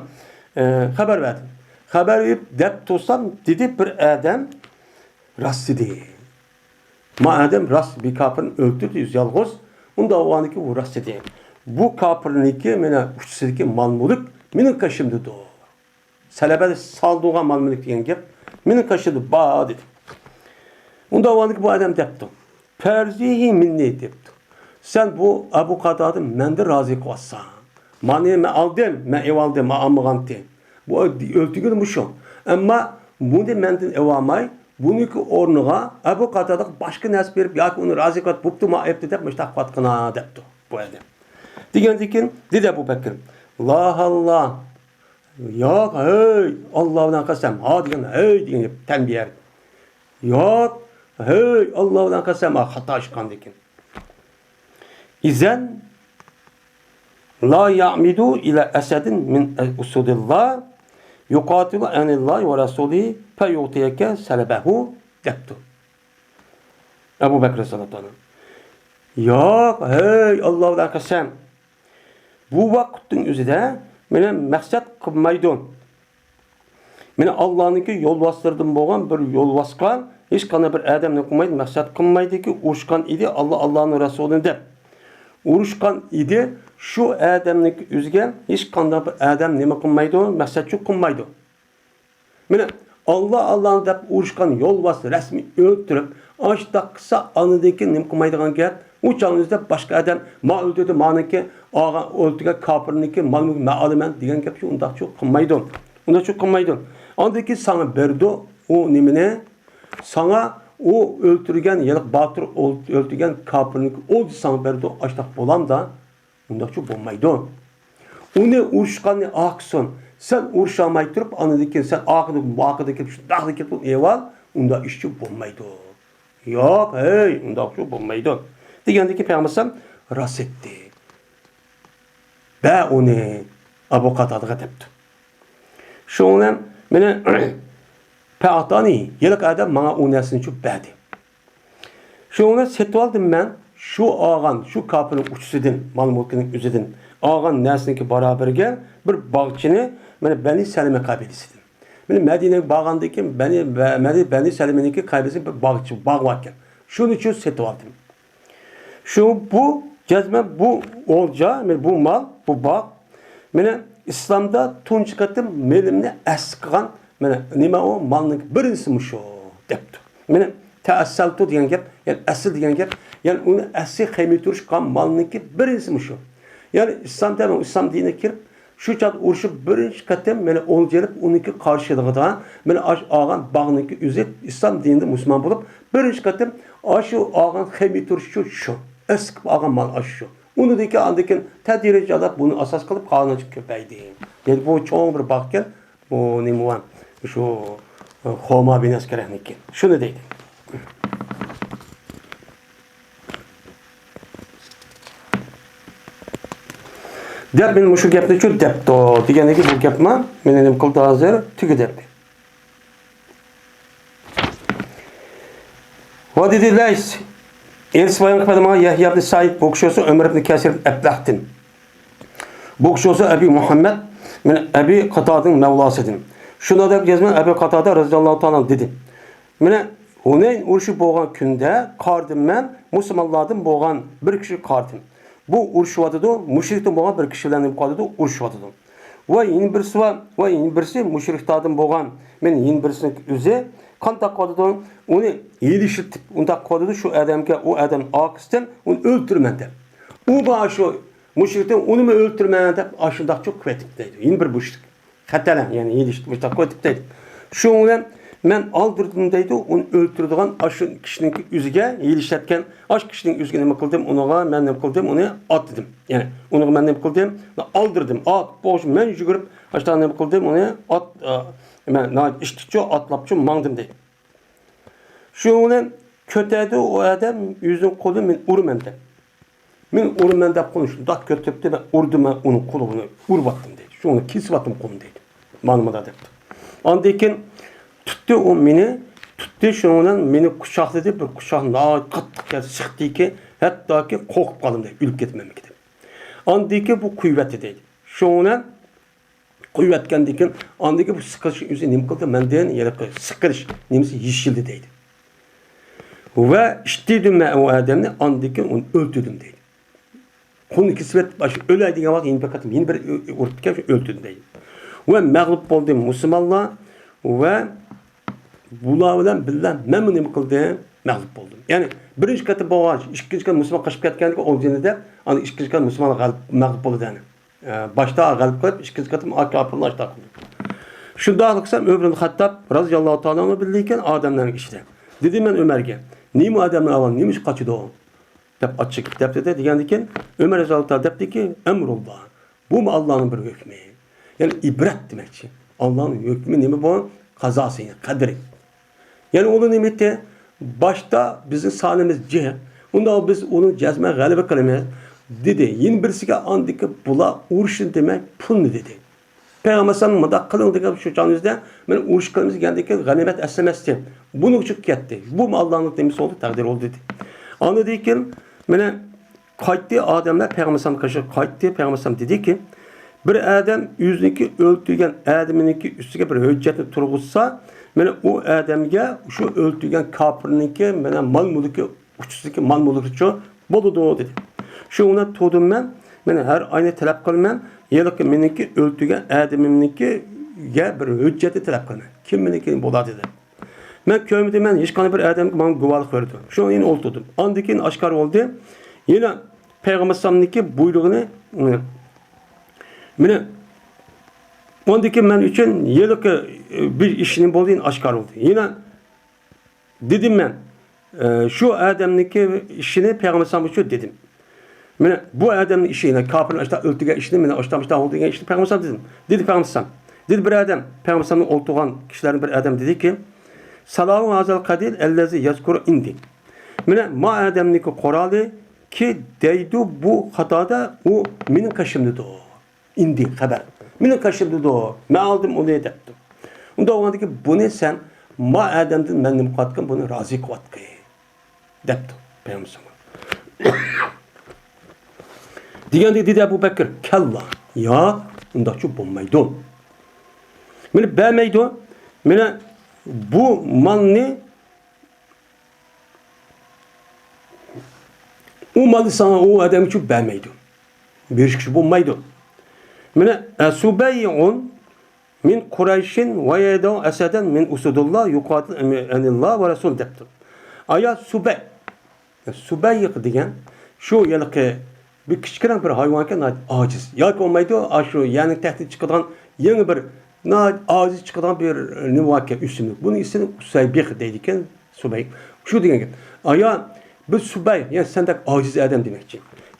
ئە، خەۋەر بەردىم. خەۋەر بېرىپ دەپ تۇرسام، دېدى بىر ئادەم راست دېدى. ما ئادەم راست بىر كاپىرنى ئۆلتۈردى ئۆزى يالغۇز. ئۇنداق بولغاندىكىن ئۇ راست دېدى. بۇ كاپىرنىڭكى مانا ئۈستىدىكى مال مۈلۈك مېنىڭ قېشىمدىدۇر. سەلەبە سالدۇرغان مال مۈلۈك دېگەن گەپ مېنىڭ قېشىمدا بار دېدى. ئۇنداق بولغاندىكىن بۇ ئادەم دەپتۇ، پەرزىھى مىننى دەپتۇ. سەن بۇ ئەبۇ قاتادىنى مەندىن رازى قىلىۋاتساڭ. مانى مەن ئالدىم، مەن ئېۋالدىم، مەن ئالمىغانتى. بۇ ئۆلتۈرگىنى مۇشۇ. ئەمما بۇنى مەندىن ئېۋالماي، بۇنىڭكى ئورنىغا ئەبۇ قاتادىغا باشقا نەرسە بېرىپ ياكى ئۇنى رازى قىلىپ، بوپتۇ، ما ئەپتۇ دەپ مۇشۇنداق قىلىۋاتقىنا دەپتۇ بۇ ئادەم. دېگەندىكىن دېدى ئەبۇ بەكرى، لا ھاللا، ياق، ھەي، ئاللا بىلەن قەسەم، ھا دېگەن، ھەي دېگەن گەپ تەنبىھ. ياق، ھەي، ئاللا بىلەن قەسەم، ھا، خاتا ئىش قىلغاندىكىن. ئىزەن لا يەئمىدۇ ئىلە ئەسەدىن مىن ئۇسۇدىللا يۇقاتىلۇ ئەنىللاھى ۋە رەسۇلىھى فەيۇئتىيەكە سەلەبەھۇ دەپتۇ. ئەبۇ بەكرى رەزىياللاھۇ تائالا. ياق، ھەي، ئاللا بىلەن قەسەم. بۇ ۋاقىتنىڭ ئۆزىدە مېنى مەقسەت قىلمايدۇ. مېنى ئاللانىڭكى يولۋاسلىرىدىن بولغان بىر يولۋاسقا ھېچقانداق بىر ئادەم نېمە قىلمايدۇ، مەقسەت قىلمايدۇكى، ئۇرۇشقان ئىدى، ئاللا، ئاللانىڭ رەسۇلىنى دەپ. ئۇرۇشقان ئىدى، شۇ ئادەمنىڭكى ئۆزىگە ھېچقانداق بىر ئادەم نېمە قىلمايدۇ، مەقسەتچۇ قىلمايدۇ. مانا، ئاللا، ئاللا دەپ ئۇرۇشقان يولۋاس رەسمىي ئۆلتۈرۈپ، ئاشتاق قىلسا، ئاندىن كېيىن نېمە قىلمايدىغان گەپ؟ ئۇ چاغنىڭ ئۆزىدە باشقا ئادەم، ما ئۆلتۈردى، مانىڭكى، ئاغا ئۆلتۈرگەن كاپىرنىڭكى مال مۈلكىنى مەن ئالىمەن دېگەن گەپچۇ ئۇنداقچۇ قىلمايدۇ. ئۇنداقچۇ قىلمايدۇ. ئاندىن كېيىن ساڭا بېرىدۇ ئۇ نېمىنى؟ ساڭا ئۇ ئۆلتۈرگەن، ھېلىقى باتۇر ئۆل-، ئۆلتۈرگەن كاپىرنىڭكى ئوۋچى ساڭا بېرىدۇ، ئاشتاق بولامدا؟ ئۇنداقچۇ بولمايدۇ. ئۇنى ئۇرۇشقاننى ئاقسۇن. سەن ئۇرۇشالماي تۇرۇپ، ئاندىن كېيىن سەن ئاخىرىدا، ئاخىرىدا كېلىپ، شۇنداقلا كېلىپ ئېۋال، ئۇنداق ئىشچۇ بولمايدۇ. ياق، ھەي، ئۇنداقچۇ بولمايدۇ. دېگەندىن كېيىن پەيغەمبەر ئەلەيھىسسالام راست ئېيتتى. بەر ئۇنى ئەبۇ قاتادىغا دەپتۇ. شۇنىڭ بىلەن مېنى پەئاتانى، ھېلىقى ئادەم ماڭا ئۇ نەرسىنى چۈشۈپ بەردى. شۇنىڭ بىلەن سېتىۋالدىم مەن شۇ ئالغان، شۇ كاپىرنىڭ ئۇچىسىدىن، مال مۈلكىنىڭ ئۆزىدىن ئالغان نەرسىنىڭكى باراۋىرىگە بىر باغچىنى مانا بەنى سەلىمە قەبىلىسىدىن. مانا مەدىنىگە بارغاندىن كېيىن بەنى، بەنى، بەنى سەلىمىنىڭكى قەبىلىسىدىن بىر باغچە، باغ باركەن. شۇنى چۈشۈپ سېتىۋالدىم. شۇ، بۇ جەزمەن بۇ ئولجا، مانا بۇ مال، بۇ باغ، مانا ئىسلامدا تۇنجى قېتىم مېلىمنى ئەسلى قىلغان، مانا نېمە ئۇ مالنىڭ بىرىنچىسى مۇشۇ دەپتۇ. مانا تەئەسسەلتۇ دېگەن گەپ، يەنى ئەسلى دېگەن گەپ، يەنى ئۇنى ئەسلى قىلماي تۇرۇش قىلغان مالنىڭكى بىرىنچىسى مۇشۇ. يەنى ئىسلام دىنى، ئىسلام دىنىغا كىرىپ، شۇ چاغدا ئۇرۇشۇپ بىرىنچى قېتىم مانا ئولجا ئېلىپ، ئۇنىڭكى قارشىلىقىدا مانا ئاش ئالغان باغنىڭكى ئۆزى ئىسلام دىنىدا مۇسۇلمان بولۇپ، بىرىنچى قېتىم ئاشۇ ئالغان قىلماي تۇرۇش شۇ، شۇ. ئەسلى قىلىپ ئالغان مال ئاشۇ شۇ. ئۇنىڭدىن كېيىن، ئاندىن كېيىن تەدرىجىي ئادەم بۇنى ئاساس قىلىپ قالغانچە كۆپەيدى. يەنى بۇ چوڭ بىر باغ ئىكەن، بۇ نېمە بار؟ شۇ، ئە، خۇما بىناسكەرەكنىڭكى. شۇنى دەيدۇ. دەپ، مېنى مۇشۇ گەپنىچۇ دەپتۇ دېگەندىكى بۇ گەپمۇ مېنى نېمە قىلدى ھازىر؟ تۈگىدى. ۋە دېدى لەيس، ئىلىس بايان قىلىپ ماڭا يەھيا ئىبنى سەئىد، بۇ كىشى بولسا ئۆمەر ئىبنى كەسىر ئەبلەھتىن. بۇ كىشى بولسا ئەبى مۇھەممەد، مانا ئەبى قاتادىنىڭ مەۋلاسىدىن. شۇنداق دەپ يازمىغان ئەبى قاتادا رەزىياللاھۇ تائالا ئەنھۇ دېدى. مانا ھۇنەين ئۇرۇشى بولغان كۈندە قارىدىم مەن، مۇسۇلمانلاردىن بولغان بىر كىشىگە قارىدىم. بۇ ئۇرۇشۇۋاتىدۇ، مۇشرىكتىن بولغان بىر كىشى بىلەن نېمە قىلىۋاتىدۇ؟ ئۇرۇشۇۋاتىدۇ. ۋە يەنە بىرسى بار، ۋە يەنە بىرسى مۇشرىكلاردىن بولغان، مانا يەنە بىرسىنىڭ ئۆزى قانداق قىلىۋاتىدۇ؟ ئۇنى ھىيلە ئىشلىتىپ، ئۇنداق قىلىۋاتىدۇ، شۇ ئادەمگە، ئۇ ئادەمنى ئارقىسىدىن ئۇنى ئۆلتۈرىمەن دەپ. ئۇ بار شۇ مۇشرىكتىن ئۇنىمۇ ئۆلتۈرىمەن دەپ، ئاشۇنداقچۇ قىلىۋېتىپتۇ دەيدۇ. يەنە بىر مۇشرىك. خەتەرەڭ، يەنى ھىيلە ئىشلىتىپ مۇشۇنداق قىلىۋېتىپتۇ دەيدۇ. شۇنىڭ بىلەن مەن ئالدىردىم دەيدۇ، ئۇنى ئۆلتۈرىدىغان ئاشۇ كىشىنىڭ ئۆزىگە، ھىيلە ئىشلەتكەن ئاشۇ كىشىنىڭ ئۆزىگە نېمە قىلدىم؟ ئۇنىڭغا مەن نېمە قىلدىم؟ ئۇنى ئاتلىدىم. يەنى ئۇنىڭغا مەن نېمە قىلدىم؟ ئالدىردىم. ئات، بوش، مەن يۈگۈرۈپ، ئاشۇنداق نېمە قىلدىم؟ ئۇنى ئات، ئا، مەن ناھايىتى ئىشتىكچۇ، ئاتلاپچۇ ماڭدىم دەيدۇ. شۇنىڭ بىلەن كۆتەردى ئۇ ئادەم ئۆزىنىڭ قولىنى، مەن ئۇرىمەن دەپ. مەن ئۇرىمەن دەپ قولىنى شۇنداق كۆتۈرۈپتۇ، مەن ئۇردۇم، مەن ئۇنىڭ قولىنى ئۇرۇۋەتتىم دەيدۇ. شۇڭا كېسىۋەتتىم قولىنى دەيدۇ. مانا مۇنداق دەپتۇ. ئاندىن كېيىن تۇتتى ئۇ مېنى، تۇتتى شۇنىڭ بىلەن مېنى قۇچاقلىدى، بىر قۇچاق ناھايىتى قاتتىق كەلدى، سىقتىكى، ھەتتاكى قورقۇپ قالدىم دەيدۇ، ئۆلۈپ كېتىمەنمىكىن دەپ. ئاندىن كېيىن بۇ قويۇۋەتتى دەيدۇ. شۇنىڭ بىلەن قويۇۋەتكەندىن كېيىن، ئاندىن كېيىن بۇ سىقىلىش ئۆزى نېمە قىلدى؟ مەندىن ھېلىقى سىقىلىش نېمىسى يېشىلدى دەيدۇ. ۋە ئىشتىدىم مەن ئۇ ئادەمنى، ئاندىن كېيىن ئۇنى ئۆلتۈردۈم دەيدۇ. قولىنى كېسىۋېتىپ، ئاشۇ ئۆلەي دېگەن ۋاقىت يەنە بىر قېتىم يەنە بىر ئۇ-، ئۇرۇپتىكەن، شۇ ئۆلتۈردۈم دەيدۇ. ۋە مەغلۇپ بولدى مۇسۇلمانلار ۋە بۇلار بىلەن بىللە مەنمۇ نېمە قىلدىم؟ مەغلۇپ بولدۇم. يەنى بىرىنچى قېتىم بولغان، ئىككىنچى قېتىم مۇسۇلمان قېچىپ كەتكەندىكىن ئولجىنى دەپ، ئاندىن ئىككىنچى قېتىم مۇسۇلمانلار غەلىپ، مەغلۇپ بولدى يەنى. ئە، باشتا غەلىبە قىلىپ، ئىككىنچى قېتىم كاپىرلار ئاشتاق قىلدى. شۇنداق قىلسام، ئۆمەر ئىبن خەتتاب رازىياللاھۇ تائالا ئەنھۇ بىللە ئىكەن ئادەملەرنىڭ ئىچىدە. دېدىم مەن ئۆمەرگە، نېمە ئادەملەر ئاۋۋال نېمە ئىش قاچىدۇ؟ دەپ ئاچچىقىپ دەپتۇ دېگەندىكىن، ئۆمەر رازىياللاھۇ تائالا دەپتىكى، ئەمرۇللا. بۇمۇ ئاللانىڭ بىر ھۆكمى. يەنى ئىبرەت دېمەكچى. ئاللانىڭ ھۆكمى نېمە بۇ؟ قازاسى، قەدرى. يەنى ئۇلار نېمە ئېيتتى؟ باشتا بىزنىڭ سانىمىز جىق. ئۇنداق بىز ئۇنى جەزمەن غەلىبە قىلىمىز، دېدى. يەنە بىرسىگە ئاندىكى بۇلار ئۇرۇشنى دېمەي، پۇلنى دېدى. پەيغەمبەر ئەلەيھىسسالام مۇنداق قىلىڭ دېگەن شۇ چاغنىڭ ئۆزىدە، مانا ئۇرۇش قىلىمىز دېگەندىن كېيىن غەنىيمەت ئەسلىمەستى. بۇنىڭ ئۈچۈن كەتتى. بۇمۇ ئاللانىڭ نېمىسى بولدى، تەقدىرى بولدى دېدى. ئاندىن كېيىن مانا قايتتى ئادەملەر پەيغەمبەر ئەلەيھىسسالامغا قايتتى. پەيغەمبەر ئەلەيھىسسالام دېدىكى، بىر ئادەم ئۆزىنىڭكى ئۆلتۈرگەن ئادىمىنىڭكى ئۈستىگە بىر ھۆججەتنى تۇرغۇزسا، مانا ئۇ ئادەمگە شۇ ئۆلتۈرگەن كاپىرنىڭكى مانا مال مۈلكى ئۇچىسىدىكى مال مۈلكىچۇ بولىدۇ دېدى. شۇنىڭ بىلەن تۇردۇم مەن، مانا ھەر ئاينى تەلەپ قىلىمەن، ھېلىقى مېنىڭكى ئۆلتۈرگەن ئادىمىمنىڭكىگە بىر ھۆججەتنى تەلەپ قىلىمەن. كىم مېنىڭكى بولار دېدى. مەن كۆرمىدىم، مەن ھېچقانداق بىر ئادەمگە ماڭا گۇۋاھلىق بېرىدۇ. شۇنىڭ يەنە ئولتۇردۇم. ئاندىن كېيىن ئاشكارا بولدى. يەنە پەيغەمبەر ئەلەيھىسسالامنىڭكى بۇيرۇغىنى، مانا ئاندىن كېيىن مەن ئۈچۈن ھېلىقى، ئى، بىر ئىشنى بولدى، يەنە ئاشكارا بولدى. يەنە دېدىم مەن، ئى، شۇ ئادەمنىڭكى ئىشىنى پەيغەمبەر ئەلەيھىسسالام ئۈچۈن دېدىم. مانا بۇ ئادەمنىڭ ئىشى، يەنە كاپىرنى ئاشتا ئۆلتۈرگەن ئىشىنى، مانا ئاشتا مۇشتا بولدى دېگەن ئىشنى پەيغەمبەر ئەلەيھىسسالام دېدىم. دېدى پەيغەمبەر ئەلەيھىسسالام. دېدى بىر ئادەم، پەيغەمبەر ئەلەيھىسسالامنىڭ ئولتۇرغان كىشىلەردىن بىر ئادەم دېدىكى، سالاھۇ ھازال قەدىل ئەللەزى يەزكۇرۇ ئىندى. مانا ما ئادەمنىڭكى قورالى كى دەيدۇ بۇ قاتاردا، ئۇ مېنىڭ قېشىمدىدۇ. ئىندى خەۋەر. مېنىڭ قېشىمدىدۇ، مەن ئالدىم ئۇنى دەپتۇ. ئۇنداق بولغاندىكىن بۇنى سەن ما ئادەمدىن مەن نېمە قىلىۋاتقىن، بۇنى رازى قىلىۋاتقىن دەپتۇ پەيغەمبەر. دېگەندە دېدى ئەبۇ بەكرى، كەللا، ياق، ئۇنداقچۇ بولمايدۇ. مېنى بەرمەيدۇ. مېنى بۇ مالنى ئۇ مالنى ساڭا ئۇ ئادەم ئۈچۈن بەرمەيدۇ. بېرىشكىچە بولمايدۇ. مانا، ئەسۇبەيئۇن مىن قۇرەيشىن ۋە يەدەۋ ئەسەدەن مىن ئۇسۇدۇللا يۇقاتىل ئەنىللا ۋە رەسۇل دەپتۇ. ئايا سۇبەي. سۇبەي دېگەن شۇ ھېلىقى بىر كىچىككىنە بىر ھايۋانكەن، ناھايىتى ئاجىز. ياكى بولمايدۇ، ئاشۇ يەرنىڭ تەھدىتى چىقىدىغان يېڭى بىر ناھايىتى ئاجىز چىقىدىغان بىر نېمە باركەن، ئۆسۈملۈك. بۇنىڭ ئىسمى ئۇسەيبىق دەيدىكەن. سۇبەي. شۇ دېگەن گەپ. ئايا، بىز سۇبەي، يەنى سەندەك ئاجىز ئادەم دېمەكچى.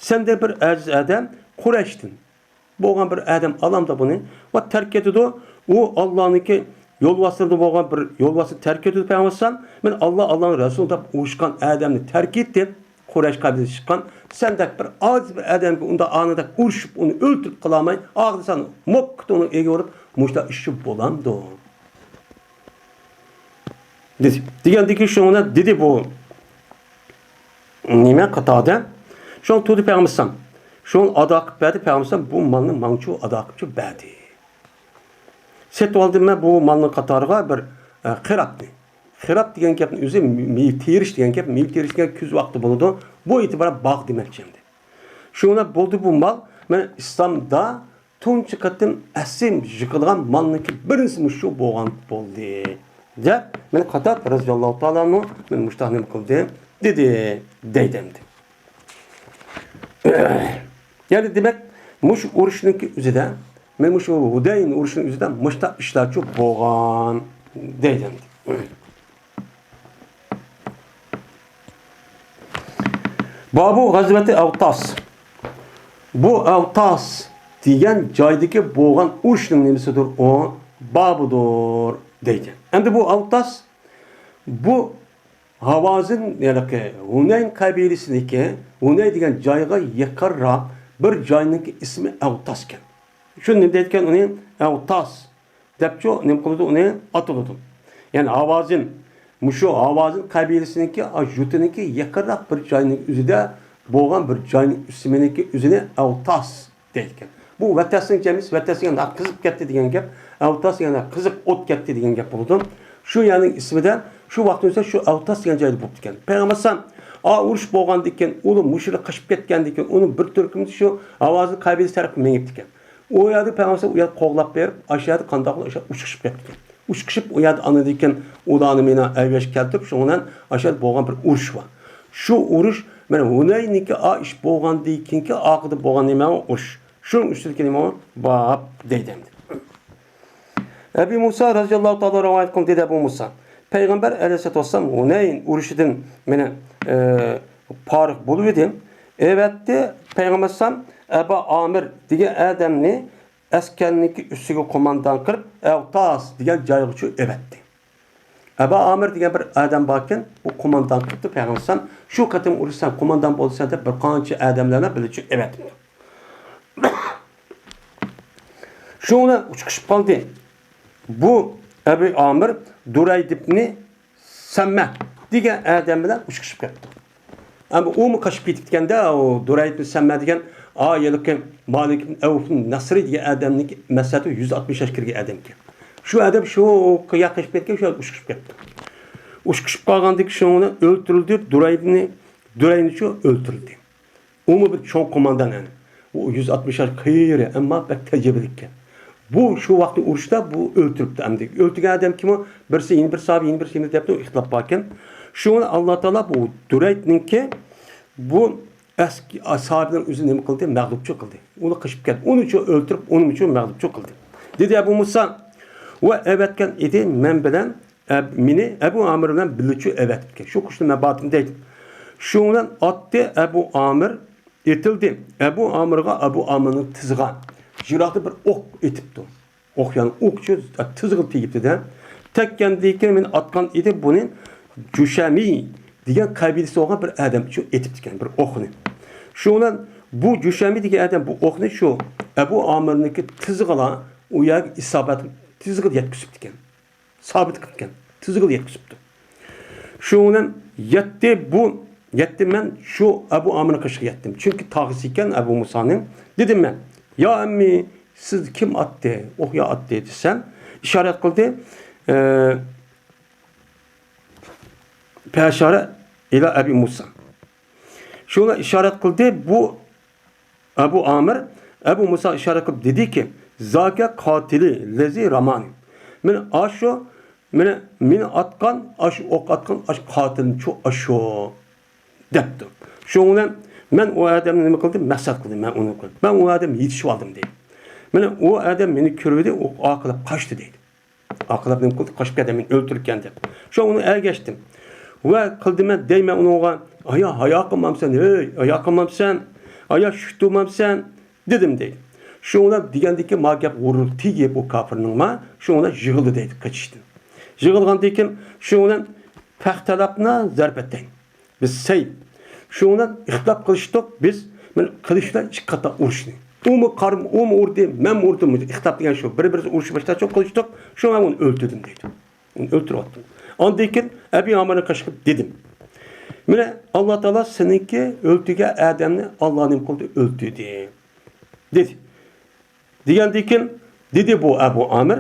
سەندەك بىر ئاجىز ئادەم قۇرەيشتىن بولغان بىر ئادەم ئالامدا بۇنى ۋە تەرك ئېتىدۇ. ئۇ ئاللانىڭكى يولۋاسلىرىدا بولغان بىر يولۋاسنى تەرك ئېتىدۇ پەيغەمبەر ئەلەيھىسسالام. مەن ئاللا، ئاللانىڭ رەسۇلى دەپ ئۇرۇشقان ئادەمنى تەرك ئېتىپ، قۇرەيش قەبىلىسى چىققان، سەندەك بىر ئاجىز بىر ئادەمگە ئۇنداق ئانىدەك ئۇرۇشۇپ، ئۇنى ئۆلتۈرۈپ قالالماي، ئاخىرى سەن موككىدە ئۇنىڭ ئېگى بولۇپ، مۇشۇنداق ئىش بولامدۇ؟ دېدى. دېگەندىكى شۇڭا دېدى بۇ نېمە قاتادە. شۇڭا تۇردى پەيغەمبەر ئەلەيھىسسالام. شۇڭا ئادا قىلىپ بەردى پەيغەمبەر ئەلەيھىسسالام، بۇ مالنى ماڭچۇ ئادا قىلىپچۇ بەردى. سېتىۋالدىم مەن بۇ مالنىڭ قاتارىغا بىر، ئە، قىراتنى. قىرات دېگەن گەپنىڭ ئۆزى مېۋە تېرىش دېگەن گەپ، مېۋە تېرىش دېگەن كۈز ۋاقتى بولىدۇ. بۇ ئېتىبارەن باغ دېمەكچى ئەمدى. شۇڭا بولدى بۇ مال، مانا ئىسلامدا تۇنجى قېتىم ئەسلى يىغىلغان مالنىڭكى بىرىنچىسى مۇشۇ بولغان بولدى، دەپ، مانا قاتادە رەزىياللاھۇ تائالا ئەنھۇ مانا مۇشۇنداق نېمە قىلدى، دېدى، دەيدۇ ئەمدى. يەنى دېمەك، مۇشۇ ئۇرۇشنىڭكى ئۆزىدە، مانا مۇشۇ ھۇنەين ئۇرۇشىنىڭ ئۆزىدە مۇشۇنداق ئىشلارچۇ بولغان، دەيدۇ ئەمدى. بابۇ غەزۋەتى ئەۋتاس. بۇ ئەۋتاس دېگەن جايدىكى بولغان ئۇرۇشنىڭ نېمىسىدۇر ئۇ؟ بابىدۇر دەيدۇ. ئەمدى بۇ ئەۋتاس، بۇ ھاۋازىن، يەنى ھۇنەين قەبىلىسىنىڭكى، ھۇنەي دېگەن جايغا يېقىنراق بىر جاينىڭكى ئىسمى ئەۋتاس ئىكەن. شۇ نېمە دەيدىكەن ئۇنى؟ ئەۋتاس دەپچۇ نېمە قىلىدۇ، ئۇنى ئاتىلىدۇ. يەنى ھاۋازىن، مۇشۇ ھاۋازىن قەبىلىسىنىڭكى، ئا، يۇرتىنىڭكى يېقىنراق بىر جاينىڭ ئۆزىدە بولغان بىر جاينىڭ ئىسمىنىڭكى ئۆزىنى ئەۋتاس دەيدىكەن. بۇ ۋەتەسنىڭ جەمئىيىتى، ۋەتەس دېگەن ناھايىتى قىزىپ كەتتى دېگەن گەپ، ئەۋتاس دېگەن قىزىق ئوت كەتتى دېگەن گەپ بولىدۇ. شۇ يەرنىڭ ئىسمىدە شۇ ۋاقىتنىڭ ئۆزىدە شۇ ئەۋتاس دېگەن جايدا بوپتىكەن. پەيغەمبەر ئەلەيھىسسالام، ئا، ئۇرۇش بولغاندىكىن، ئۇلار مۇشۇلار قېچىپ كەتكەندىكىن، ئۇنىڭ بىر تۈركۈمى شۇ ھاۋازىن قەبىلىسى تەرەپكە مېڭىپتىكەن. ئۇ يەردە پەيغەمبەر ئەلەيھىسسالام ئۇ يەردە قوغلاپ بېرىپ، ئاشۇ يەردە قانداقلا ئۇچۇشۇپ كەپتىكەن. ئۇچۇشۇپ ئۇ يەردە ئاندىن كېيىن ئۇلارنى مېنى ئەۋەتكە كەلتۈرۈپ، شۇنىڭ بىلەن ئاشۇ يەردە بولغان بىر ئۇرۇش بار. شۇ ئۇرۇش، مانا ھۇنەيننىڭكى ئا ئىش بولغاندىن كېيىنكى ئارقىدا بولغان نېمە ئۇرۇش. شۇنىڭ ئۈستىدىكى نېمە باب دەيدۇ ئەمدى. ئەبى مۇسا رەزىياللاھۇ تائالا رىۋايەت قىلدى، دېدى ئەبۇ مۇسا، پەيغەمبەر ئەلەيھىسسالاتۇ ۋەسسالام ھۇنەين ئۇرۇشىدىن مانا، ئە، پارىغ بولۇۋىدى. ئەۋەتتى پەيغەمبەر ئەلەيھىسسالام ئەبا ئامىر دېگەن ئادەمنى ئەسكەرنىڭكى ئۈستىگە قوماندان قىلىپ، ئەۋتاس دېگەن جايغىچۇ ئەۋەتتى. ئەبا ئامىر دېگەن بىر ئادەم باركەن، بۇ قوماندان قىپتۇ پەيغەمبەر ئەلەيھىسسالام. شۇ قېتىم ئۇرۇشسام قوماندان بولىسەن دەپ بىر قانچە ئادەملەرنى بىللىچۇ ئەۋەتىپتۇ. شۇنىڭ بىلەن ئۇچرىشىپ قالدى. بۇ ئەبۇ ئامىر دۇرەيدىبنى سەممە دېگەن ئادەم بىلەن ئۇچرىشىپ كەپتۇ. ئەمما ئۇمۇ قېچىپ كېتىپتىكەندە، ئۇ دۇرەيدىبنى سەممە دېگەن، ئا، ھېلىقى مالىك ئىبن ئەۋف نەسرى دېگەن ئادەمنىڭكى مەسلىھەتى يۈز ئاتمىش ياش كىرگەن ئادەمكەن. شۇ ئادەم شۇ قېچىپ كەتكەن، شۇ ئۇچرىشىپ كەپتۇ. ئۇچرىشىپ قالغاندىكىن شۇنىڭ بىلەن ئۆلتۈرۈلدى، دۇرەيدىبنى، دۇرەيدىبنى شۇ ئۆلتۈرۈلدى. ئۇمۇ بىر چوڭ قوماندان ئەنە. ئۇ يۈز ئاتمىش ياش قېرى، ئەمما بەك تەجرىبىلىككەن. بۇ شۇ ۋاقىتنى ئۇرۇشتا بۇ ئۆلتۈرۈپتۇ ئەمدى. ئۆلتۈرگەن ئادەم كىم ئۇ؟ بىرسى يەنە بىر ساھابە، يەنە بىرسى يەنە دەپتۇ ئىختىلاپ باركەن. شۇڭا ئاللا تائالا بۇ دۇرەيدنىڭكى بۇ ئەسكى ساھابىنىڭ ئۆزىنى نېمە قىلدى؟ مەغلۇپچۇ قىلدى. ئۇنى قېچىپ كەتتى. ئۇنى شۇ ئۆلتۈرۈپ، ئۇنى شۇ مەغلۇپچۇ قىلدى. دېدى ئەبۇ مۇسا، ۋە ئەۋەتكەن ئىدى مەن بىلەن ئەب-، مېنى ئەبۇ ئامىر بىلەن بىللىچۇ ئەۋەتىپتىكەن. شۇ قىشتا مەن بارتىم دەيدۇ. شۇنىڭ بىلەن ئاتتى ئەبۇ ئامىر ئېتىلدى. ئەبۇ ئامىرغا ئەبۇ ئامىرنىڭ تىزىغا يىراقتا بىر ئوق ئېتىپتۇ. ئوق، يەنى ئوقچۇ تىزىغا تېگىپتۇ-دە. تەگكەندىن كېيىن مېنى ئاتقان ئىدى بۇنى جۇشەمى دېگەن قەبىلىسى بولغان بىر ئادەم ئۈچۈن ئېتىپتىكەن بىر ئوقنى. شۇ بىلەن بۇ جۇشەمى دېگەن ئادەم بۇ ئوقنى شۇ ئەبۇ ئامىرنىڭكى تىزىغىلا، ئۇ يەرگە ئىسابەت، تىزىغا يەتكۈزۈپتىكەن. سابىت قىپتىكەن. تىزىغىلا يەتكۈزۈپتۇ. شۇنىڭ بىلەن يەتتى بۇ، يەتتى مەن شۇ ئەبۇ ئامىرنىڭ قېشىغا يەتتىم. چۈنكى تاغىسى ئىكەن ئەبۇ مۇسانىڭ. دېدىم مەن، يا ئەممى، سىزنى كىم ئاتتى؟ ئوق يا ئاتتى دېسەم، ئىشارەت قىلدى. ئە، فەشارە ئىلا ئەبى مۇسا. شۇنى ئىشارەت قىلدى. بۇ ئەبۇ ئامىر ئەبۇ مۇسا ئىشارەت قىلىپ دېدىكى، زاكە قاتىلى لەزى رامانى. مېنى ئاشۇ، مېنى، مېنى ئاتقان، ئاشۇ ئوق ئاتقان، ئاشۇ قاتىلنى چۇ ئاشۇ دەپتۇ. شۇنىڭ بىلەن مەن ئۇ ئادەمنى نېمە قىلدىم؟ مەقسەت قىلدىم مەن ئۇنى قىلدىم. مەن ئۇ ئادەمنى يېتىشىپ ئالدىم دەيدۇ. مېنى ئۇ ئادەم مېنى كۆرۈۋىدى، ئۇ ئارقىلاپ قاچتى دەيدۇ. ئارقىلاپ نېمە قىلدى؟ قاچىپ كەتتى، مېنى ئۆلتۈرۈپ كەلدى. شۇڭا ئۇنى ئەگەشتىم. ۋە قىلدىمەن دەيمەن ئۇنىڭغا، ئايا، ھايا قىلمامسەن، ھەي، ھايا قىلمامسەن، ئايا شۈك تۇرمامسەن دېدىم دەيدۇ. شۇڭا دېگەندىكى ما گەپ غۇرۇر تېگىپ ئۇ كاپىرنىڭ ما، شۇڭا يىغىلدى دەيدۇ قېچىشتىن. يىغىلغاندىكىن شۇنىڭ بىلەن پەختەلەپنا زەربەتەين. بىز سەي. شۇنىڭ بىلەن ئىختىلاپ قىلىشتۇق بىز، مەن قىلىش بىلەن ئىككى قاتار ئۇرۇشنى. ئۇمۇ قار-، ئۇمۇ ئۇردى، مەنمۇ ئۇردۇم. ئىختىلاپ دېگەن شۇ. بىر-بىرىمىزنى ئۇرۇشۇپ باشلاپ قىلىشتۇق. شۇڭا مەن ئۇنى ئۆلتۈردۈم دەيدۇ. ئۇنى ئۆلتۈرۈۋەتتىم. ئاندىن كېيىن ئەبى ئامىرنى قېشىپ دېدىم. مانا ئاللا تائالا سېنىڭكى ئۆلتۈرگەن ئادەمنى ئاللا نېمە قىلدى؟ ئۆلتۈردى. دېدى. دېگەندىن كېيىن دېدى بۇ ئەبۇ ئامىر،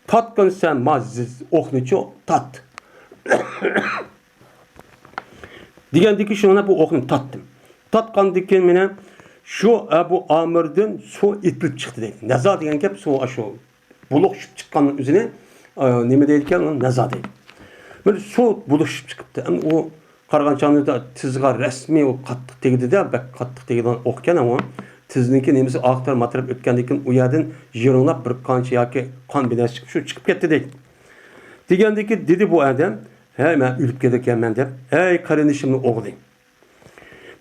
تارتقىن سەن ما زىز-، ئوقنىچۇ تارت. دېگەندىن كېيىن شۇنىڭ بىلەن بۇ ئوقنى تارتتىم. تارتقاندىن كېيىن مانا شۇ ئەبۇ ئامىردىن سۇ ئېتىلىپ چىقتى دەيدۇ. نەزا دېگەن گەپ سۇ ئاشۇ بۇلۇق چۈشۈپ چىققاننىڭ ئۆزىنى، ئا، نېمە دەيدىكەن؟ ئۇنى نەزا دەيدۇ. بىر سۇ بۇلۇق چۈشۈپ چىقىپتۇ. ئەمدى ئۇ قارىغان چاغدا تىزىغا رەسمىي ئۇ قاتتىق تېگىدى-دە، بەك قاتتىق تېگىدىغان ئوقكەن ئۇ. تىزنىڭكى نېمىسى ئارقا تەرەپ، ما تەرەپ ئۆتكەندىن كېيىن ئۇ يەردىن يىرىڭلاپ بىر قانچە ياكى قان بىر نەرسە چىقىپ، شۇ چىقىپ كەتتى دەيدۇ. دېگەندىن كېيىن دېدى بۇ ئادەم، ھەي، مەن ئۆلۈپ كېتىدىكەنمەن دەپ، ھەي، قېرىندىشىمنىڭ ئوغلى.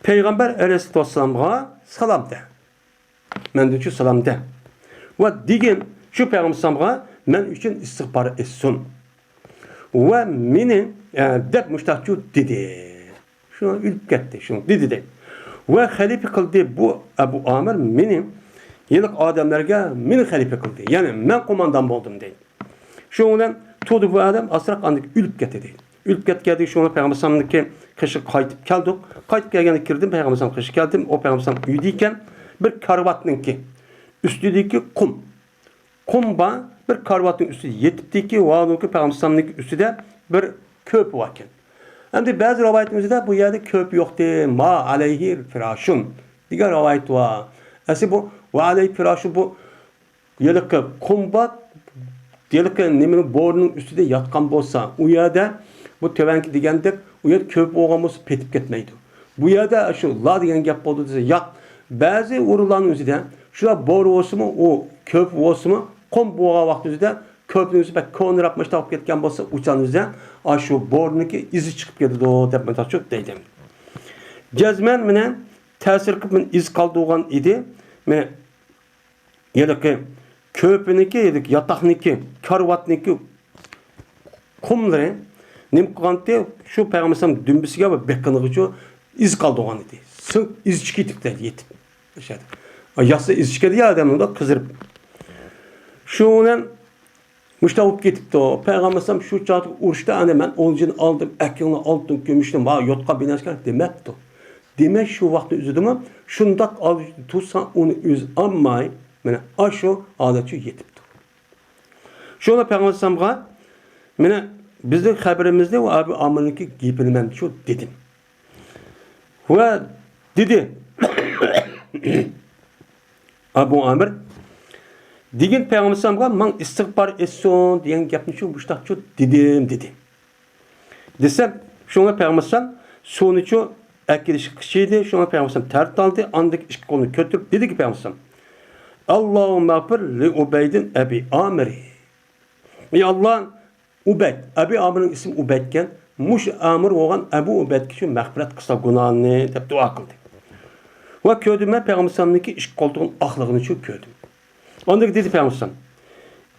پەيغەمبەر ئەلەيھىسسالاتۇ ۋەسسالامغا سالام دە. مەندىنچۇ سالام دە. ۋە دېگىن، شۇ پەيغەمبەر ئەلەيھىسسالامغا مەن ئۈچۈن ئىستىغپار ئېيتسۇن. ۋە مېنى، ئە، دەپ مۇشتاقچۇ دېدى. شۇ ئۆلۈپ كەتتى، شۇ دېدى دەيدۇ. ۋە خەلىپە قىلدى بۇ ئەبۇ ئامىر مېنى، ھېلىقى ئادەملەرگە مېنى خەلىپە قىلدى. يەنى مەن قوماندان بولدۇم دەيدۇ. شۇنىڭ بىلەن تۇردى بۇ ئادەم ئازراق ئاندىن ئۆلۈپ كەتتى دەيدۇ. ئۆلۈپ كەتكەندىن شۇڭا پەيغەمبەر ئەلەيھىسسالامنىڭكى قېشىغا قايتىپ كەلدۇق. قايتىپ كەلگەندە كىردىم، پەيغەمبەر ئەلەيھىسسالام قېشىغا كەلدىم. ئۇ پەيغەمبەر ئەلەيھىسسالام ئۆيدە ئىكەن. بىر كارىۋاتنىڭكى ئۈستىدىكى قۇم. قۇم بار، بىر كارىۋاتنىڭ ئۈستىدە يېتىپتىكى، ۋە ئۇنىڭكى پەيغەمبەر ئەلەيھىسسالامنىڭكى ئۈستىدە بىر كۆرپە باركەن. ئەمدى بەزى رىۋايەتىمىزدە بۇ يەردە كۆرپە يوقتى، ما ئەلەيھى فىراشۇن دېگەن رىۋايەت بار. ئەسلى بۇ ۋە ئەلەيھى فىراشۇن بۇ ھېلىقى قۇم بار، ھېلىقى نېمىنىڭ بورىنىڭ ئۈستىدە ياتقان بولسا، ئۇ يەردە بۇ تۆۋەنكى دېگەندەك، ئۇ يەردە كۆرپە بولغان بولسا پېتىپ كەتمەيدۇ. بۇ يەردە شۇ لا دېگەن گەپ بولدى دېسە، ياق. بەزى ئورۇنلارنىڭ ئۆزىدە شۇنداق بور بولسىمۇ، ئۇ كۆرپە بولسىمۇ، قۇم بولغان ۋاقىت ئۆزىدە كۆرپىنىڭ ئۆزى بەك كونىراپ مۇشۇنداق بولۇپ كەتكەن بولسا، ئۇچان ئۆزىدە ئاشۇ بورنىڭكى ئىزى چىقىپ كېتىدۇ دەپ مۇنداق دەيدۇ. جەزمەن مېنى تەسىر قىلىپ مېنى ئىز قالدۇرغان ئىدى. مېنى ھېلىقى كۆرپىنىڭكى، ھېلىقى ياتاقنىڭكى، كارىۋاتنىڭكى قۇملىرى نېمە قىلغانتى؟ شۇ پەيغەمبەر ئەلەيھىسسالام دۈمبىسىگە ۋە بېقىنىغىچۇ ئىز قالدۇرغان ئىدى. سىڭىپ ئىز چىقىپ كېتىپتۇ يېتىپ. ئاشۇ يەردە. ياتسا ئىز چىقىدۇ يا ئادەم ئۇنداق قىزىرىپ. شۇنىڭ بىلەن مۇشۇنداق بولۇپ كېتىپتۇ. پەيغەمبەر ئەلەيھىسسالام شۇ چاغدا ئۇرۇشتا، ئەنە، مەن ئولجىنى ئالدىم، ئەكىڭنى ئالدىم، كۈمۈشنى ما يوتقا بىناشكەن دېمەپتۇ. دېمەك، شۇ ۋاقىتنىڭ ئۆزىدىمۇ شۇنداق ئالدى تۇرسا، ئۇنى ئۆزى ئالماي، مانا ئاشۇ ھالەتچە يېتىپتۇ. شۇڭا پەيغەمبەر ئەلەيھىسسالامغا، مانا، بىزنىڭ خەۋىرىمىزنى ۋە ئەبۇ ئامىرنىڭكى گېپىنى مەن شۇ دېدىم. ۋە دېدى، ئەبۇ ئامىر، دېگىن پەيغەمبەر ئەلەيھىسسالامغا، ماڭا ئىستىغپار ئېيتسۇن دېگەن گەپنى شۇ مۇشتاقچۇ دېدىم، دېدى. دېسەم، شۇڭا پەيغەمبەر ئەلەيھىسسالام سۇنىچۇ ئەكېلىشكە قىچىيدى، شۇڭا پەيغەمبەر ئەلەيھىسسالام تەرەت ئالدى، ئاندىن ئىككى قولىنى كۆتۈرۈپ دېدىكى پەيغەمبەر ئەلەيھىسسالام، «ئاللاھۇممەغفىر لىئۇبەيدىن ئەبى ئامىرى.» ئى ئاللا، ئۇبەيد، ئەبى ئامىرنىڭ ئىسمى ئۇبەيدكەن، مۇشۇ ئامىر بولغان ئەبۇ ئۇبەيدكە شۇ مەغپىرەت قىلسا گۇناھىنى، دەپ دۇئا قىلدى. ۋە كۆردۈم مەن پەيغەمبەر ئەلەيھىسسالامنىڭكى ئىككى قولتۇقىنىڭ ئاقلىقىنى شۇ كۆردۈم. ئاندىن دېدى پەيغەمبەر ئەلەيھىسسالام،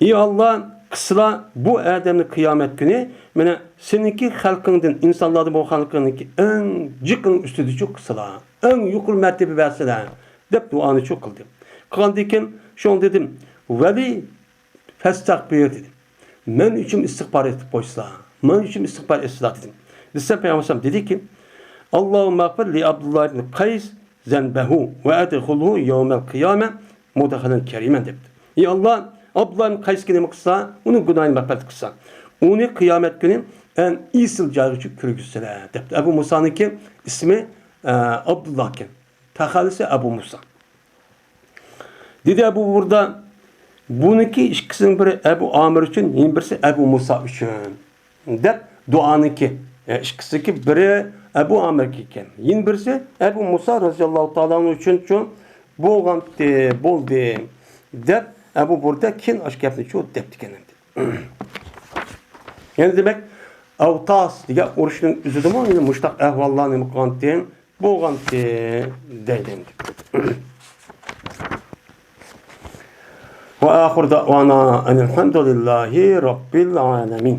ئى ئاللا، قىلسىلا بۇ ئادەمنى قىيامەت كۈنى، مانا، سېنىڭكى خەلقىڭدىن، ئىنسانلاردىن بولغان خەلقىڭنىڭكى ئەڭ جىقىنىڭ ئۈستىدىچۇ قىلسىلا، ئەڭ يۇقىرى مەرتىۋە بەرسىلە، دەپ دۇئانى شۇ قىلدى. قىلغاندىن كېيىن شۇڭا دېدىم، ۋەلى فەستەغپىر دېدى. مەن ئۈچۈن ئىستىغپار ئېيتىپ قويسىلا، مەن ئۈچۈن ئىستىغپار ئېيتسىلا دېدىم. دېسەم پەيغەمبەر ئەلەيھىسسالام دېدىكى، «ئاللاھۇممەغفىر لىئابدۇللا ئىبنى قەيس زەنبەھۇ ۋە ئەدخۇلھۇ يەۋمەل قىيامە مۇدخەلەن كەرىمەن» دەپتۇ. ئى ئاللا، ئابدۇللا ئىبنى قەيسكە نېمە قىلسا، ئۇنىڭ گۇناھىنى مەغپىرەت قىلسا، ئۇنى قىيامەت كۈنى ئەڭ ئېسىل جايغىچە كىرگۈزسىلە دەپتۇ. ئەبۇ مۇسانىڭكى ئىسمى، ئە، ئابدۇللا ئىكەن. تەخەللۇسى ئەبۇ مۇسا. دېدى ئەبۇ بۇردا، بۇنىڭكى ئىككىسىنىڭ بىرى ئەبۇ ئامىر ئۈچۈن، يەنە بىرسى ئەبۇ مۇسا ئۈچۈن، دەپ دۇئانىڭكى، ئە، ئىككىسىدىكى بىرى ئەبۇ ئامىركى ئىكەن، يەنە بىرسى ئەبۇ مۇسا رەزىياللاھۇ تائالا ئانھۇ ئۈچۈن، ئۈچۈن بولغانتى، بولدى، دەپ ئەبۇ بۇردا كېيىن ئاشۇ گەپنى شۇ دەپتىكەن ئەمدى. يەنى دېمەك، ئەۋتاس دېگەن ئۇرۇشنىڭ ئۆزىدىمۇ يەنە مۇشۇنداق ئەھۋاللار نېمە قىلغانتى؟ بولغانتى دەيدۇ ئەمدى. وآخر دعوانا أن الحمد لله رب العالمين.